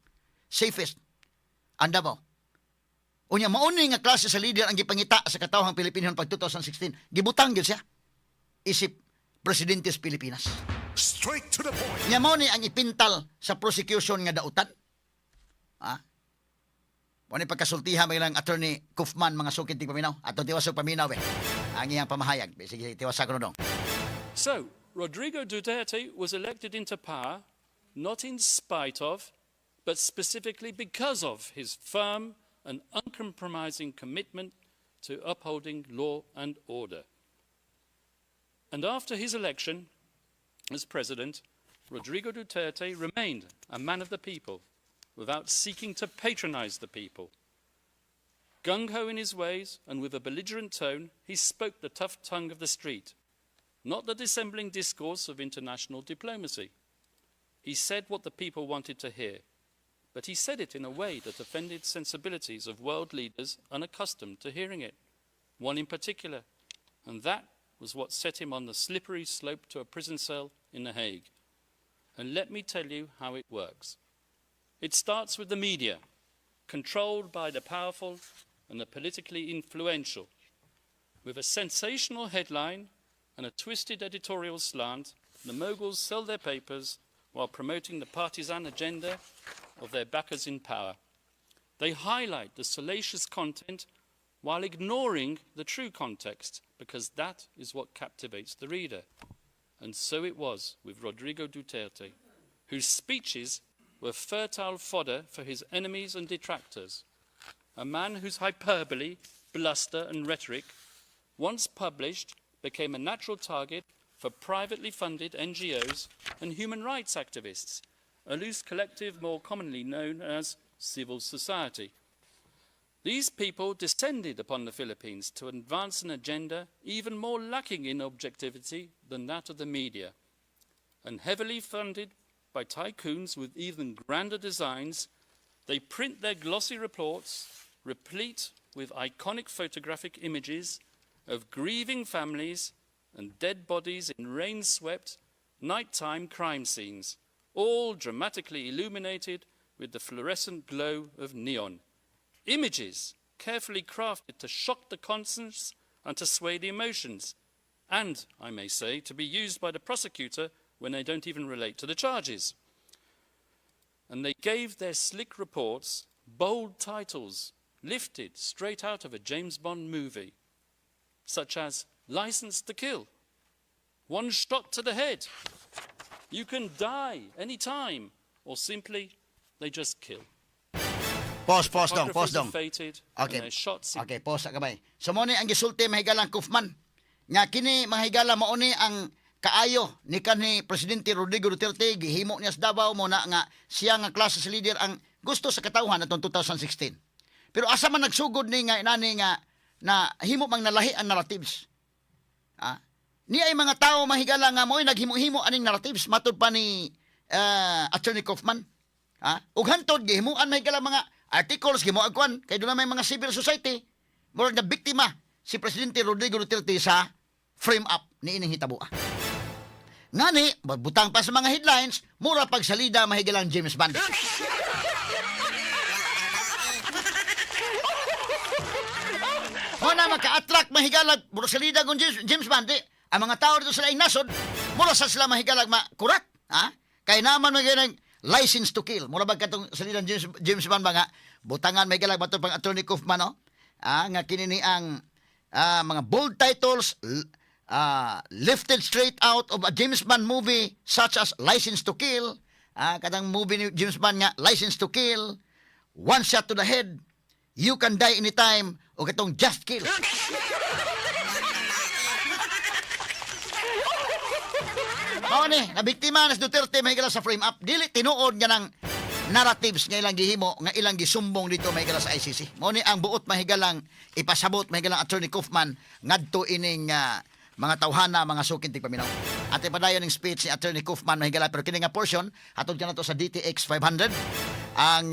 Safest ang Davao. Unya mao ni nga klase sa leader ang gipangita sa katawhang Pilipino pag 2016. Gibutang gyud siya isip presidente sa Pilipinas. Straight to the point. Nya mao ni ang ipintal sa prosecution nga dautan. Ha? Mao ni pagkasultihan may lang Attorney Kaufman, mga sukid tigpaminaw. Ato tiwas og paminaw eh. Ang iyang pamahayag. Sige, tiwas ko dong. So, Rodrigo Duterte was elected into power not in spite of, but specifically because of his firm and uncompromising commitment to upholding law and order. And after his election as president, Rodrigo Duterte remained a man of the people without seeking to patronize the people. Gung ho in his ways and with a belligerent tone, he spoke the tough tongue of the street, not the dissembling discourse of international diplomacy. He said what the people wanted to hear, but he said it in a way that offended sensibilities of world leaders unaccustomed to hearing it, one in particular, and that was what set him on the slippery slope to a prison cell in The Hague. And let me tell you how it works. It starts with the media, controlled by the powerful and the politically influential. With a sensational headline and a twisted editorial slant, the moguls sell their papers while promoting the partisan agenda of their backers in power. They highlight the salacious content while ignoring the true context, because that is what captivates the reader. And so it was with Rodrigo Duterte, whose speeches were fertile fodder for his enemies and detractors. A man whose hyperbole, bluster, and rhetoric, once published, became a natural target. for privately funded NGOs and human rights activists, a loose collective more commonly known as civil society. These people descended upon the Philippines to advance an agenda even more lacking in objectivity than that of the media, and heavily funded by tycoons with even grander designs. They print their glossy reports, replete with iconic photographic images of grieving families and dead bodies in rain swept nighttime crime scenes, all dramatically illuminated with the fluorescent glow of neon. Images carefully crafted to shock the conscience and to sway the emotions, and, I may say, to be used by the prosecutor when they don't even relate to the charges. And they gave their slick reports bold titles lifted straight out of a James Bond movie, such as License to Kill, One Shot to the Head, You Can Die Anytime, or simply They Just Kill. Pause, pause dong, pause Photographers dong. are fated, and Okay. their shots Okay, pause sa kamay. So mo ni ang gisulti mahigalang Kaufman. Nga kini mahigala mao ni ang kaayo ni kanhi Presidente Rodrigo Duterte gihimo niya sa Davao mo na nga siya nga klase sa leader ang gusto sa katawhan atong 2016. Pero asa man nagsugod ni nga inani nga na himo mang nalahi ang narratives? Ah, ni ay mga tao mahigala nga mo'y naghimo-himo aning narratives matud pa ni Attorney Kaufman. Ha? Ug hantod gihimuan mahigala mga articles gihimuan kuan kay doon na may mga civil society murag na biktima si Presidente Rodrigo Duterte sa frame up ni ining hitaboa. Ngani, butang pa sa mga headlines, mura pagsalida mahigalang James Bond. Mo na maka-attract mahigalag mura salida kung James Bond di. Ang mga tao dito sa laing nasod, mura sa sila mahigalag makurat, ha? Kay naman may license to kill. Mura ba katong salida James Bond ba nga butangan mahigalag bato pang Attorney Kaufman, no? Ah, nga kini ni ang mga bold titles lifted straight out of a James Bond movie such as License to Kill, kadang movie ni James Bond nga License to Kill, One Shot to the Head, You Can Die Anytime, o katong Just Kill. Mao ni, nabiktima na si Duterte mahigala sa frame up. Dili tinuod nga ng narratives nga ilang gihimo, nga ilang gisumbong dito mahigala sa ICC. Mao ni ang buot mahigalang ipasabot mahigalang Attorney Kaufman ngadto ining mga tawhana, mga sukin tigpaminaw. At ipadayon ning speech ni Attorney Kaufman mahigala, pero kini nga portion hatod ka na to sa DTX 500 ang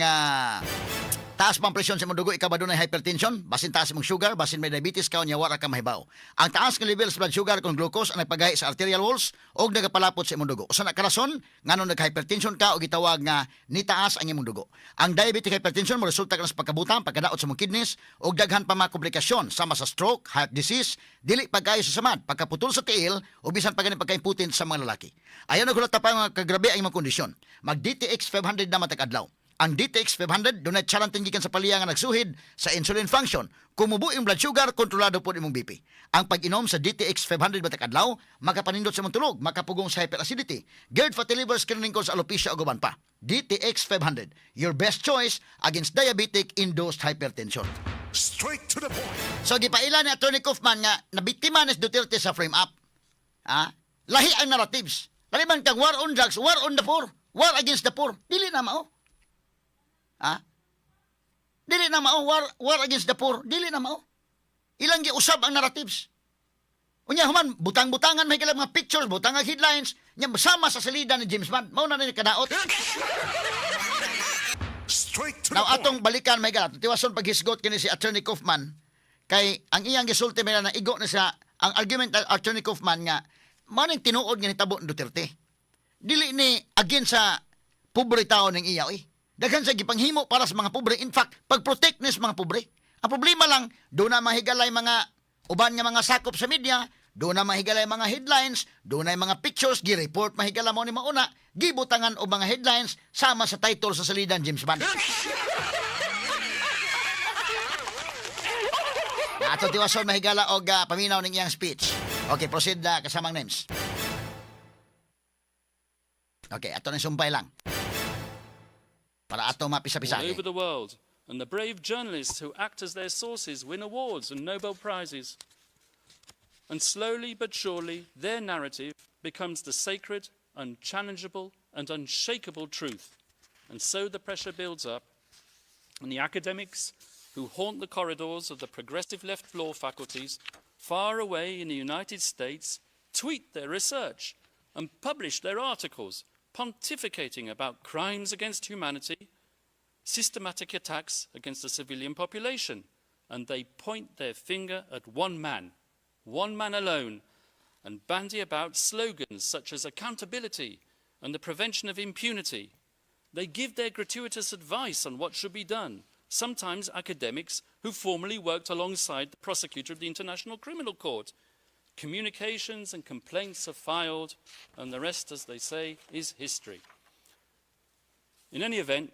taas pang presyon sa imong dugo, ikaw ba dunay hypertension? Basin taas imong sugar, basin may diabetes ka, unya wara ka mahibaw. Ang taas nga level sa blood sugar kung glucose ang nagpagahi sa arterial walls og nagapalapot sa imong dugo. Usa na ka rason nganong nag-hypertension ka o gitawag nga nitaas ang imong dugo. Ang diabetic hypertension mo resulta ka sa pagkabutang, pagkadaot sa imong kidneys og daghan pa mga komplikasyon sama sa stroke, heart disease, dili pagkayo sa samad, pagkaputol sa tiil o bisan pa ganing pagkaimputin sa mga lalaki. Ayaw naghulat pa nga kagrabe ang imong kondisyon. Mag DTX 500 na matag adlaw. Ang DTX 500 dunay charantin gikan sa paliya nga nagsuhid sa insulin function. Kumubo imong blood sugar, kontrolado pod imong BP. Ang pag-inom sa DTX 500 matag adlaw makapanindot sa imong tulog, makapugong sa hyperacidity, GERD, fatty liver, screening sa alopecia ug uban pa. DTX 500, your best choice against diabetic induced hypertension. Straight to the point. So gipaila ni Attorney Kaufman nga nabiktima ni si Duterte sa frame up. Ha? Lahi ang narratives. Lahi man kang war on drugs, war on the poor, war against the poor. Dili na mao. Ha? Dili na mao war war against the poor, dili na mao. Ilang giusab ang narratives. Unya human butang-butangan may mga pictures, butang ang headlines, nya sama sa salida ni James Bond. Mao na ni kadaot. Straight to the Now point. atong balikan may galat. Tiwason paghisgot kini si Attorney Kaufman kay ang iyang gisulti may na igo na siya ang argument ni Attorney Kaufman nga mao ning tinuod nga nitabo ni Duterte. Dili ni against sa pobre tao ning iya oy. Daghan sa gipanghimo para sa mga pobre. In fact, pag-protect ni sa mga pobre. Ang problema lang, doon na mahigalay mga uban nga mga sakop sa media, doon na mahigalay mga headlines, doon na mga pictures, gi-report mahigala mo ni mauna, gibutangan og mga headlines sama sa title sa salidan James Bond. Ato tiwason mahigala og paminaw ning iyang speech. Okay, proceed na kasamang names. Okay, ato nang sumpay lang. Para ato mapisa-pisa. All over the world, and the brave journalists who act as their sources win awards and Nobel Prizes. And slowly but surely, their narrative becomes the sacred, unchallengeable, and unshakable truth. And so the pressure builds up, and the academics who haunt the corridors of the progressive left law faculties far away in the United States tweet their research and publish their articles pontificating about crimes against humanity, systematic attacks against the civilian population, and they point their finger at one man alone, and bandy about slogans such as accountability and the prevention of impunity. They give their gratuitous advice on what should be done, sometimes academics who formerly worked alongside the prosecutor of the International Criminal Court. Communications and complaints are filed, and the rest, as they say, is history. In any event,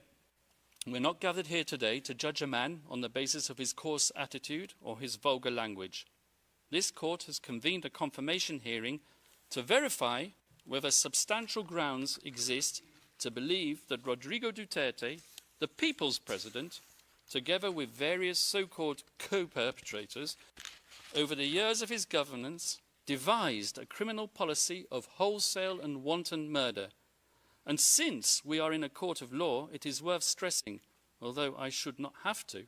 we're not gathered here today to judge a man on the basis of his coarse attitude or his vulgar language. This court has convened a confirmation hearing to verify whether substantial grounds exist to believe that Rodrigo Duterte, the people's president, together with various so called co perpetrators, over the years of his governance, devised a criminal policy of wholesale and wanton murder. And since we are in a court of law, it is worth stressing, although I should not have to,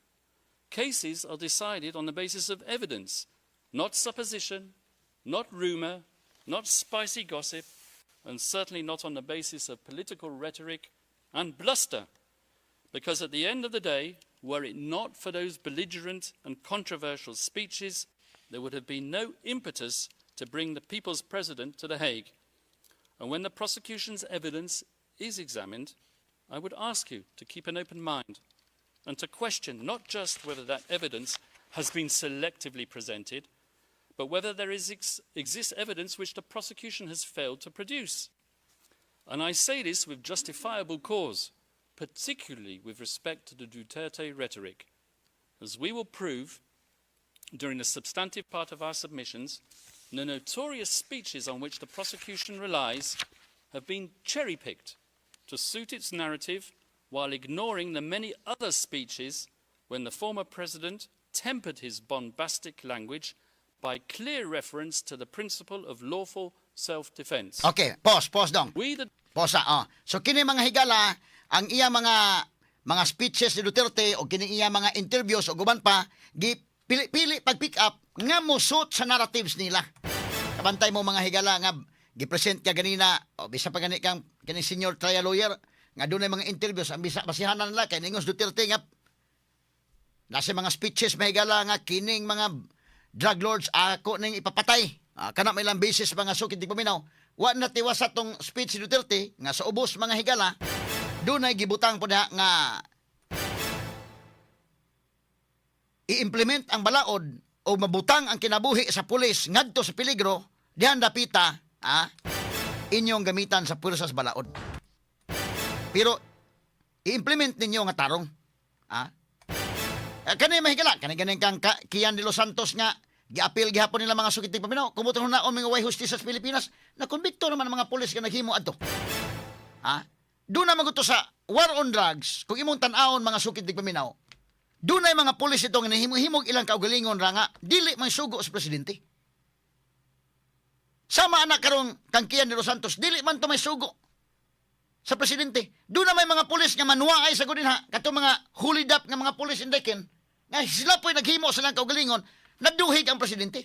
cases are decided on the basis of evidence, not supposition, not rumour, not spicy gossip, and certainly not on the basis of political rhetoric and bluster. Because at the end of the day, were it not for those belligerent and controversial speeches, there would have been no impetus to bring the people's president to The Hague. And when the prosecution's evidence is examined, I would ask you to keep an open mind and to question not just whether that evidence has been selectively presented, but whether there exists evidence which the prosecution has failed to produce. And I say this with justifiable cause, particularly with respect to the Duterte rhetoric. As we will prove during the substantive part of our submissions, the notorious speeches on which the prosecution relies have been cherry picked to suit its narrative while ignoring the many other speeches when the former president tempered his bombastic language by clear reference to the principle of lawful self-defense. Okay, pause, pause dong. We the Pause, oh. So kini, mga higala, ang iya mga speeches ni Duterte o kini iya mga interviews o guban pa gi pili-pili pag pick up nga mosut sa narratives nila. Kabantay mo, mga higala, nga gi-present ka ganina o bisa pa gani kang kani senior trial lawyer nga dunay mga interviews ang bisa basihanan nila kay ningon si Duterte nga nasa mga speeches, mga higala, nga kining mga drug lords ako ning ipapatay. Ah, kana may lang basis, mga sukid tigpaminaw. Wa na tiwas sa tong speech ni Duterte nga sa ubos, mga higala, dunay gibutang po na nga i-implement ang balaod o mabutang ang kinabuhi sa pulis ngadto sa peligro dihan dapita inyong gamitan sa puwersas balaod. Pero i-implement ninyo nga tarong. Ah? Eh, kani mahigala, kani ganing kang Kian de los Santos nga giapil gihapon nila, mga sukit paminaw. Kung mo na mga way hustisya sa Pilipinas, na konbikto naman ang mga pulis nga naghimo adto. Ha? Doon na maguto sa war on drugs, kung imong tan-awon, mga sukit paminaw, doon ay mga pulis ito nga nahimo-himog ilang kaugalingon ra nga dili man sugo sa presidente. Sama anak karon kang Kian de los Santos, dili man to may sugo sa presidente. Doon na may mga pulis nga manuwaay sa gudin ha, katong mga hulidap nga mga pulis indekin, nga sila po'y naghimo sa ilang kaugalingon, naduhig ang presidente.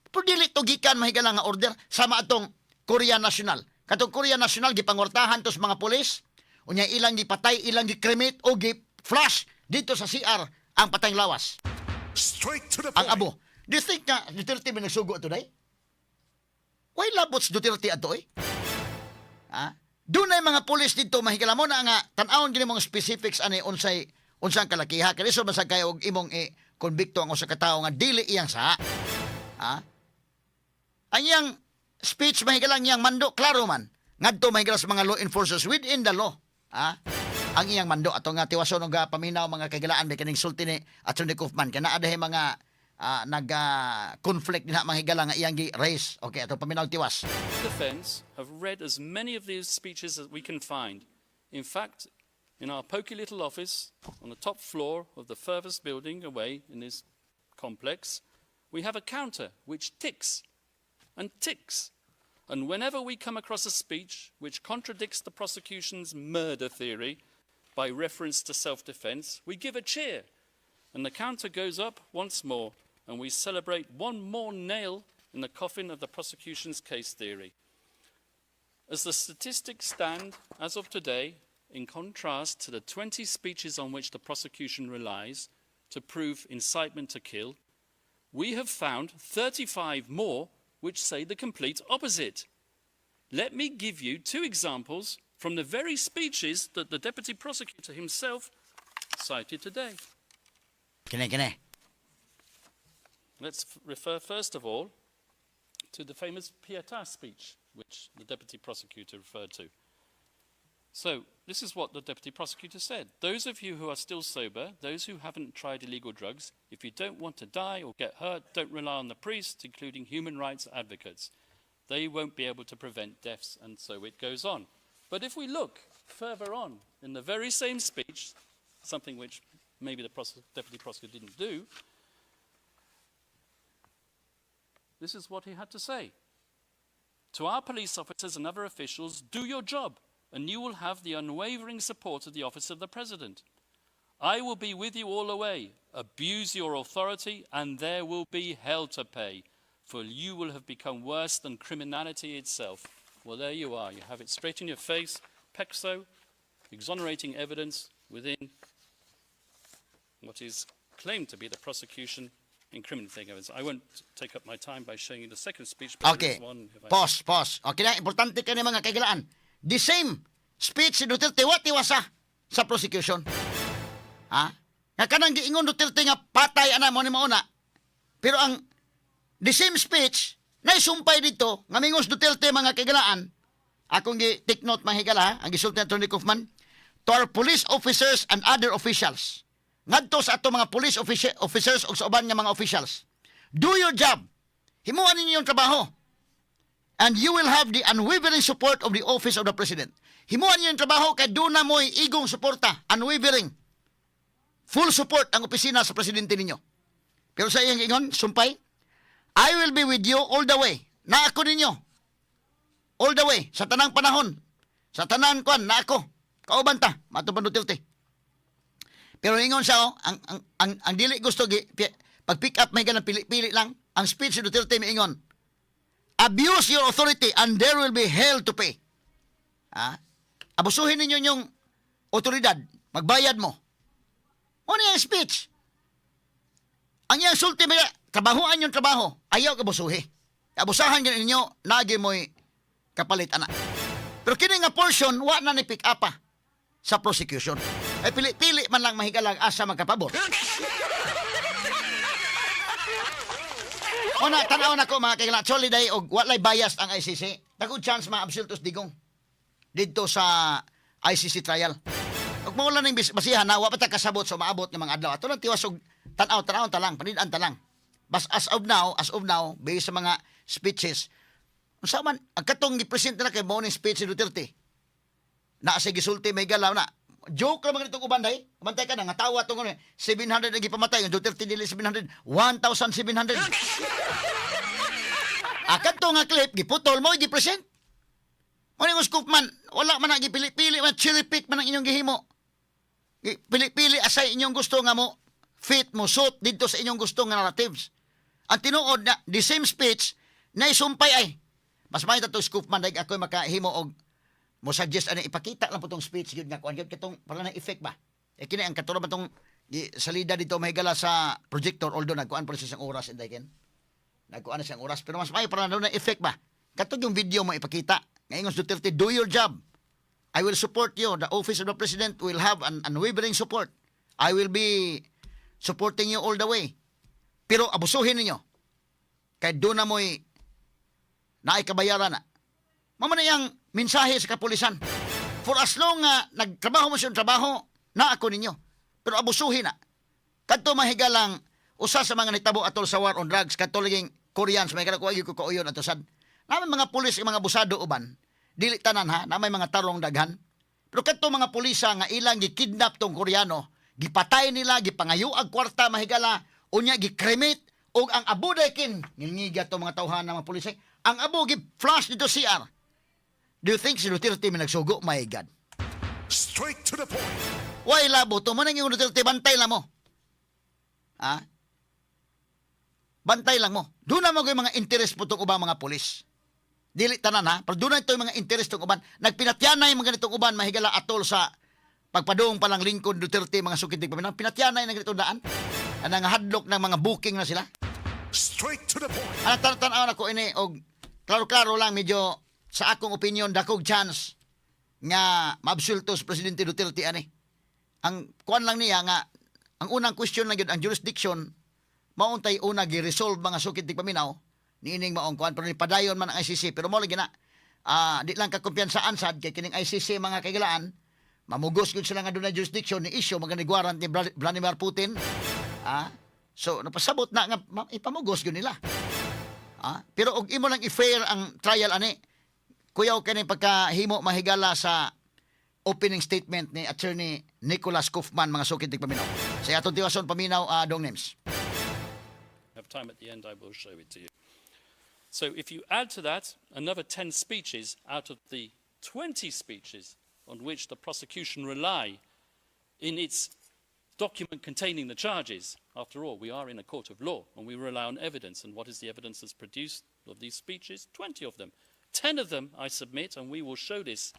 Pero dili to gikan, mahigala, nga order sama atong Korea National. Katong Korea National gipangortahan to sa mga pulis, unya ilang gipatay, ilang gi-cremate o gi-flush dito sa CR ang patayng lawas. Straight to the point. Ang abo. Do you think nga Duterte may nagsugo today? Why labot si Duterte ato eh? Ha? Doon ay mga pulis dito, mahigala mo na nga tan-awon gini mga specifics ani unsay unsang kalakiha kay lisod man sad kayo og imong i konbikto ang usa ka tawo nga dili iyang sa. Ha? Ang iyang speech, mahigala, ang iyang mando klaro man ngadto, mahigala, sa mga law enforcers within the law. Ha? Ang iyang mando ato nga tiwason og paminaw, mga kagilaan, may kaning sulti ni Attorney Kaufman kay naa dihay mga nag conflict dinha, mga higala, nga iyang gi-raise. Okay, ato paminaw tiwas. Defense have read as many of these speeches as we can find. In fact, in our poky little office on the top floor of the furthest building away in this complex, we We have a counter which ticks and ticks. And whenever we come across a speech which contradicts the prosecution's murder theory by reference to self defense, we give a cheer. And the counter goes up once more, and we celebrate one more nail in the coffin of the prosecution's case theory. As the statistics stand as of today, in contrast to the 20 speeches on which the prosecution relies to prove incitement to kill, we have found 35 more which say the complete opposite. Let me give you two examples from the very speeches that the deputy prosecutor himself cited today. Kini, kini. Let's refer first of all to the famous Pietà speech, which the deputy prosecutor referred to. So, this is what the deputy prosecutor said. "Those of you who are still sober, those who haven't tried illegal drugs, if you don't want to die or get hurt, don't rely on the priests, including human rights advocates. They won't be able to prevent deaths," and so it goes on. But if we look further on in the very same speech, something which maybe the deputy prosecutor didn't do, this is what he had to say. "To our police officers and other officials, do your job, and you will have the unwavering support of the Office of the President. I will be with you all the way. Abuse your authority, and there will be hell to pay, for you will have become worse than criminality itself." Well, there you are. You have it straight in your face. PEXO, exonerating evidence within what is claimed to be the prosecution incriminating evidence. I won't take up my time by showing you the second speech, but there Okay. is one. If I Pause, pause. Okay na, importante kani, mga kahigalaan. The same speech si Duterte, wa tiwasa sa prosecution. Ha? Nga kanang giingon Duterte nga patay ana mo ni mauna. Pero ang the same speech naisumpay dito nga mingos Duterte, mga kahigalaan. Akong gi take note, mga higala, ha? Ang gisulti ni Attorney Kaufman, "To our police officers and other officials." Ngadto sa ato mga police officers ug sa uban nga mga officials. "Do your job." Himuan ninyo yung trabaho. "And you will have the unwavering support of the Office of the President." Himuan niyo yung trabaho kay duna mo'y igong suporta, unwavering. Full support ang opisina sa presidente ninyo. Pero sa iyang ingon, sumpay, "I will be with you all the way." Na ako ninyo. All the way. Sa tanang panahon. Sa tanan kwan, na ako. Kauban ta. Mato pa Duterte. Pero ingon siya, oh, ang dili gusto, pag pick up may ganang pili-pili lang, ang speech si Duterte miingon, "Abuse your authority and there will be hell to pay." Ha? Abusuhin ninyo yung otoridad, magbayad mo. Ano yung speech? Ang iyang sulti may trabahoan yung trabaho, ayaw kabusuhi. Abusahan gyud ninyo, nagi mo'y kapalit ana. Pero kini nga portion, wa na ni pick up pa sa prosecution. Ay pili-pili man lang, mahigalang, asa magkapabor. Una, tanaw na ko, mga kaigala, solid ay og walay bias ang ICC. Dako chance ma-absultos Digong didto sa ICC trial. Ug mao lang ning basihan na wa pa ta kasabot sa maabot nga mga adlaw. Ato lang tiwas og tan-aw, tan-aw ta lang, panid-an ta lang. Bas as of now, based sa mga speeches, unsa man ang katong gi-present na kay mao ning speech ni Duterte. Na sa gisulti may galaw na. Joke lang mga nitong uban day. Bantay ka na nga tawa tong ano, 700 ang gipamatay ang Duterte, dili 700, 1,700. Ah, kadto nga clip giputol mo gi-present. Mo ni man, wala man ang gipili-pili man, cherry pick man ang inyong gihimo. Pili-pili asay inyong gusto nga mo fit mo suit didto sa inyong gusto nga narratives. Ang tinuod na the same speech na isumpay ay mas may to scoop man dahil ako makahimo og mo suggest ano ipakita lang po tong speech yun nga kuan gyud katong para na effect ba. Eh kini ang katulad ba tong salida dito, mahigala, sa projector, although nagkuan pa siya siyang oras inday ken. Nagkuan na siyang oras pero mas may para na effect ba. Katong yung video mo ipakita. Ngayon Duterte, "Do your job. I will support you. The Office of the President will have an unwavering support. I will be supporting you all the way. Pero abusuhin ninyo. Kay doon na mo'y naay kabayaran na." Mao man na yang mensahe sa kapulisan. For as long nga nagtrabaho mo sa iyong trabaho, na ako ninyo. Pero abusuhin na. Kadto mahigalang usa sa mga nitabo atol sa war on drugs, kadto laging Koreans, may kada ko ko kauyon ato sad. Namin mga pulis, mga abusado uban. Dili tanan ha, na may mga tarong daghan. Pero kadto mga pulisa nga ilang gikidnap tong Koreano, gipatay nila, gipangayo ag kwarta, mahigala, unya gikremate. Ug ang abo daykin, ngilngiga to mga tawhan ng mga pulis, eh. Ang abo gi-flush dito CR. Do you think si Duterte may nagsugo? My God. Straight to the point. Why labo to? Manang yung Duterte, bantay lang mo. Ha? Bantay lang mo. Doon na mo mga interest po itong ubang mga pulis. Dili tanan ha, pero doon na ito yung mga interest itong uban. Nagpinatyanay mga ganitong uban, mahigala atol sa pagpadung palang lingkod Duterte, mga sukid paminaw. Pinatyanay ng ganitong daan. Ang hadlok ng mga booking na sila. Straight to the point. Ang tan-tanaw na ko ini og klaro-klaro lang medyo sa akong opinion dakog chance nga maabsulto sa Presidente Duterte ani. Ang kuan lang niya nga ang unang question lang yun, ang jurisdiction mauntay una gi-resolve mga sukid ti paminaw niining maong kuan, pero padayon man ang ICC, pero mo lagi na di lang kakumpiyansaan sad kay kining ICC, mga kaigalaan, mamugos gyud sila nga dunay jurisdiction ni issue mga ni warrant ni Vladimir Putin, so napasabot na nga ipamugos gyud nila. Pero og imo lang i-fair ang trial ani, kuyaw kini pagkahimo mahigala sa opening statement ni Attorney Nicholas Kaufman, mga sukid tig paminaw. Sa atong tiwason paminaw, Dong Names. Have time at the end, I will show it to you. So if you add to that another 10 speeches out of the 20 speeches on which the prosecution rely in its document containing the charges, after all, we are in a court of law and we rely on evidence. And what is the evidence that's produced of these speeches? 20 of them. 10 of them, I submit, and we will show this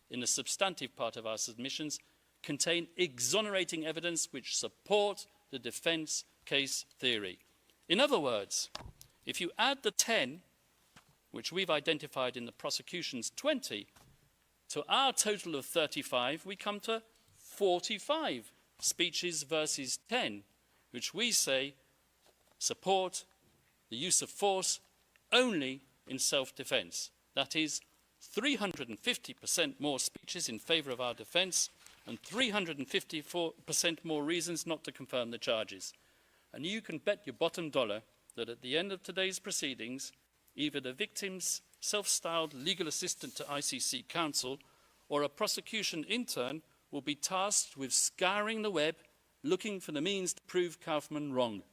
in the substantive part of our submissions, contain exonerating evidence which support the defence case theory. In other words, if you add the 10, which we've identified in the prosecution's 20, to our total of 35, we come to 45 speeches versus 10, which we say support the use of force only in self defense. That is 350% more speeches in favour of our defence and 354% more reasons not to confirm the charges. And you can bet your bottom dollar that at the end of today's proceedings, either the victim's self styled legal assistant to ICC counsel or a prosecution intern will be tasked with scouring the web looking for the means to prove Kaufman wrong.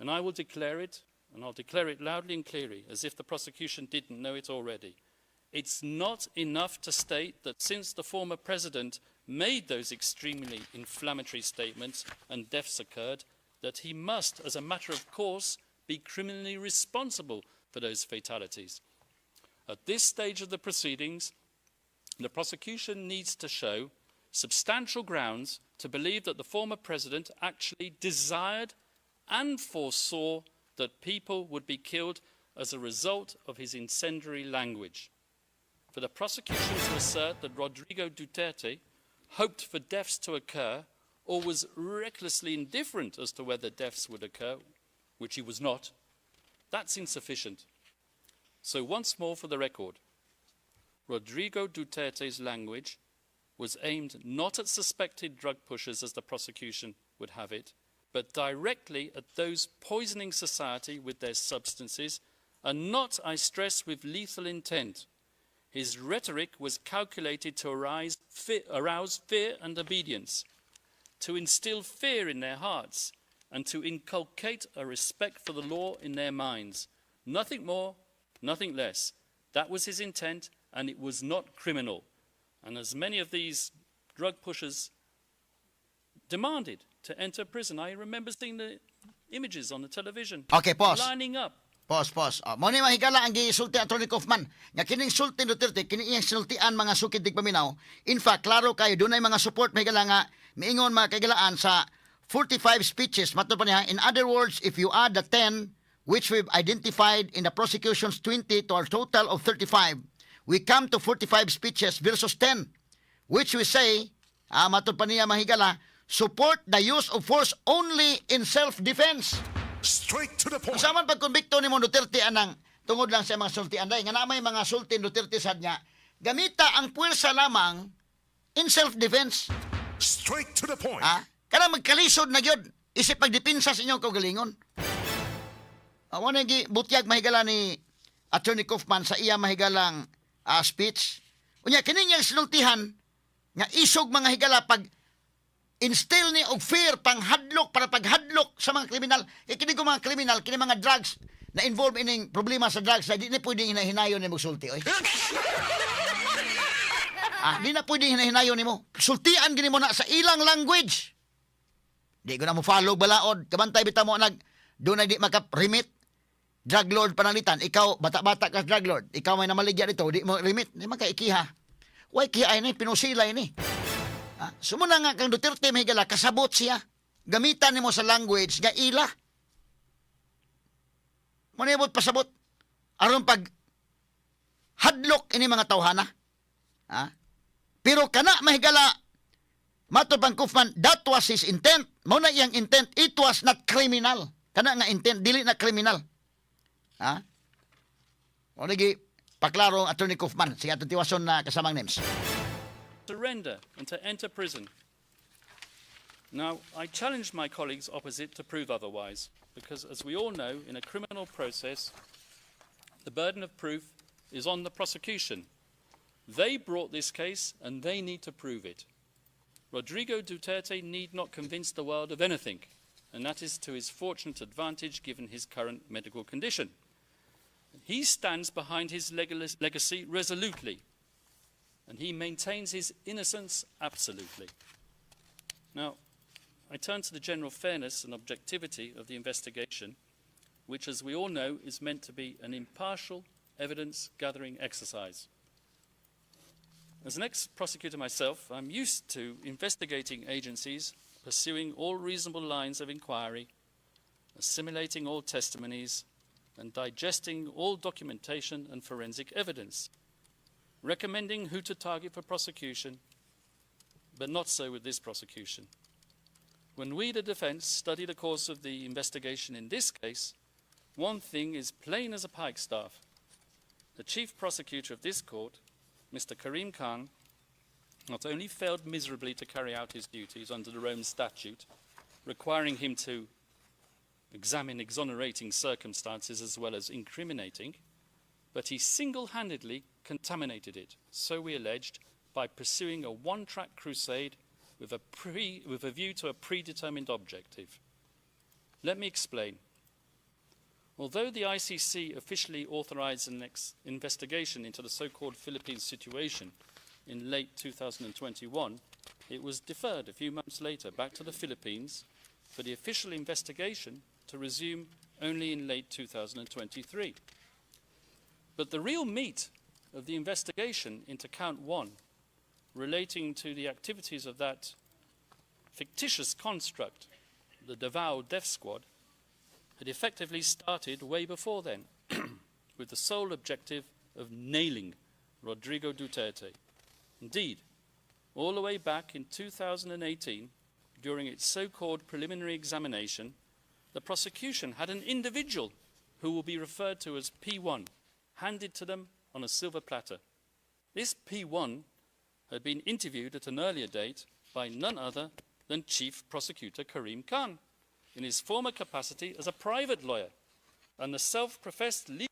And I will declare it, and I'll declare it loudly and clearly, as if the prosecution didn't know it already. It's not enough to state that since the former president made those extremely inflammatory statements and deaths occurred, that he must, as a matter of course, be criminally responsible for those fatalities. At this stage of the proceedings, the prosecution needs to show substantial grounds to believe that the former president actually desired and foresaw that people would be killed as a result of his incendiary language. For the prosecution to assert that Rodrigo Duterte hoped for deaths to occur or was recklessly indifferent as to whether deaths would occur, which he was not, that's insufficient. So, once more for the record, Rodrigo Duterte's language was aimed not at suspected drug pushers, as the prosecution would have it, but directly at those poisoning society with their substances, and not, I stress, with lethal intent. His rhetoric was calculated to arouse fear and obedience, to instill fear in their hearts, and to inculcate a respect for the law in their minds. Nothing more, nothing less. That was his intent, and it was not criminal. And as many of these drug pushers demanded to enter prison, I remember seeing the images on the television. Okay, pause. Lining up. Pause, pause. Oh, mo ni mahigala ang gisulti Attorney Kaufman. Nga kining sulti ni Duterte, kini iyang sinultian, mga sukid paminaw. In fact, klaro kayo dunay mga support mahigala nga miingon, mga kaigalaan, sa 45 speeches. Matod pa niya, in other words, if you add the 10 which we've identified in the prosecution's 20 to our total of 35, we come to 45 speeches versus 10, which we say, matod pa niya mahigala, support the use of force only in self-defense. Straight to the point. Sa man pagkonbikto ni mo Duterte anang tungod lang sa mga sultian day nga na may mga sulti ni Duterte sad niya gamita ang puwersa lamang in self-defense. Straight to the point. Ha? Kana magkalisod na gyud isip pagdepensa sa inyong kaugalingon. Mo na butyag mahigala ni Attorney Kaufman sa iya mahigalang speech. Unya kini niyang sinultihan nga isog mga higala pag Instill ni og fear, panghadlok, para paghadlok sa mga kriminal. Kay kini ko mga kriminal, kini mga drugs na involved ining problema sa drugs na di na pwedeng hinahinayon nimo sulti oy. Ah, di na pwedeng hinahinayon nimo. Sultian gini mo na sa ilang language. Di ko na mo follow balaod. Kabantay bitaw mo nag doon na di maka-remit. Drug lord panalitan. Ikaw, bata-bata ka drug lord. Ikaw may namaligya dito, di mo remit. Di man kay ikiha. Way kiha ini, pinusilay ni. Ah, sumuna nga kang Duterte mahigala, kasabot siya. Gamitan nimo sa language nga ila. Manibot pasabot. Aron pag hadlok ini mga tawhana. Ha? Pero kana mahigala, matod pang Kaufman, that was his intent. Mao na iyang intent, it was not criminal. Kana nga intent, dili na criminal. Ha? O lagi, paklaro ang Attorney Kaufman. Sige, atong tiwason na kasamang names. Surrender and to enter prison. Now, I challenge my colleagues opposite to prove otherwise, because as we all know, in a criminal process, the burden of proof is on the prosecution. They brought this case and they need to prove it. Rodrigo Duterte need not convince the world of anything, and that is to his fortunate advantage given his current medical condition. He stands behind his legacy resolutely, and he maintains his innocence absolutely. Now, I turn to the general fairness and objectivity of the investigation, which, as we all know, is meant to be an impartial evidence gathering exercise. As an ex prosecutor myself, I'm used to investigating agencies pursuing all reasonable lines of inquiry, assimilating all testimonies, and digesting all documentation and forensic evidence, recommending who to target for prosecution, but not so with this prosecution. When we, the defense, study the course of the investigation in this case, one thing is plain as a pikestaff. The chief prosecutor of this court, Mr. Karim Khan, not only failed miserably to carry out his duties under the Rome Statute, requiring him to examine exonerating circumstances as well as incriminating, but he single handedly contaminated it, so we alleged, by pursuing a one track crusade with a view to a predetermined objective. Let me explain. Although the ICC officially authorized an investigation into the so called Philippines situation in late 2021, it was deferred a few months later back to the Philippines for the official investigation to resume only in late 2023. But the real meat of the investigation into count one, relating to the activities of that fictitious construct, the Davao Death Squad, had effectively started way before then, with the sole objective of nailing Rodrigo Duterte. Indeed, all the way back in 2018, during its so called preliminary examination, the prosecution had an individual who will be referred to as P1 handed to them on a silver platter. This P1 had been interviewed at an earlier date by none other than Chief Prosecutor Karim Khan in his former capacity as a private lawyer and the self professed legal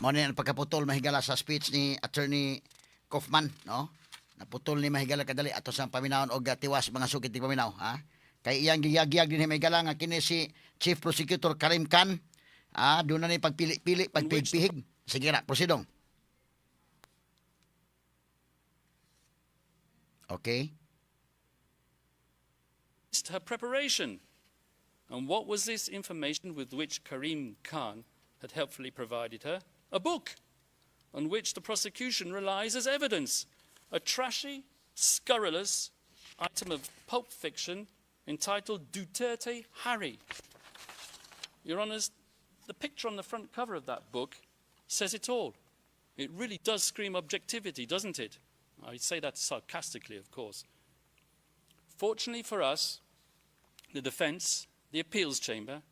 Mao ni ang pagkaputol, mahigala, sa speech ni Attorney Kaufman, no? Naputol ni, mahigala, kadali ato sa paminawon og tiwas, mga sukit ni paminaw, ha? Kay iyang giyag-giyag din, mahigala, nga kini si Chief Prosecutor Karim Khan, ah, doon na ni pagpili-pili, pagpihig. Sige na, prosidong. Okay? Her preparation. And what was this information with which Karim Khan had helpfully provided her? A book on which the prosecution relies as evidence. A trashy, scurrilous item of pulp fiction entitled Duterte Harry. Your Honours, the picture on the front cover of that book says it all. It really does scream objectivity, doesn't it? I say that sarcastically, of course. Fortunately for us, the defence, the appeals chamber,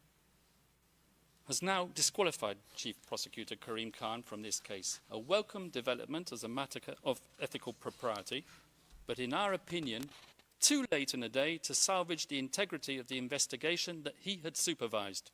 has now disqualified Chief Prosecutor Karim Khan from this case. A welcome development as a matter of ethical propriety, but in our opinion, too late in the day to salvage the integrity of the investigation that he had supervised.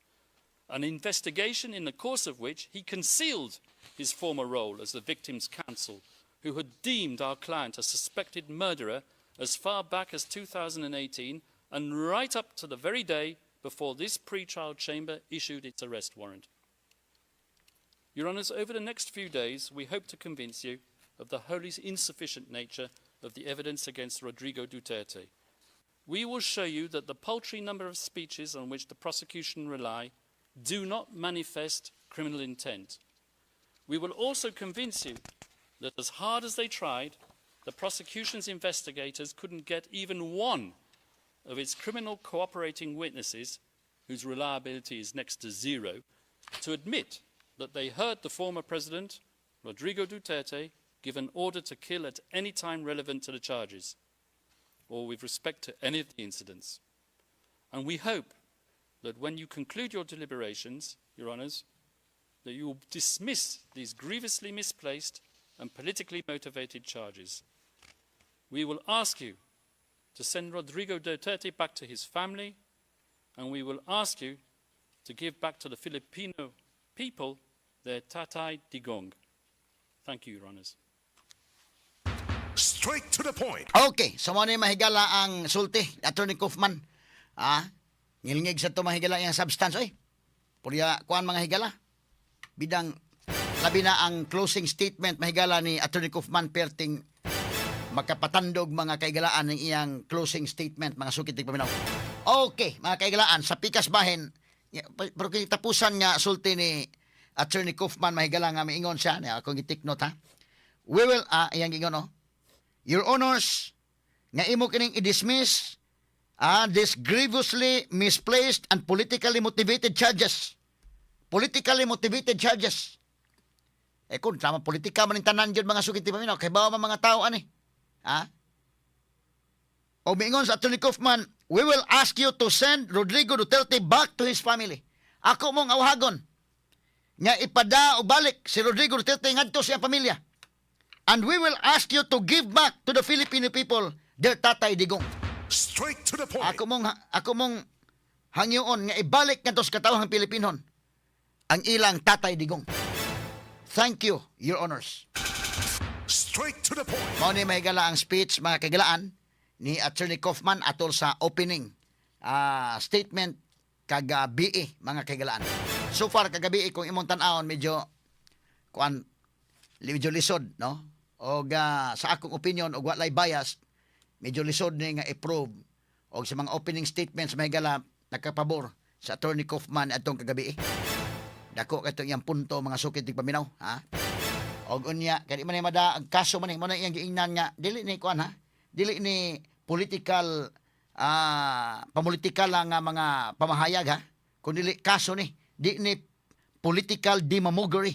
An investigation in the course of which he concealed his former role as the victim's counsel, who had deemed our client a suspected murderer. as far back as 2018 and right up to the very day before this pre-trial chamber issued its arrest warrant. Your Honours, over the next few days, we hope to convince you of the wholly insufficient nature of the evidence against Rodrigo Duterte. We will show you that the paltry number of speeches on which the prosecution rely do not manifest criminal intent. We will also convince you that as hard as they tried, the prosecution's investigators couldn't get even one of its criminal cooperating witnesses, whose reliability is next to zero, to admit that they heard the former president, Rodrigo Duterte, give an order to kill at any time relevant to the charges, or with respect to any of the incidents. And we hope that when you conclude your deliberations, Your Honours, that you will dismiss these grievously misplaced and politically motivated charges. We will ask you to send Rodrigo Duterte back to his family, and we will ask you to give back to the Filipino people their Tatay Digong. Thank you, Your Honours. Straight to the point. Okay, so mao ni, mahigala, ang sulti, Attorney Kaufman. Ah, ngilngig sa to, mahigala, iyang substance oy. Purya kuan, mga higala. Bidang labi na ang closing statement, mahigala, ni Attorney Kaufman, perting makapatandog, mga kaigalaan, ng iyang closing statement, mga suki tigpaminaw. Okay, mga kaigalaan, sa pikas bahin, pero tapusan nga sulti ni Attorney Kaufman, mahigala, nga miingon siya, niya akong gi-take note ha. We will, iyang giingon, oh, "Your Honors, nga imo kining i-dismiss this grievously misplaced and politically motivated charges." Politically motivated charges. Eh kung tama politika man ang tanan gyud, mga suki tigpaminaw, kay bawa man mga tao ani. Ha? O miingon sa Attorney Kaufman, "We will ask you to send Rodrigo Duterte back to his family." Ako mong awhagon nga ipada o balik si Rodrigo Duterte ngadto sa iyang pamilya. "And we will ask you to give back to the Filipino people their Tatay Digong." Straight to the point. Ako mong hangyoon nga ibalik ngadto sa katawhang Pilipinon ang ilang Tatay Digong. Thank you, Your Honors. Straight to the point. Mao ni, mahigala, ang speech, mga kaigalaan, ni Attorney Kaufman atol sa opening statement kagabi, mga kaigalaan. So far kagabi, kung imong tan-awon, medyo kuan, medyo lisod, no? Og sa akong opinion og walay bias, medyo lisod ni nga i-prove og sa mga opening statements, mahigala, nakapabor sa Attorney Kaufman atong kagabi. Dako katong iyang punto, mga suki tigpaminaw, ha? Og unya kay di man ni mada ang kaso man ni mo na iyang giingnan nga dili ni kuan ha. Dili ni political pamulitikal lang nga mga pamahayag ha. Kun dili kaso ni, di ni political demagoguery.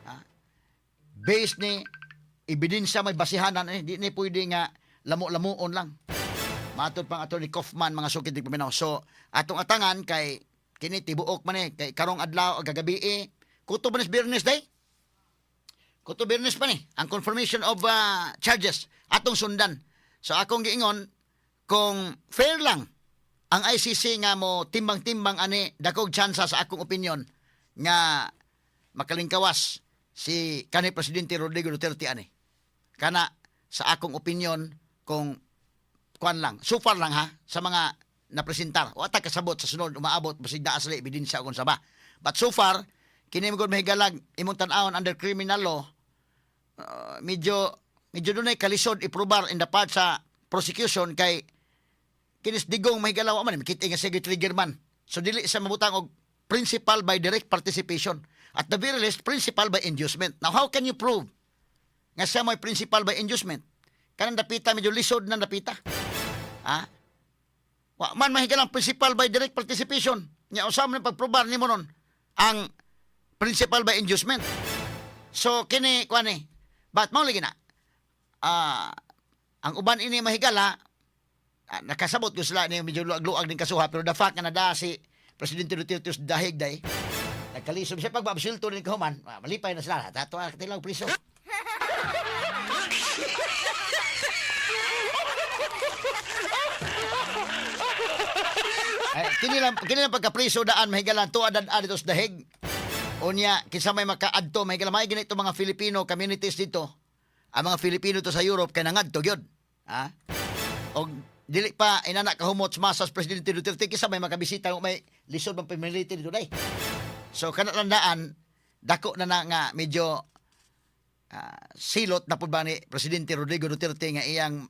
Ha? Based ni ebidensya, may basihanan eh, di ni pwede nga lamo-lamuon lang. Matod pang Attorney Kaufman, mga suki tigpaminaw. So atong atangan kay kini tibuok man eh kay karong adlaw ug kagabi eh. Kutob man is Biyernes day. Kutob Biyernes pa ni ang confirmation of charges atong sundan. So akong giingon, kung fair lang ang ICC nga mo timbang-timbang ani, dakog tsansa sa akong opinion nga makalingkawas si kanhi Presidente Rodrigo Duterte ani. Kana sa akong opinion kung kuan lang, so far lang ha, sa mga napresentar. O ata kasabot sa sunod umaabot basig naa sila ebidensya kung saba. But so far, kini mo gud, mahigalag, imong tan-awon under criminal law, medyo medyo dunay kalisod iprobar in the part sa prosecution kay kinis Digong, mahigala, wa man makita nga sige trigger man. So dili sa mabutang og principal by direct participation. At the very least, principal by inducement. Now, how can you prove nga siya may principal by inducement? Kanang dapita, medyo lisod na dapita. Ha? Wa man, mahigalang, principal by direct participation. Nya usa man pagprobar nimo nun ang principal by inducement? So kini kuan eh. But mao lagi na. Ang uban ini, mahigala, nakasabot ko sila ni medyo luag-luag din kasuha, pero the fact nga nadaa si Presidente Duterte sa dahig day, nagkalisod siya pag maabsulto din kahuman, malipay na sila. Tato ang tilaw priso. Ay, kini lang pagkapriso daan, mahigala, tuwa daan dito sa dahig. Unya, kinsa may makaadto, mahigala, may ganito mga Filipino communities dito. Ang mga Filipino to sa Europe kay nangadto gyud. Ha? Og dili pa inana kahumot sa masas Presidente Duterte kisa may makabisita o may lisod bang pamiliti dito day. So kana lang daan dako na na nga medyo silot na pud ba ni Presidente Rodrigo Duterte nga iyang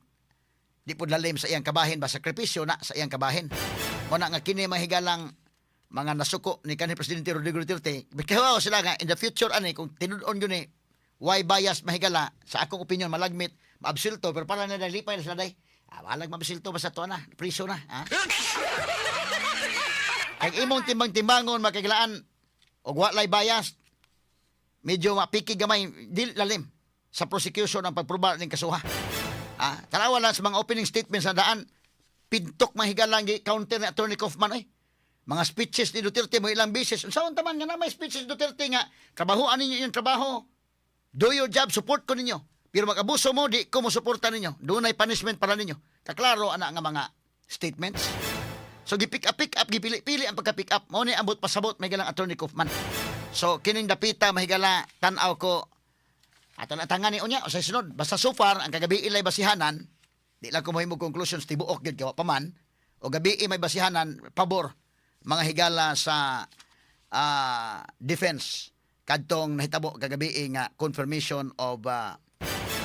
di pud lalim sa iyang kabahin ba, sakripisyo na sa iyang kabahin. Mo na nga kini mahigalang mga nasuko ni kanhi Presidente Rodrigo Duterte, bikaw sila nga in the future ani kung tinud-on gyud ni why bias, mahigala, sa akong opinion malagmit maabsulto, pero para na lipay na sila day. Ah, walag maabsulto, basta to na priso na, ha? Kay imong timbang-timbangon makigalaan og walay bias, medyo mapiki gamay, dili lalim sa prosecution ang pagproba ning kasuha. Ah, tanawa lang sa mga opening statements na daan, pintok mahigalang gi counter ni Attorney Kaufman ay. Mga speeches ni Duterte mo ilang beses. Unsaon taman nga na may speeches ni Duterte nga trabahoan ninyo yung trabaho. Do your job, support ko ninyo. Pero mag-abuso mo, di ko mo suporta ninyo. Dunay punishment para ninyo. Kaklaro ana nga mga statements. So gi-pick up, pick up, gipili-pili ang pagka-pick up. Mao ni ambot pasabot mahigalang Attorney Kaufman. So kining dapita mahigala tan-aw ko ato na tangan ni unya o sa sunod. Basta so far ang kagabi ilay basihanan, di lang ko mahimo conclusions tibuok gyud kay wa pa man o gabi may basihanan pabor mga higala sa defense kadtong nahitabo kagabi nga confirmation of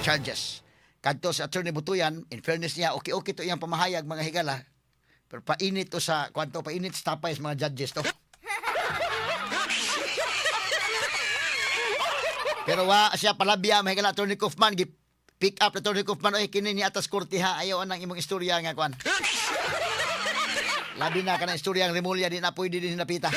charges. Kadto si Attorney Butuyan, in fairness niya, okay okay to iyang pamahayag mga higala. Pero painit to sa kwanto, painit sa tapay sa mga judges to. Pero wa siya palabya mahigala Attorney Kaufman, gi pick up na Attorney Kaufman, oy, kini ni atas korte ha, ayaw anang imong istorya nga kwan. Labi na kanang istorya ang Remulla, di na pwede din napita.